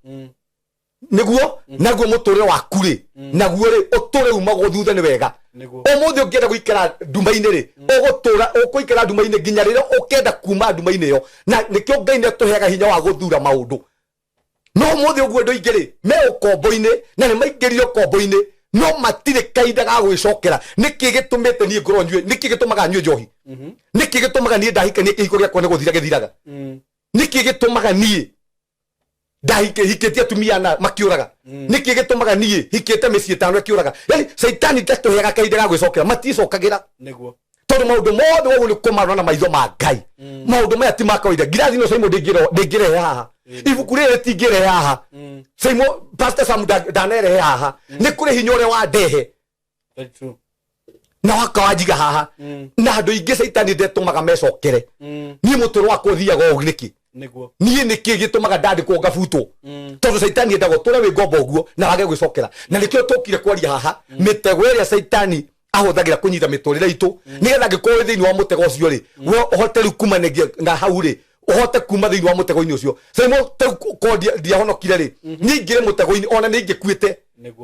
nĩguo naguo mũtũrĩre waku rĩ, naguo rĩ, ũtũre umagwo thutha nĩ wega. Ũmũthĩ ũngĩenda gũikara nduma-inĩ rĩ, ũgũtũra ũkũikara nduma-inĩ nginya rĩrĩa ũkenda kuma nduma-inĩ ĩyo. Na nĩkĩo Ngai nĩ atũheaga hinya wa gũthura maũndũ. No ũmũthĩ ũguo andũ aingĩ rĩ, me ũkombo-inĩ, na nĩ maingĩrire ũkombo-inĩ, no matirĩ kahinda ga gwĩcokera. Nĩkĩ gĩtũmĩte niĩ ngorwo nyue? Nĩkĩ gĩtũmaga nyue njohi? Nĩkĩ gĩtũmaga niĩ ndahikania kĩhiko gĩakwa nĩ gũthira gĩthiraga? Nĩkĩ gĩtũmaga niĩ ndahikĩtie atumia na makĩũraga? Nĩkĩ gĩtũmaga niĩ hikĩte mĩciĩ ĩtano ĩkĩũraga? Yani caitani ndatũheaga kahinda ga gwĩcokera, maticokagĩra. Tondũ maũndũ mothe woguo nĩ kũmarora na maitho ma Ngai. Maũndũ maya ti ma kawaida. Ngirathi ĩno, Caimo, ndĩngĩrehe haha, ibuku rĩrĩ rĩtingĩrehe haha. Caimo, Pastor Sam ndanerehe haha, nĩ kũrĩ hinya ũrĩa wandehe Very true. na waka wanjiga haha. Na andũ aingĩ caitani ndetũmaga mecokere. Niĩ mũtũrũ wakwa ũthiaga ũũ nĩkĩ? Niĩ nĩkĩ gĩtũmaga ndandĩkwo ngabutwo? Tondũ caitani endaga ũtũre wĩ ngombo ũguo na wage gwĩcokera. Na nĩkĩo tũkire kwaria haha mĩtego ĩrĩa caitani ahũthagĩra kũnyita mĩtũrĩre itũ, nĩgetha angĩkorwo wĩ thĩinĩ wa mũtego ũcio rĩ, we ũhote rĩu kumanagia na hau rĩ, ũhote kuma thĩinĩ wa mũtego-inĩ ũcio. Caimo, rĩu korwo ndiahonokire rĩ, niĩ ingĩrĩ mũtego-inĩ, ona nĩ ingĩkuĩte.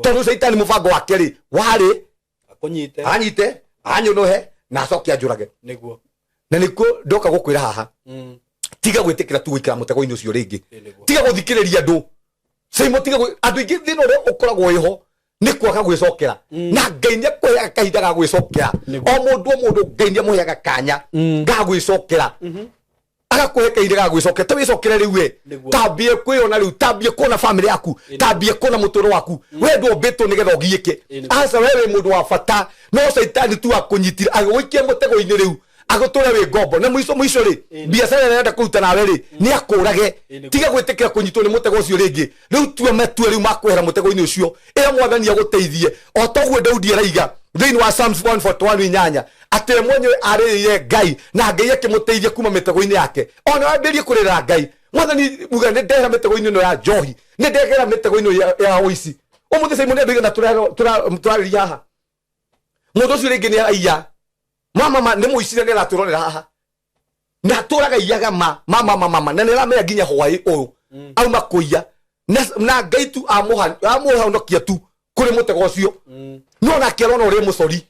Tondũ caitani mũbango wake rĩ, warĩ Akũnyite. Anyite, anyũnũhe na acoke anjũrage. Na nĩkuo ndoka gũkwĩra haha, tiga gwĩtĩkĩra tu gũikara mũtego-inĩ ũcio rĩngĩ. Tiga gũthikĩrĩria andũ, Caimo, tiga andũ aingĩ thĩna ũrĩa ũkoragwo wĩho nĩ kwaga gwĩcokera. Na Ngai nĩ akũheaga kahinda ga gwĩcokera. O mũndũ, o mũndũ, Ngai nĩ amũheaga kanya ga gwĩcokera, agakũhe kahinda ga gwĩcokera. Ta wĩcokere rĩu we. Tambie kwĩona rĩu, tambie kuona famĩlĩ yaku, tambie kuona mũtũrĩre waku. We ndũmbĩtwo nĩgetha ũgiĩke. Aca, we wĩ mũndũ wa bata, no caitani tu akũnyitire agĩgũikia mũtego-inĩ, rĩu agũtũre wĩ ngombo, na mũico mũico rĩ, biacara ĩrĩa arenda kũruta nawe rĩ, nĩ akũrage. Tiga gwĩtĩkĩra kũnyitwo nĩ mũtego ũcio rĩngĩ. Rĩu tua matua rĩu ma kwehera mũtego-inĩ ũcio. Ĩra Mwathani agũteithie, o toguo Daudi araiga thĩinĩ wa Psalms 141:8 atĩ we mwenyewe arĩrĩire Ngai na Ngai akĩmũteithia kuma mĩtego-inĩ yake. Ona wambĩrĩrie kũrĩrĩra Ngai, Mwathani, uga nĩ ndehera mĩtego-inĩ ĩno ya njohi, nĩ ndehera mĩtego-inĩ ĩno ya ũici. Ũmũthĩ, Simon, andũ aigana tũrarĩria haha? Mũndũ ũcio rĩngĩ nĩ araiya, mama ma nĩ mũicire, nĩ aratũrorera haha na atũraga iyaga ma mama mama mama, na nĩ aramenya nginya hwaĩ ũyũ auma kũiya, na Ngai tu amũhonokia tu kũrĩ mũtego ũcio, no nake arona ũrĩ mũcori.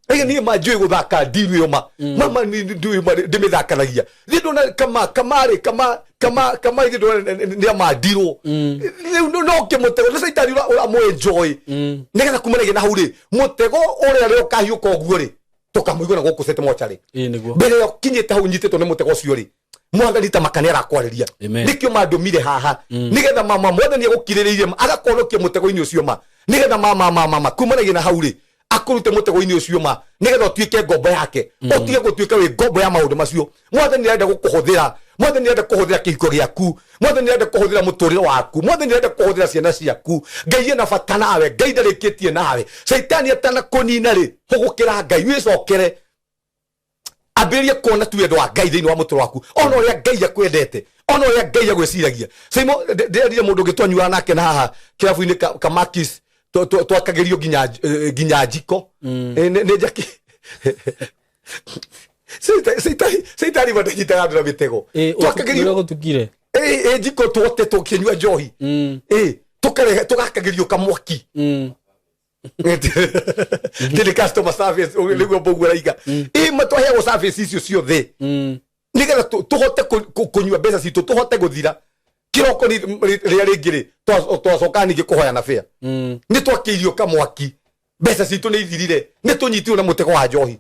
Ĩĩ, niĩ ma njũĩ gũthaka ndiru ĩyo, ma mama ndiũĩ ma ndĩmĩthakanagia. Thiĩ ndona kama kamarĩ kama kama kama, ithuĩ ndona nĩ amandirwo rĩu. No kĩmũtego nĩ caitani ũramũ enjoy, nĩgetha kumanagia na hau rĩ, mũtego ũrĩa rĩ ũkahiũka ũguo rĩ, tũkamũigua na gũkũ cete mocarĩ. Ĩĩ nĩguo. Mbere ya ũkinyĩte hau ũnyitĩtwo nĩ mũtego ũcio rĩ, Mwathani ta maka nĩ arakwarĩria. Amen. Nĩkĩo mandũmire haha, nĩgetha mama Mwathani agũkirĩrĩirie ma, agakonokia mũtego-inĩ ũcio ma, nĩgetha mama mama mama kumanagia na hau rĩ, akũrute mũtego-inĩ ũcio ma, nĩgetha ũtuĩke ngombo yake, ũtige gũtuĩka wĩ ngombo ya maũndũ macio. Mwathani arenda gũkũhũthĩra, Mwathani arenda kũhũthĩra kĩhiko gĩaku, Mwathani arenda kũhũthĩra mũtũrĩre waku, Mwathani arenda kũhũthĩra ciana ciaku. Ngai ena bata nawe, Ngai ndarĩkĩtie nawe. Caitani atanakũnina rĩ, hũgũkĩra Ngai, wĩcokere, ambĩrĩrie kuona tu wendo wa Ngai thĩinĩ wa mũtũrĩre waku, ona ũrĩa Ngai akwendete, ona ũrĩa Ngai agwĩciragia. Saimo ndĩrerire mũndũ ũngĩ twanyuaga nake na haha kĩrabu-inĩ kamakis, twakagĩrio nginya nginya njiko. Nĩ njaki. Caitani matanyitaga andũ na mĩtego. Twakagĩrio Gũtukire. Njiko twote tũkĩnyua njohi. Tũkarehe tũgakagĩrio kamwaki. Ndĩ customer service nĩguo mbũguo raiga ĩ matwaheagwo service icio ciothe nĩgetha tũhote kũnyua mbeca citũ, tũhote gũthira kĩroko. Rĩrĩa rĩngĩ rĩ, twacoka ningĩ kũhoya na bĩa, nĩ twakĩirio kamwaki, mbeca citũ nĩ ithirire, nĩ tũnyitirwo na mũtego wa njohi,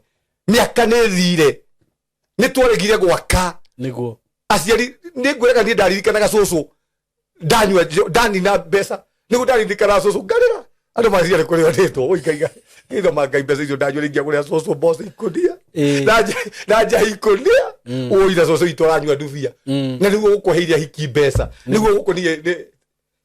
mĩaka nĩ ĩthire, nĩ twaregire gwaka. Aciari nĩ ngwĩraga, niĩ ndaririkanaga cũcũ ndanyua ndanina mbeca, nĩguo ndaririkanaga cũcũ ngarĩra. Andũ maciarĩ kũrĩo nĩtwo ũikaiga gĩthoma ngai mbeca icio ndanyua rĩngĩ agũrĩra cũcũ mboco ikũnia na njahi ikũnia, ũira cũcũ itũ aranyua ndubia, na nĩguo gũkũheire hiki mbeca, nĩguo gũkũnie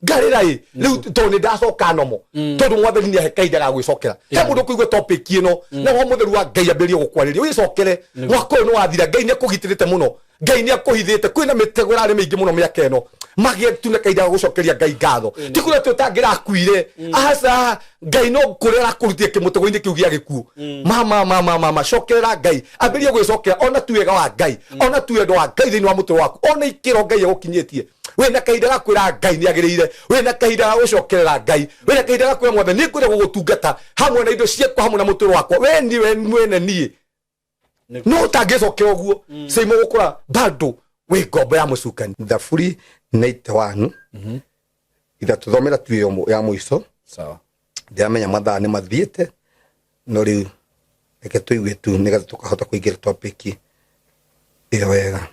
ngarĩra ĩ rĩu tondũ nĩ ndacoka nomo, tondũ Mwathani nĩ ahe kahinda ga gwĩcokera. He mũndũ ũkũigua topic ĩno na Roho Mũtheru wa Ngai ambĩrĩrie gũkwarĩria, wĩcokere. Mwaka ũyũ nĩ wathira, Ngai nĩ akũgitĩrĩte mũno, Ngai nĩ akũhithĩte, kwĩna mĩtego ĩrarĩ mĩingĩ mũno mĩaka ĩno. Magĩe tu na kahinda ga gũcokeria Ngai ngatho. Ti kuga atĩ ũtangĩrakuire, aca, Ngai no kũrĩa arakũrutire kĩmũtego-inĩ kĩu gĩa gĩkuũ. Mama mama mama, cokerera Ngai, ambĩrĩria gwĩcokera, ona tu wega wa Ngai, ona tu wendo wa Ngai thĩinĩ wa mũtũrĩre waku, ona ikĩro Ngai agũkinyĩtie. Wĩna kahinda ga kwĩra Ngai nĩ agĩrĩire, wĩna kahinda ga gũcokerera Ngai, wĩna kahinda ga kwĩra Mwathani, nĩ ngwenda gũgũtungata hamwe na indo ciakwa, hamwe na mũtũrĩre wakwa, we niwe mwene niĩ. No ũtangĩcokera ũguo, Seimo, gũkũra bado wĩ ngombo ya mũcukani. Thaburi 91 ithatũ, thomera tu ĩyo ya mũico. Sawa. Ndĩramenya mathaa nĩ mathiĩte, no rĩu reke tũigue tu nĩgetha tũkahota kũingĩra topic ĩyo wega.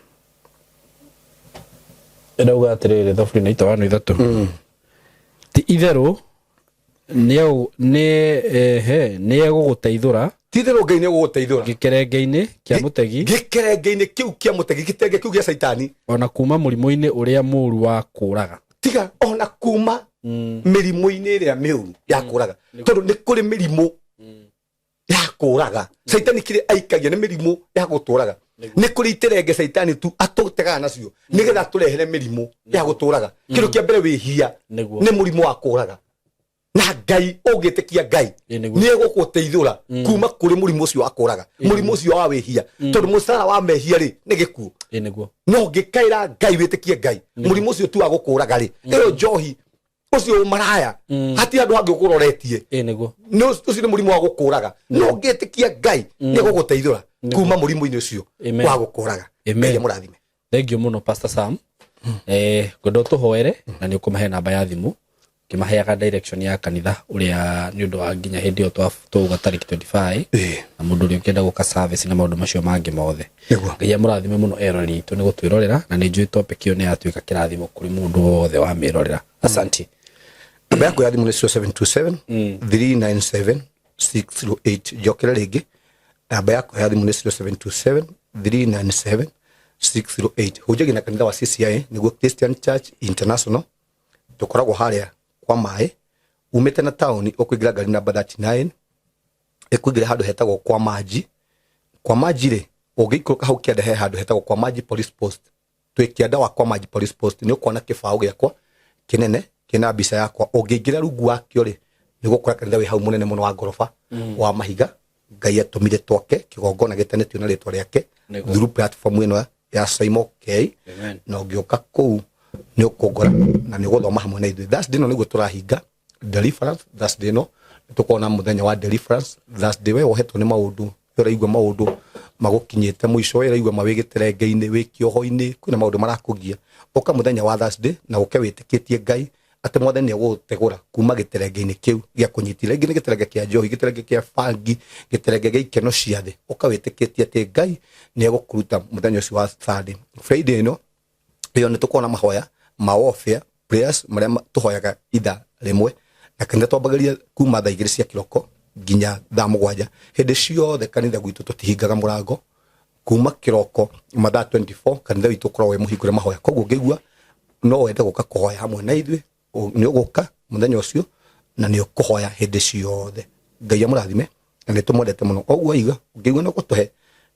Ĩrauga atĩrĩrĩ, Thaburi 91:3, ti itherũ nĩ egũgũteithũra. Ti itherũ Ngai nĩ egũgũteithũra. Gĩkerenge-inĩ kĩa mũtegi. Gĩkerenge-inĩ kĩu kĩa mũtegi, gĩtenge kĩu gĩa Caitani. Ona kuma mũrimũ-inĩ ũrĩa mũũru wa kũũraga. Tiga ona kuma mĩrimũ-inĩ ĩrĩa mĩũru ya kũraga, tondũ nĩ kũrĩ mĩrimũ ya kũraga. Caitani kĩrĩa aikagia nĩ mĩrimũ ya gũtũraga. Nĩ kũrĩ iterenge Caitani tu atũtegaga nacio nĩgetha atũrehere mĩrimũ ya gũtũraga. Kĩndũ kĩa mbere, wĩhia nĩ mũrimũ wa kũraga, na Ngai ũngĩtĩkia Ngai nĩ egũgũteithũra kuma kũrĩ mũrimũ ũcio wa kũraga, mũrimũ ũcio wa wĩhia, tondũ mũcara wa mehia rĩ nĩ gĩkuũ. Ĩ nĩguo No ũngĩkaĩra Ngai, wĩtĩkie Ngai, mũrimũ ũcio tu wa gũkũraga rĩ, ĩyo njohi, ũcio ũmaraya, hatirĩ andũ angĩ ũkũroretie. Ĩ nĩguo Nĩ ũcio nĩ mũrimũ wa gũkũraga, no ũngĩtĩkia Ngai nĩ egũgũteithũra kuma mũrimũ-inĩ ũcio Amen. wa gũkũraga. Amen. Ngai amũrathime. Thank you mũno, Pastor Sam. Ngwenda ũtũhoere na nĩ ũkũmahe namba ya thimũ, ũkĩmaheaga direction ya kanitha ũrĩa, nĩ ũndũ wa nginya hĩndĩ ĩyo twauga tarĩki 25, na mũndũ ũrĩa ũngĩenda gũka service na maũndũ macio mangĩ mothe. Ngai amũrathime mũno eroreri itũ nĩ gũtwĩrorera, na nĩ njũĩ topic ĩyo nĩ yatuĩka kĩrathimo kũrĩ mũndũ wothe wamĩrorera. Asante. Namba yakwa ya thimũ nĩ 0727 397 608. Njokere rĩngĩ, namba yakwa ya thimũ nĩ 0727 397 608. Hunjagia na kanitha wa CCI, nĩguo Christian Church International. Tũkoragwo harĩa kwa maĩ, umĩte na taũni ũkũingĩra ngari namba 39, ĩkũingĩra handũ hetagwo kwa maji. Kwa maji rĩ, ũngĩikũrũka hau kĩanda he handũ hetagwo kwa maji police post. Twĩ kĩanda wa kwa maji police post, nĩ ũkuona kĩbaũ gĩakwa kĩnene kĩna mbica yakwa. Ũngĩingĩra rungu wakĩo rĩ, nĩ ũgũkora kanitha wĩ hau mũnene mũno wa ngoroba wa mahiga. Ngai atũmire twake kĩgongona gĩtanĩtio na rĩtwa rĩake through platform ĩno ya Saimo K. Amen. Na ũngĩũka kũu nĩ ũkũngora na nĩ ũgũthoma hamwe na ithuĩ. Thursday ĩno nĩguo tũrahinga deliverance. Thursday ĩno nĩ tũkorwo na mũthenya wa deliverance Thursday. We wohetwo nĩ maũndũ, we ũraigua maũndũ magũkinyĩte mũico, we ũraigua ma wĩ gĩterenge-inĩ, wĩ kĩoho-inĩ, kwĩna maũndũ marakũgia, ũka mũthenya wa Thursday na ũke wĩtĩkĩtie Ngai. Atĩ Mwathani nĩ egũgũtegũra kuma gĩterenge-inĩ kĩu gĩa kũnyitĩrĩra. Rĩngĩ nĩ gĩterenge kĩa njohi, gĩterenge kĩa bangi, gĩterenge gĩa ikeno cia thĩ. Ũka wĩtĩkĩtie atĩ Ngai nĩ egũkũruta mũthenya ũcio wa Sunday. Friday ĩno ĩyo nĩ tũkoragwo na mahoya ma warfare prayers marĩa tũhoyaga ithaa rĩmwe, na kanitha twambagĩrĩria kuma thaa 2 cia kĩroko nginya thaa 7. Hĩndĩ ciothe kanitha gwitũ tũtihingaga mũrango kuma kĩroko, mathaa 24 kanitha witũ ũkoragwo wĩ mũhingũre mahoya. Koguo ũngĩigua no wende gũka kũhoya hamwe na ithuĩ, nĩ ũgũka mũthenya ũcio na nĩ ũkũhoya hĩndĩ ciothe. Ngai amũrathime na nĩ tũmwendete mũno. Oguo iga ũngĩigua no gũtũhe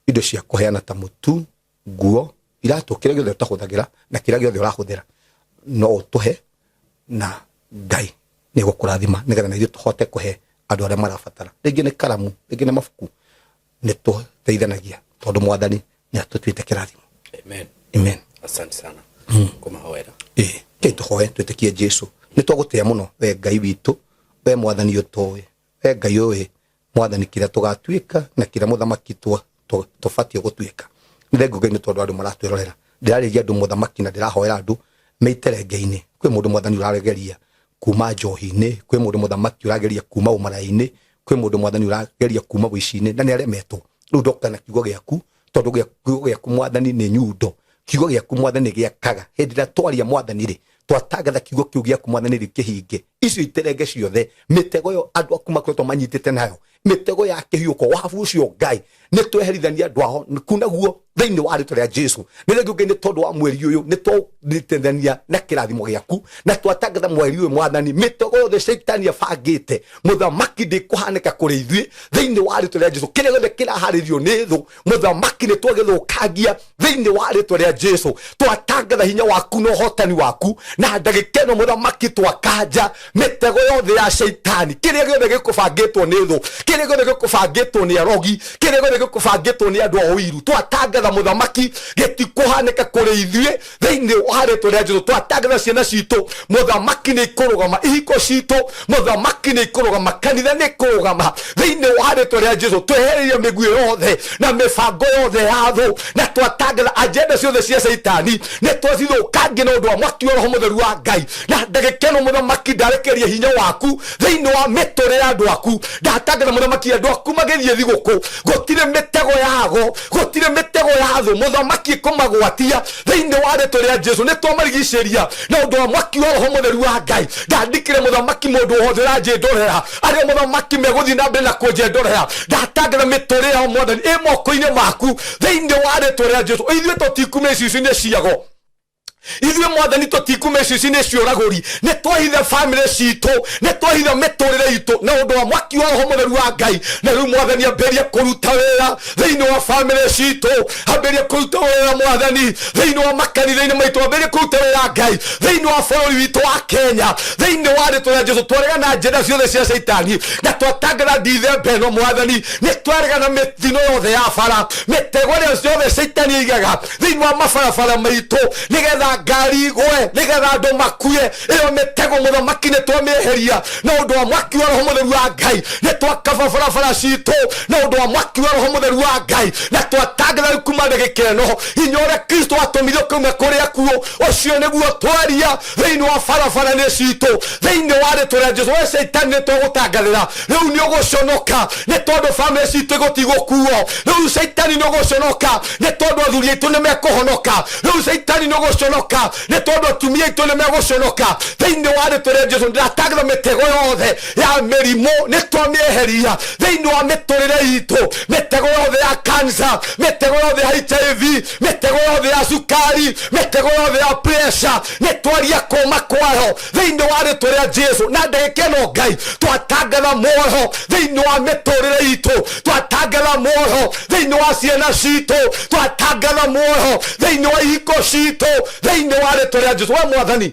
indo cia kũheana ta mũtu, nguo, iratũ, kĩrĩa gĩothe ũtahũthagĩra na kĩrĩa gĩothe ũrahũthĩra, no ũtũhe na Ngai nĩ egũkũrathima, nĩgetha na ithuĩ tũhote kũhe andũ arĩa marabatara. Rĩngĩ nĩ karamu, rĩngĩ nĩ mabuku, nĩ tũteithanagia tondũ Mwathani nĩ atũtuĩte kĩrathimo. Amen. Amen. Asante sana kũmahoera. Ĩĩ, kei tũhoe twĩtĩkie Jesu. Nĩ twagũtĩa mũno we Ngai witũ, we Mwathani ũtũĩ, we Ngai ũĩ Mwathani kĩrĩa tũgatuĩka na kĩrĩa mũthamaki tũbatiĩ gũtuĩka. Nĩ thengiũ Ngai nĩ tondũ andũ maratwĩrorera. Ndĩrarĩria andũ mũthamaki na ndĩrahoera andũ me iterenge-inĩ. Kwĩ mũndũ Mwathani ũrageria kuma njohi-inĩ, kwĩ mũndũ mũthamaki ũrageria kuma ũmaraya-inĩ, kwĩ mũndũ Mwathani ũrageria kuma wĩici-inĩ na nĩ aremetwo. Rĩu ndoka na kiugo gĩaku, tondũ kiugo gĩaku Mwathani nĩ nyundo, kiugo gĩaku Mwathani gĩakaga. Hĩndĩ ĩrĩa twaria Mwathani rĩ, twatangatha kiugo kĩu gĩaku Mwathani rĩ kĩhinge. Icio iterenge ciothe, mĩtego ĩyo andũ aku makoretwo manyitĩte nayo, mĩtego ya kĩhiũko, wabu ũcio Ngai, nĩ tweherithania andũ ao kuna guo thĩinĩ wa rĩtwa rĩa Jesu. Nĩ thengiũ Ngai nĩ tondũ wa mweri ũyũ, nĩ twanyitithania na kĩrathimo gĩaku na twatangatha mweri ũyũ Mwathani, mĩtego yothe Shaitani abangĩte mũthamaki ndĩkũhanĩka kũrĩ ithuĩ thĩinĩ wa rĩtwa rĩa Jesu. Kĩrĩa gĩothe kĩraharĩrio nĩ thũ mũthamaki nĩ twagĩthũkangia thĩinĩ wa rĩtwa rĩa Jesu. Twatangatha hinya waku na ũhotani waku, na ndagĩka ĩno mũthamaki twakanja mĩtego yothe ya Shaitani. Kĩrĩa gĩothe gĩkũbangĩtwo nĩ thũ, kĩrĩa gĩothe gĩkũbangĩtwo nĩ arogi, kĩrĩa gĩothe gĩkũbangĩtwo nĩ andũ a ũiru, twatangatha mũthamaki gĩtikũhanĩka kũrĩ ithuĩ thĩinĩ wa rĩtwa rĩa Jesu. Twatangatha ciana citũ mũthamaki nĩ ikũrũgama, ihiko citũ mũthamaki nĩ ikũrũgama, kanitha nĩ ikũrũgama thĩinĩ wa rĩtwa rĩa Jesu. Twehereire mĩguĩ yothe na mĩbango yothe ya thũ, na twatangatha agenda ciothe cia Shaitani nĩ twacithũkangia na ũndũ wa mwaki wa Roho Mũtheru wa Ngai. Na ndagĩka ĩno mũthamaki ndarekeria hinya waku thĩinĩ wa mĩtũrĩre ya andũ aku. Ndatangatha mũthamaki andũ aku magĩthiĩ thigũkũ, gũtirĩ mĩtego yago, gũtirĩ mĩtego ya thũ mũthamaki ĩkũmagwatia thĩinĩ wa rĩtwa rĩa Jesu. Nĩ twamarigicĩria na ũndũ wa mwaki wa Roho Mũtheru wa Ngai. Ndandikire mũthamaki mũndũ wothe ũranjĩndorera, arĩa mũthamaki megũthiĩ na mbere na kũnjendorera, ndatangatha mĩtũrĩre yao Mwathani ĩ moko-inĩ maku thĩinĩ wa rĩtwa rĩa Jesu. Ithuĩ tũtikuma icicio-inĩ ciago, ithuĩ Mwathani tũtikuma icicio-inĩ cia ũragũri. Nĩ twahitha bamĩrĩ citũ, nĩ twahitha mĩtũrĩre itũ na ũndũ wa mwaki wa Roho Mũtheru wa Ngai. Na rĩu Mwathani ambĩrĩria kũruta wĩra thĩinĩ wa bamĩrĩ citũ, ambĩrĩria kũruta wĩra Mwathani thĩinĩ wa makanitha-inĩ maitũ, ambĩrĩria kũruta wĩra Ngai thĩinĩ wa bũrũri witũ wa Kenya thĩinĩ wa rĩtwa rĩa Jesu. Twarega na njĩra ciothe cia Shaitani na twatangatha Dithemba ĩno Mwathani, nĩ twarega na mĩtino yothe ya bara, mĩtego ĩrĩa yothe Shaitani aigaga thĩinĩ wa mabarabara maitũ nĩgetha ngari igwe, nĩgetha andũ makue. Ĩyo mĩtego mũthamaki nĩ twamĩeheria na ũndũ wa mwaki wa Roho Mũtheru wa Ngai. Nĩ twakaba barabara citũ na ũndũ wa mwaki wa Roho Mũtheru wa Ngai, na twatangatha rĩu kuma ndagĩka ĩno hinya ũrĩa Kristo atũmire ũkauma kũrĩ akuũ, ũcio nĩguo twaria thĩinĩ wa barabara-inĩ citũ thĩinĩ wa rĩtwa rĩa Jesu. We Shaitani nĩ twagũtangathĩra rĩu nĩ ũgũconoka nĩ tondũ bamĩrĩ citũ igũtigũkuo. Rĩu Shaitani nĩ ũgũconoka nĩ tondũ athuri aitũ nĩ mekũhonoka. Rĩu Shaitani nĩ ũgũconoka nĩ tondũ atumia aitũ nĩ megũconoka thĩinĩ wa rĩtwa rĩa Jesu. Ndĩratangatha mĩtego yothe ya mĩrimũ nĩ twamĩeheria thĩinĩ wa mĩtũrĩre itũ, mĩtego yothe ya kansa, mĩtego yothe ya HIV, mĩtego yothe ya cukari, mĩtego yothe ya pressure, nĩ twaria kũma kwayo thĩinĩ wa rĩtwa rĩa Jesu. Na ndagĩka ĩno Ngai twatangatha muoyo thĩinĩ wa mĩtũrĩre itũ, twatangatha muoyo thĩinĩ wa ciana citũ, twatangatha muoyo thĩinĩ wa ihiko citũ thĩinĩ wa rĩtwa rĩa Jesu. We Mwathani,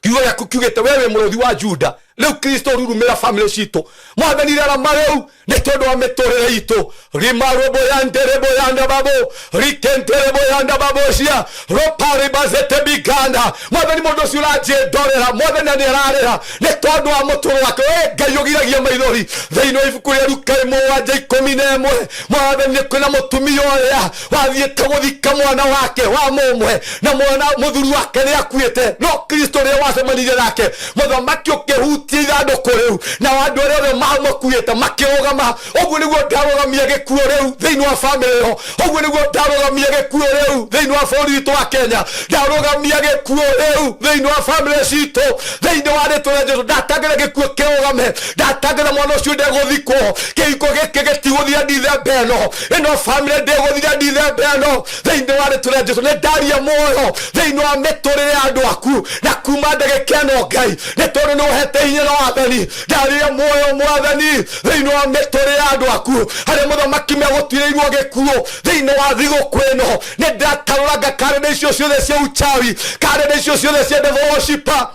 kiugo gĩaku kiugĩte we wĩ mũrũthi wa Juda. Rĩu Kristo rurumĩra famĩlĩ citũ, Mwathani, rarama rĩu nĩ tondũ wa mĩtũrĩre itũ. Rimarobo ya nderebo ya ndababo rikenterebo ya ndababocia roparibazete biganda. Mwathani, mũndũ ũcio ũranjĩndorera, Mwathani, na nĩ ararĩra nĩ tondũ wa mũtũrũ wake. We Ngai ũgiragia maithori, thĩinĩ wa ibuku rĩa Luka 7:11, Mwathani, nĩ kwĩna mũtumia ũrĩa wathiĩte gũthika mwana wake wa mũmwe, na mwana mũthuri wake nĩ akuĩte, no Kristo rĩrĩa wacemanirie nake, mũthamaki, ũkĩhutia ithandũkũ rĩu, na andũ arĩa othe makuĩte makĩrũgama. Ũguo nĩguo ndarũgamia gĩkuũ rĩu thĩinĩ wa bamĩrĩ ĩyo. Ũguo nĩguo ndarũgamia gĩkuũ rĩu thĩinĩ wa bũrũri witũ wa Kenya. Ndarũgamia gĩkuũ rĩu thĩinĩ wa bamĩrĩ citũ thĩinĩ wa rĩtwa rĩa Jesu. Ndatangĩra gĩkuũ kĩrũgame. Ndatangĩra mwana ũcio ndegũthikwo. Kĩhiko gĩkĩ gĩtigũthira Dithemba ĩno. Ĩno bamĩrĩ ndĩgũthira Dithemba ĩno thĩinĩ wa rĩtwa rĩa Jesu. Nĩ ndaria muoyo thĩinĩ wa mĩtũrĩre ya andũ aku na kuma ndagĩka ĩno, Ngai, nĩ tondũ nĩ ũhete hinya na wathani. Ndaria muoyo, Mwathani, thĩinĩ wa mĩtũrĩre ya andũ aku harĩa, mũthamaki, megũtuĩrĩirwo gĩkuũ thĩinĩ wa thigũkũ ĩno. Nĩ ndatarũranga karenda icio ciothe cia uchawi, karenda icio ciothe cia devil worshiper,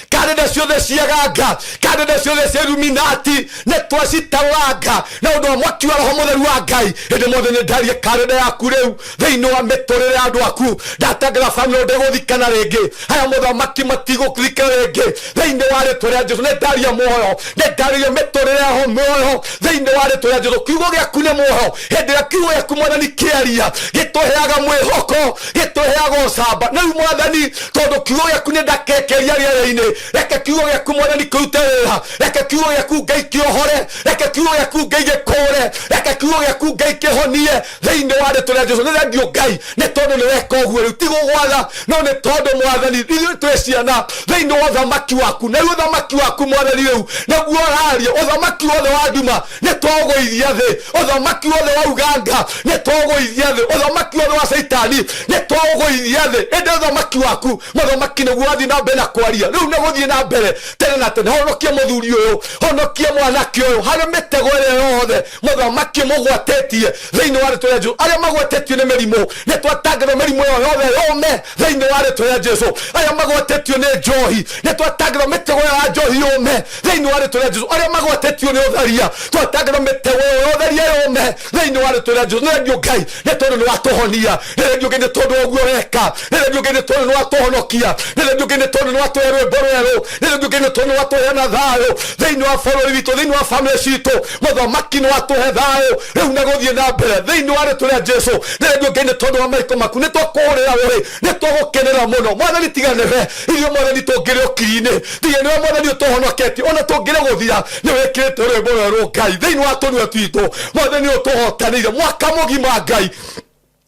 karenda ciothe cia ganga, karenda ciothe cia Illuminati. Nĩ twacitarũranga na ũndũ wa mwaki wa Roho Mũtheru wa Ngai. Hĩndĩ mothe nĩ ndaria karenda yaku rĩu thĩinĩ wa mĩtũrĩre ya andũ aku. Ndatangĩra bamĩrĩ ndĩgũthikana rĩngĩ. Haya, mũthamaki, matigũthika rĩngĩ thĩinĩ wa rĩtwa rĩa Jesu. Nĩ ndaria muoyo, nĩ ndarĩria mĩtũrĩre yaho muoyo thĩinĩ wa rĩtwa rĩa Jesu. Kiugo gĩaku nĩ muoyo. Hĩndĩ ĩrĩa kiugo gĩaku, Mwathani, kĩaria, gĩtũheaga mwĩhoko, gĩtũheaga ũcamba. Na rĩu, Mwathani, tondũ kiugo gĩaku nĩ ndakekeria rĩera-inĩ, reke kiugo gĩaku, Mwathani, kĩrute wĩra. Reke kiugo gĩaku, Ngai, kĩohore. Reke kiugo gĩaku, Ngai, gĩkũre. Reke kiugo gĩaku, Ngai, kĩhonie thĩinĩ wa rĩtwa rĩa Jesu. Nĩ thengiũ, Ngai, nĩ tondũ nĩ weka ũguo. Rĩu ti gũgwatha, no nĩ tondũ, Mwathani, ithuĩ twĩ ciana thĩinĩ wa ũthamaki waku. Na rĩu ũthamaki waku, Mwathani, rĩu nĩguo ũraria. Ũthamaki wothe wa nduma nĩ twaũgũithia thĩ. Ũthamaki wothe wa uganga nĩ twaũgũithia thĩ. Ũthamaki wothe wa Caitani nĩ twaũgũithia thĩ. Ĩndĩ ũthamaki waku, mũthamaki, nĩguo wathiĩ na mbere na kwaria rĩu, nĩ gũthiĩ na mbere tene na tene. Honokia mũthuri ũyũ, honokia mwanake ũyũ harĩ mĩtego ĩrĩa yothe, mũthamaki, mũgwatĩtie thĩinĩ wa rĩtwa rĩa Jesu. Arĩa magwatĩtio nĩ mĩrimũ, nĩ twatangatha mĩrimũ ĩyo yothe yũme thĩinĩ wa rĩtwa rĩa Jesu. Arĩa magwatĩtio nĩ njohi, nĩ twatangatha mĩtego ĩyo ya njohi yũme thĩinĩ wa rĩtwa rĩa Jesu. Arĩa magwatĩtio nĩ ũtharia, twatangatha mĩtego ĩyo ya ũtharia yũme thĩinĩ wa rĩtwa rĩa Jesu. Nĩ thengiũ, Ngai, nĩ tondũ nĩ watũhonia. Nĩ thengiũ, Ngai, nĩ tondũ wa ũguo weka. Nĩ thengiũ, Ngai, nĩ tondũ nĩ watũhonokia. Nĩ thengiũ, Ngai, nĩ tondũ nĩ watũhe rwĩmbo rwerũ. Nĩ thengiũ, Ngai, nĩ tondũ nĩ watũheana thayũ thĩinĩ wa bũrũri witũ, thĩinĩ wa bamĩrĩ citũ. Mũthamaki, nĩ watũhe thayũ rĩu na gũthiĩ na mbere thĩinĩ wa rĩtwa rĩa Jesu. Nĩ thengiũ, Ngai, nĩ tondũ wa maiko maku. Nĩ twakũhũrĩra rũhĩ, nĩ twagũkenera mũno, Mwathani. Tiga nĩwe, ithuĩ, Mwathani, tũngĩrĩ ũkiri-inĩ. Tiga nĩwe, Mwathani, ũtũhonoketie, ona tũngĩrĩ gũthira. Nĩ wĩkĩrĩte rwĩmbo rwerũ, Ngai, thĩinĩ wa tũnua twitũ. Mwathani, ũtũhotanĩire mwaka mũgima. Ngai,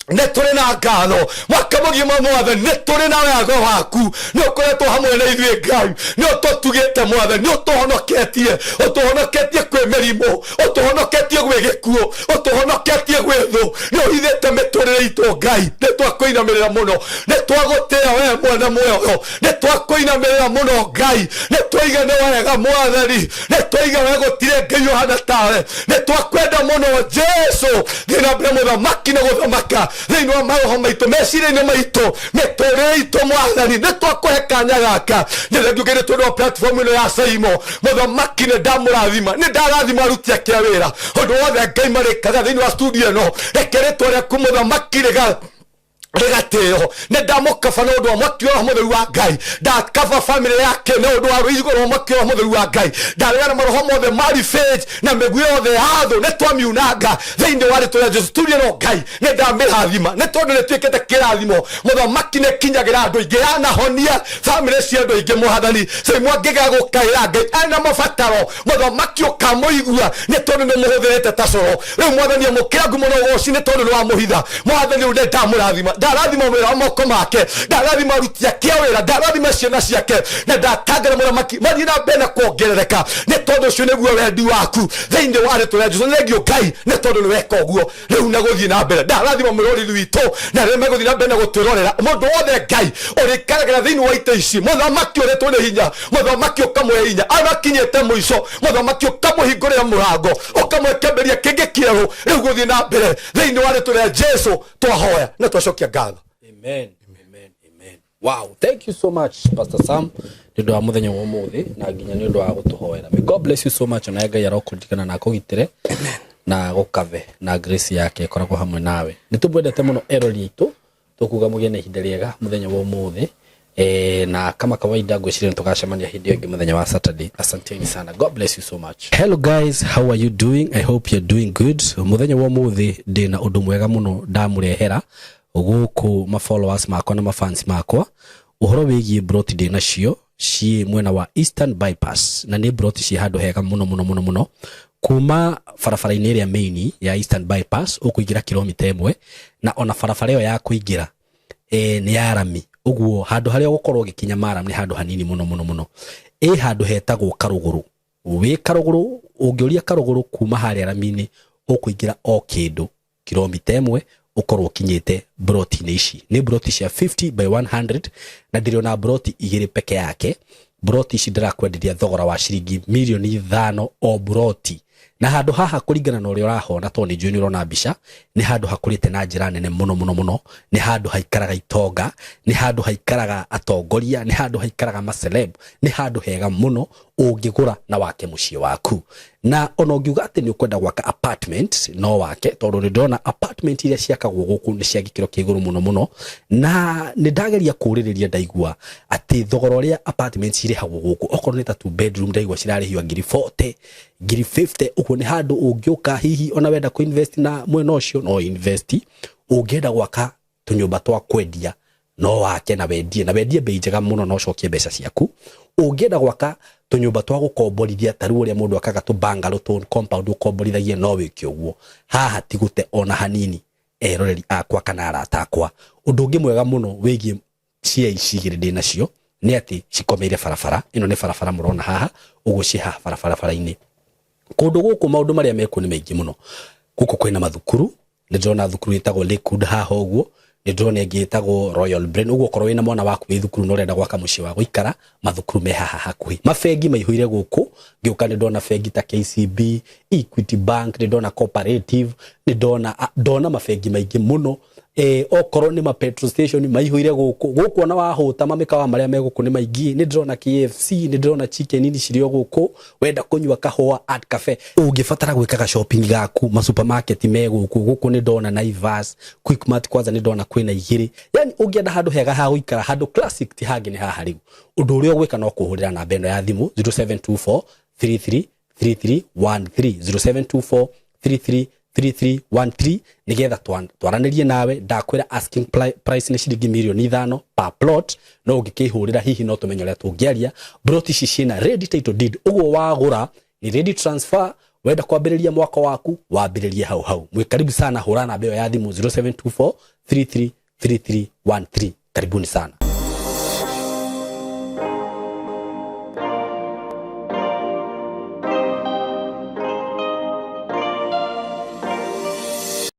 nĩ tũrĩ na ngatho mwaka mũgima. Mwathani, nĩ tũrĩ na wega waku, nĩ ũkoretwo hamwe na ithuĩ. Ngai, nĩ ũtũtugĩte. Mwathani, nĩ ũtũhonoketie. Ũtũhonoketie kwĩ mĩrimũ, ũtũhonoketie gwĩ gĩkuũ, ũtũhonoketie gwĩ thũ. Nĩ ũhithĩte mĩtũrĩre itũ. Ngai, nĩ twakũinamĩrĩra mũno, nĩ twagũtĩĩa we mwene muoyo. Nĩ twakũinamĩrĩra mũno, Ngai. Nĩ twaiga nĩ wega, Mwathani. Nĩ twaiga we gũtirĩ Ngai ũhana tawe. Nĩ twakwenda mũno, Jesu. Thiĩ na mbere, mũthamaki, na gũthamaka thĩinĩ wa maroho maitũ, meciria-inĩ maitũ, mĩtũrĩre itũ. Mwathani, nĩ twakũhe kanya gaka. Nĩ thengiũ, Ngai, nĩ tondũ wa platform ĩno ya Saimo. Mũthamaki, nĩ ndamũrathima, nĩ ndarathima aruti ake a wĩra. Ũndũ wothe, Ngai, marĩkaga thĩinĩ wa studio ĩno, reke rĩtwa rĩaku, mũthamaki, rĩga rĩgatĩo. Nĩ ndamũkaba na ũndũ wa mwaki wa Roho Mũtheru wa Ngai. Ndakaba bamĩrĩ yake na ũndũ wa rũirigo rwa mwaki wa Roho Mũtheru wa Ngai. Ndaregana maroho mothe ma revenge na mĩguĩ yothe ya thũ. Nĩ twamiunanga thĩinĩ wa rĩtwa rĩa Jesu. Studio ĩno, Ngai, nĩ ndamĩrathima nĩ tondũ nĩ tuĩkĩte kĩrathimo. Mũthamaki, nĩ kinyagĩra andũ aingĩ, yanahonia bamĩrĩ cia andũ aingĩ. Mwathani, Saimo angĩgĩa gũkaĩra Ngai ena mabataro, mũthamaki, ũkamũigua nĩ tondũ nĩ mũhũthĩrĩte ta coro. Rĩu, Mwathani, amũkĩra ngumo na ũgoci nĩ tondũ nĩ wamũhitha. Mwathani, rĩu nĩ ndamũrathima. Ndarathima wĩra wa moko make, ndarathima aruti ake a wĩra, ndarathima ciana ciake, na ndatangara, mũthamaki, mathiĩ na mbere na kuongerereka, nĩ tondũ ũcio nĩguo wendi waku thĩinĩ wa rĩtwa rĩa Jesu. Nĩ thengiũ, Ngai, nĩ tondũ nĩ weka ũguo rĩu na gũthiĩ na mbere. Ndarathima mwĩroreri witũ na rĩrĩa megũthiĩ na mbere na gũtwĩrorera. Mũndũ wothe, Ngai, ũrĩkaragĩra thĩinĩ wa ita ici, mũthamaki, ũrĩtwo nĩ hinya, mũthamaki, ũkamũhe hinya. Arakinyĩte mũico, mũthamaki, ũkamũhingũrĩra mũrango, ũkamũhe kĩambĩrĩria kĩngĩ kĩerũ rĩu gũthiĩ na mbere thĩinĩ wa rĩtwa rĩa Jesu. Twahoya na twacokia ngatho. Amen, amen, amen. Wow, thank you so much, Pastor Sam, nĩ ũndũ wa mũthenya wa ũmũthĩ na nginya nĩ ũndũ wa gũtũhoera. May God bless you so much, ona Ngai arokũririkana na akũgitĩre na gũkathe na grace yake ĩkoragwo hamwe nawe. Nĩ tũmwendete mũno erori aitũ, tũkuga mũgĩe na ihinda rĩega mũthenya wa ũmũthĩ. E, na kama kawaida ngwĩciria nĩ tũgacemania hĩndĩ ĩyo ĩngĩ mũthenya wa Saturday. Asanteni sana. God bless you so much. Hello guys, how are you doing? I hope you're doing good. Mũthenya wa ũmũthĩ ndĩna ũndũ mwega mũno ndamũrehera gũkũ ma followers makwa na ma fans makwa, ũhoro wĩgiĩ broti ndĩ nacio ciĩ mwena wa Eastern Bypass, na nĩ broti ciĩ handũ hega mũno mũno mũno mũno. Kuma barabara-inĩ ĩrĩa main ya Eastern Bypass ũkũingĩra kilomita 1, na ona barabara ĩyo ya kũingĩra nĩ ya rami, ũguo handũ harĩa ũgũkorwo ũgĩkinya maram nĩ handũ hanini mũno mũno mũno. Ĩ handũ hetagwo Karũgũrũ. Wĩ Karũgũrũ, ũngĩũria Karũgũrũ kuma harĩa rami-inĩ, ũkũingĩra o kĩndũ kilomita 1, ũkorwo ũkinyĩte broti-inĩ ici. Nĩ broti cia 50 by 100, na ndĩrĩ broti igĩrĩ peke yake. Broti ici ndĩrakwenderia thogora wa ciringi mirioni 5 o broti. Na handũ haha, kũringana na ũrĩa ũrahona, tondũ nĩ njũĩ nĩ ũrona mbica, nĩ handũ hakũrĩte na njĩra nene mũno mũno mũno. Nĩ handũ haikaraga itonga, nĩ handũ haikaraga atongoria, nĩ handũ haikaraga maceleb. Nĩ handũ hega mũno ũngĩgũra na wake mũciĩ waku. Na ona ũngiuga atĩ nĩ ũkwenda gwaka apartment, no wake, tondũ nĩ ndĩrona apartment iria ciakagwo gũkũ nĩ cia gĩkĩro kĩa igũrũ mũno mũno. Na nĩ ndageria kũũrĩrĩria, ndaigua atĩ thogora ũrĩa apartment cirĩhagwo gũkũ, okorwo nĩ ta two bedroom, ndaigua cirarĩhio ngiri 40, ngiri 50. Ũguo nĩ handũ ũngĩũka, hihi ona wenda kũ invest na mwena ũcio, no invest. Ũngĩenda gwaka tũnyũmba twa kwendia, no wake na wendie bei njega mũno na ũcokie mbeca ciaku. Ũngĩenda gwaka tũnyũmba twa gũkomborithia, ta rĩu ũrĩa mũndũ akaga tũ bungalow, tũ compound ũkomborithagia, no wĩke ũguo. Haha ti gũte ona hanini, eroreri akwa kana arata akwa. Ũndũ ũngĩ mwega mũno wĩgiĩ cia ici igĩrĩ ndĩ nacio nĩ atĩ cikomeire barabara ĩno. Nĩ barabara mũrona haha ũguo, ciĩ haha barabara-inĩ. Kũndũ gũkũ maũndũ marĩa mekuo nĩ maingĩ mũno. Gũkũ kwĩna mathukuru. Nĩ ndĩrona thukuru ĩtagwo Lakewood haha ũguo, nĩ ndĩrona ĩngĩ ĩtagwo Royal Brain. Ũguo okorwo wĩna mwana waku wĩ thukuru na ũrenda gwaka mũciĩ wa gũikara, mathukuru me haha hakuhĩ. Mabengi maihũire gũkũ. Ngĩũka nĩ ndona bengi ta KCB, Equity Bank, nĩ ndona Cooperative, nĩ ndona mabengi maingĩ mũno. Okorwo nĩ ma petrol station maihũire gũkũ. Gũkũ ona wahũta, mamĩkawa marĩa me gũkũ nĩ maingĩ. Nĩ ndĩrona KFC, nĩ ndĩrona Chicken Inn cirĩ o gũkũ. Wenda kũnyua kahũa, Art Cafe. Ũngĩbatara gwĩkaga shopping gaku, ma supermarket me gũkũ. Gũkũ nĩ ndona Naivas, Quickmart, kwanza nĩ ndona kwĩna igĩrĩ. Yani ũngĩenda handũ hega ha gũikara, handũ classic, ti hangĩ, nĩ haha. Rĩu ũndũ ũrĩa ũgwĩka no kũhũrĩra namba ĩno ya thimũ, 0724 33 3313, 0724 33 3313, nigetha twaranĩrie nawe. Ndakwĩra asking price nĩ ciringi mirioni 5 per plot, no ũngĩkĩhũrĩra hihi no tũmenye ũrĩa tũngĩaria. Plot ici ciĩna ready title deed, ũguo wagũra nĩ ready transfer. Wenda kwambĩrĩria mwaka waku, wambĩrĩrie hau hau. Mwĩ karibu sana. Hũra namba ĩyo ya thimũ, 0724 33 3313. Karibuni sana.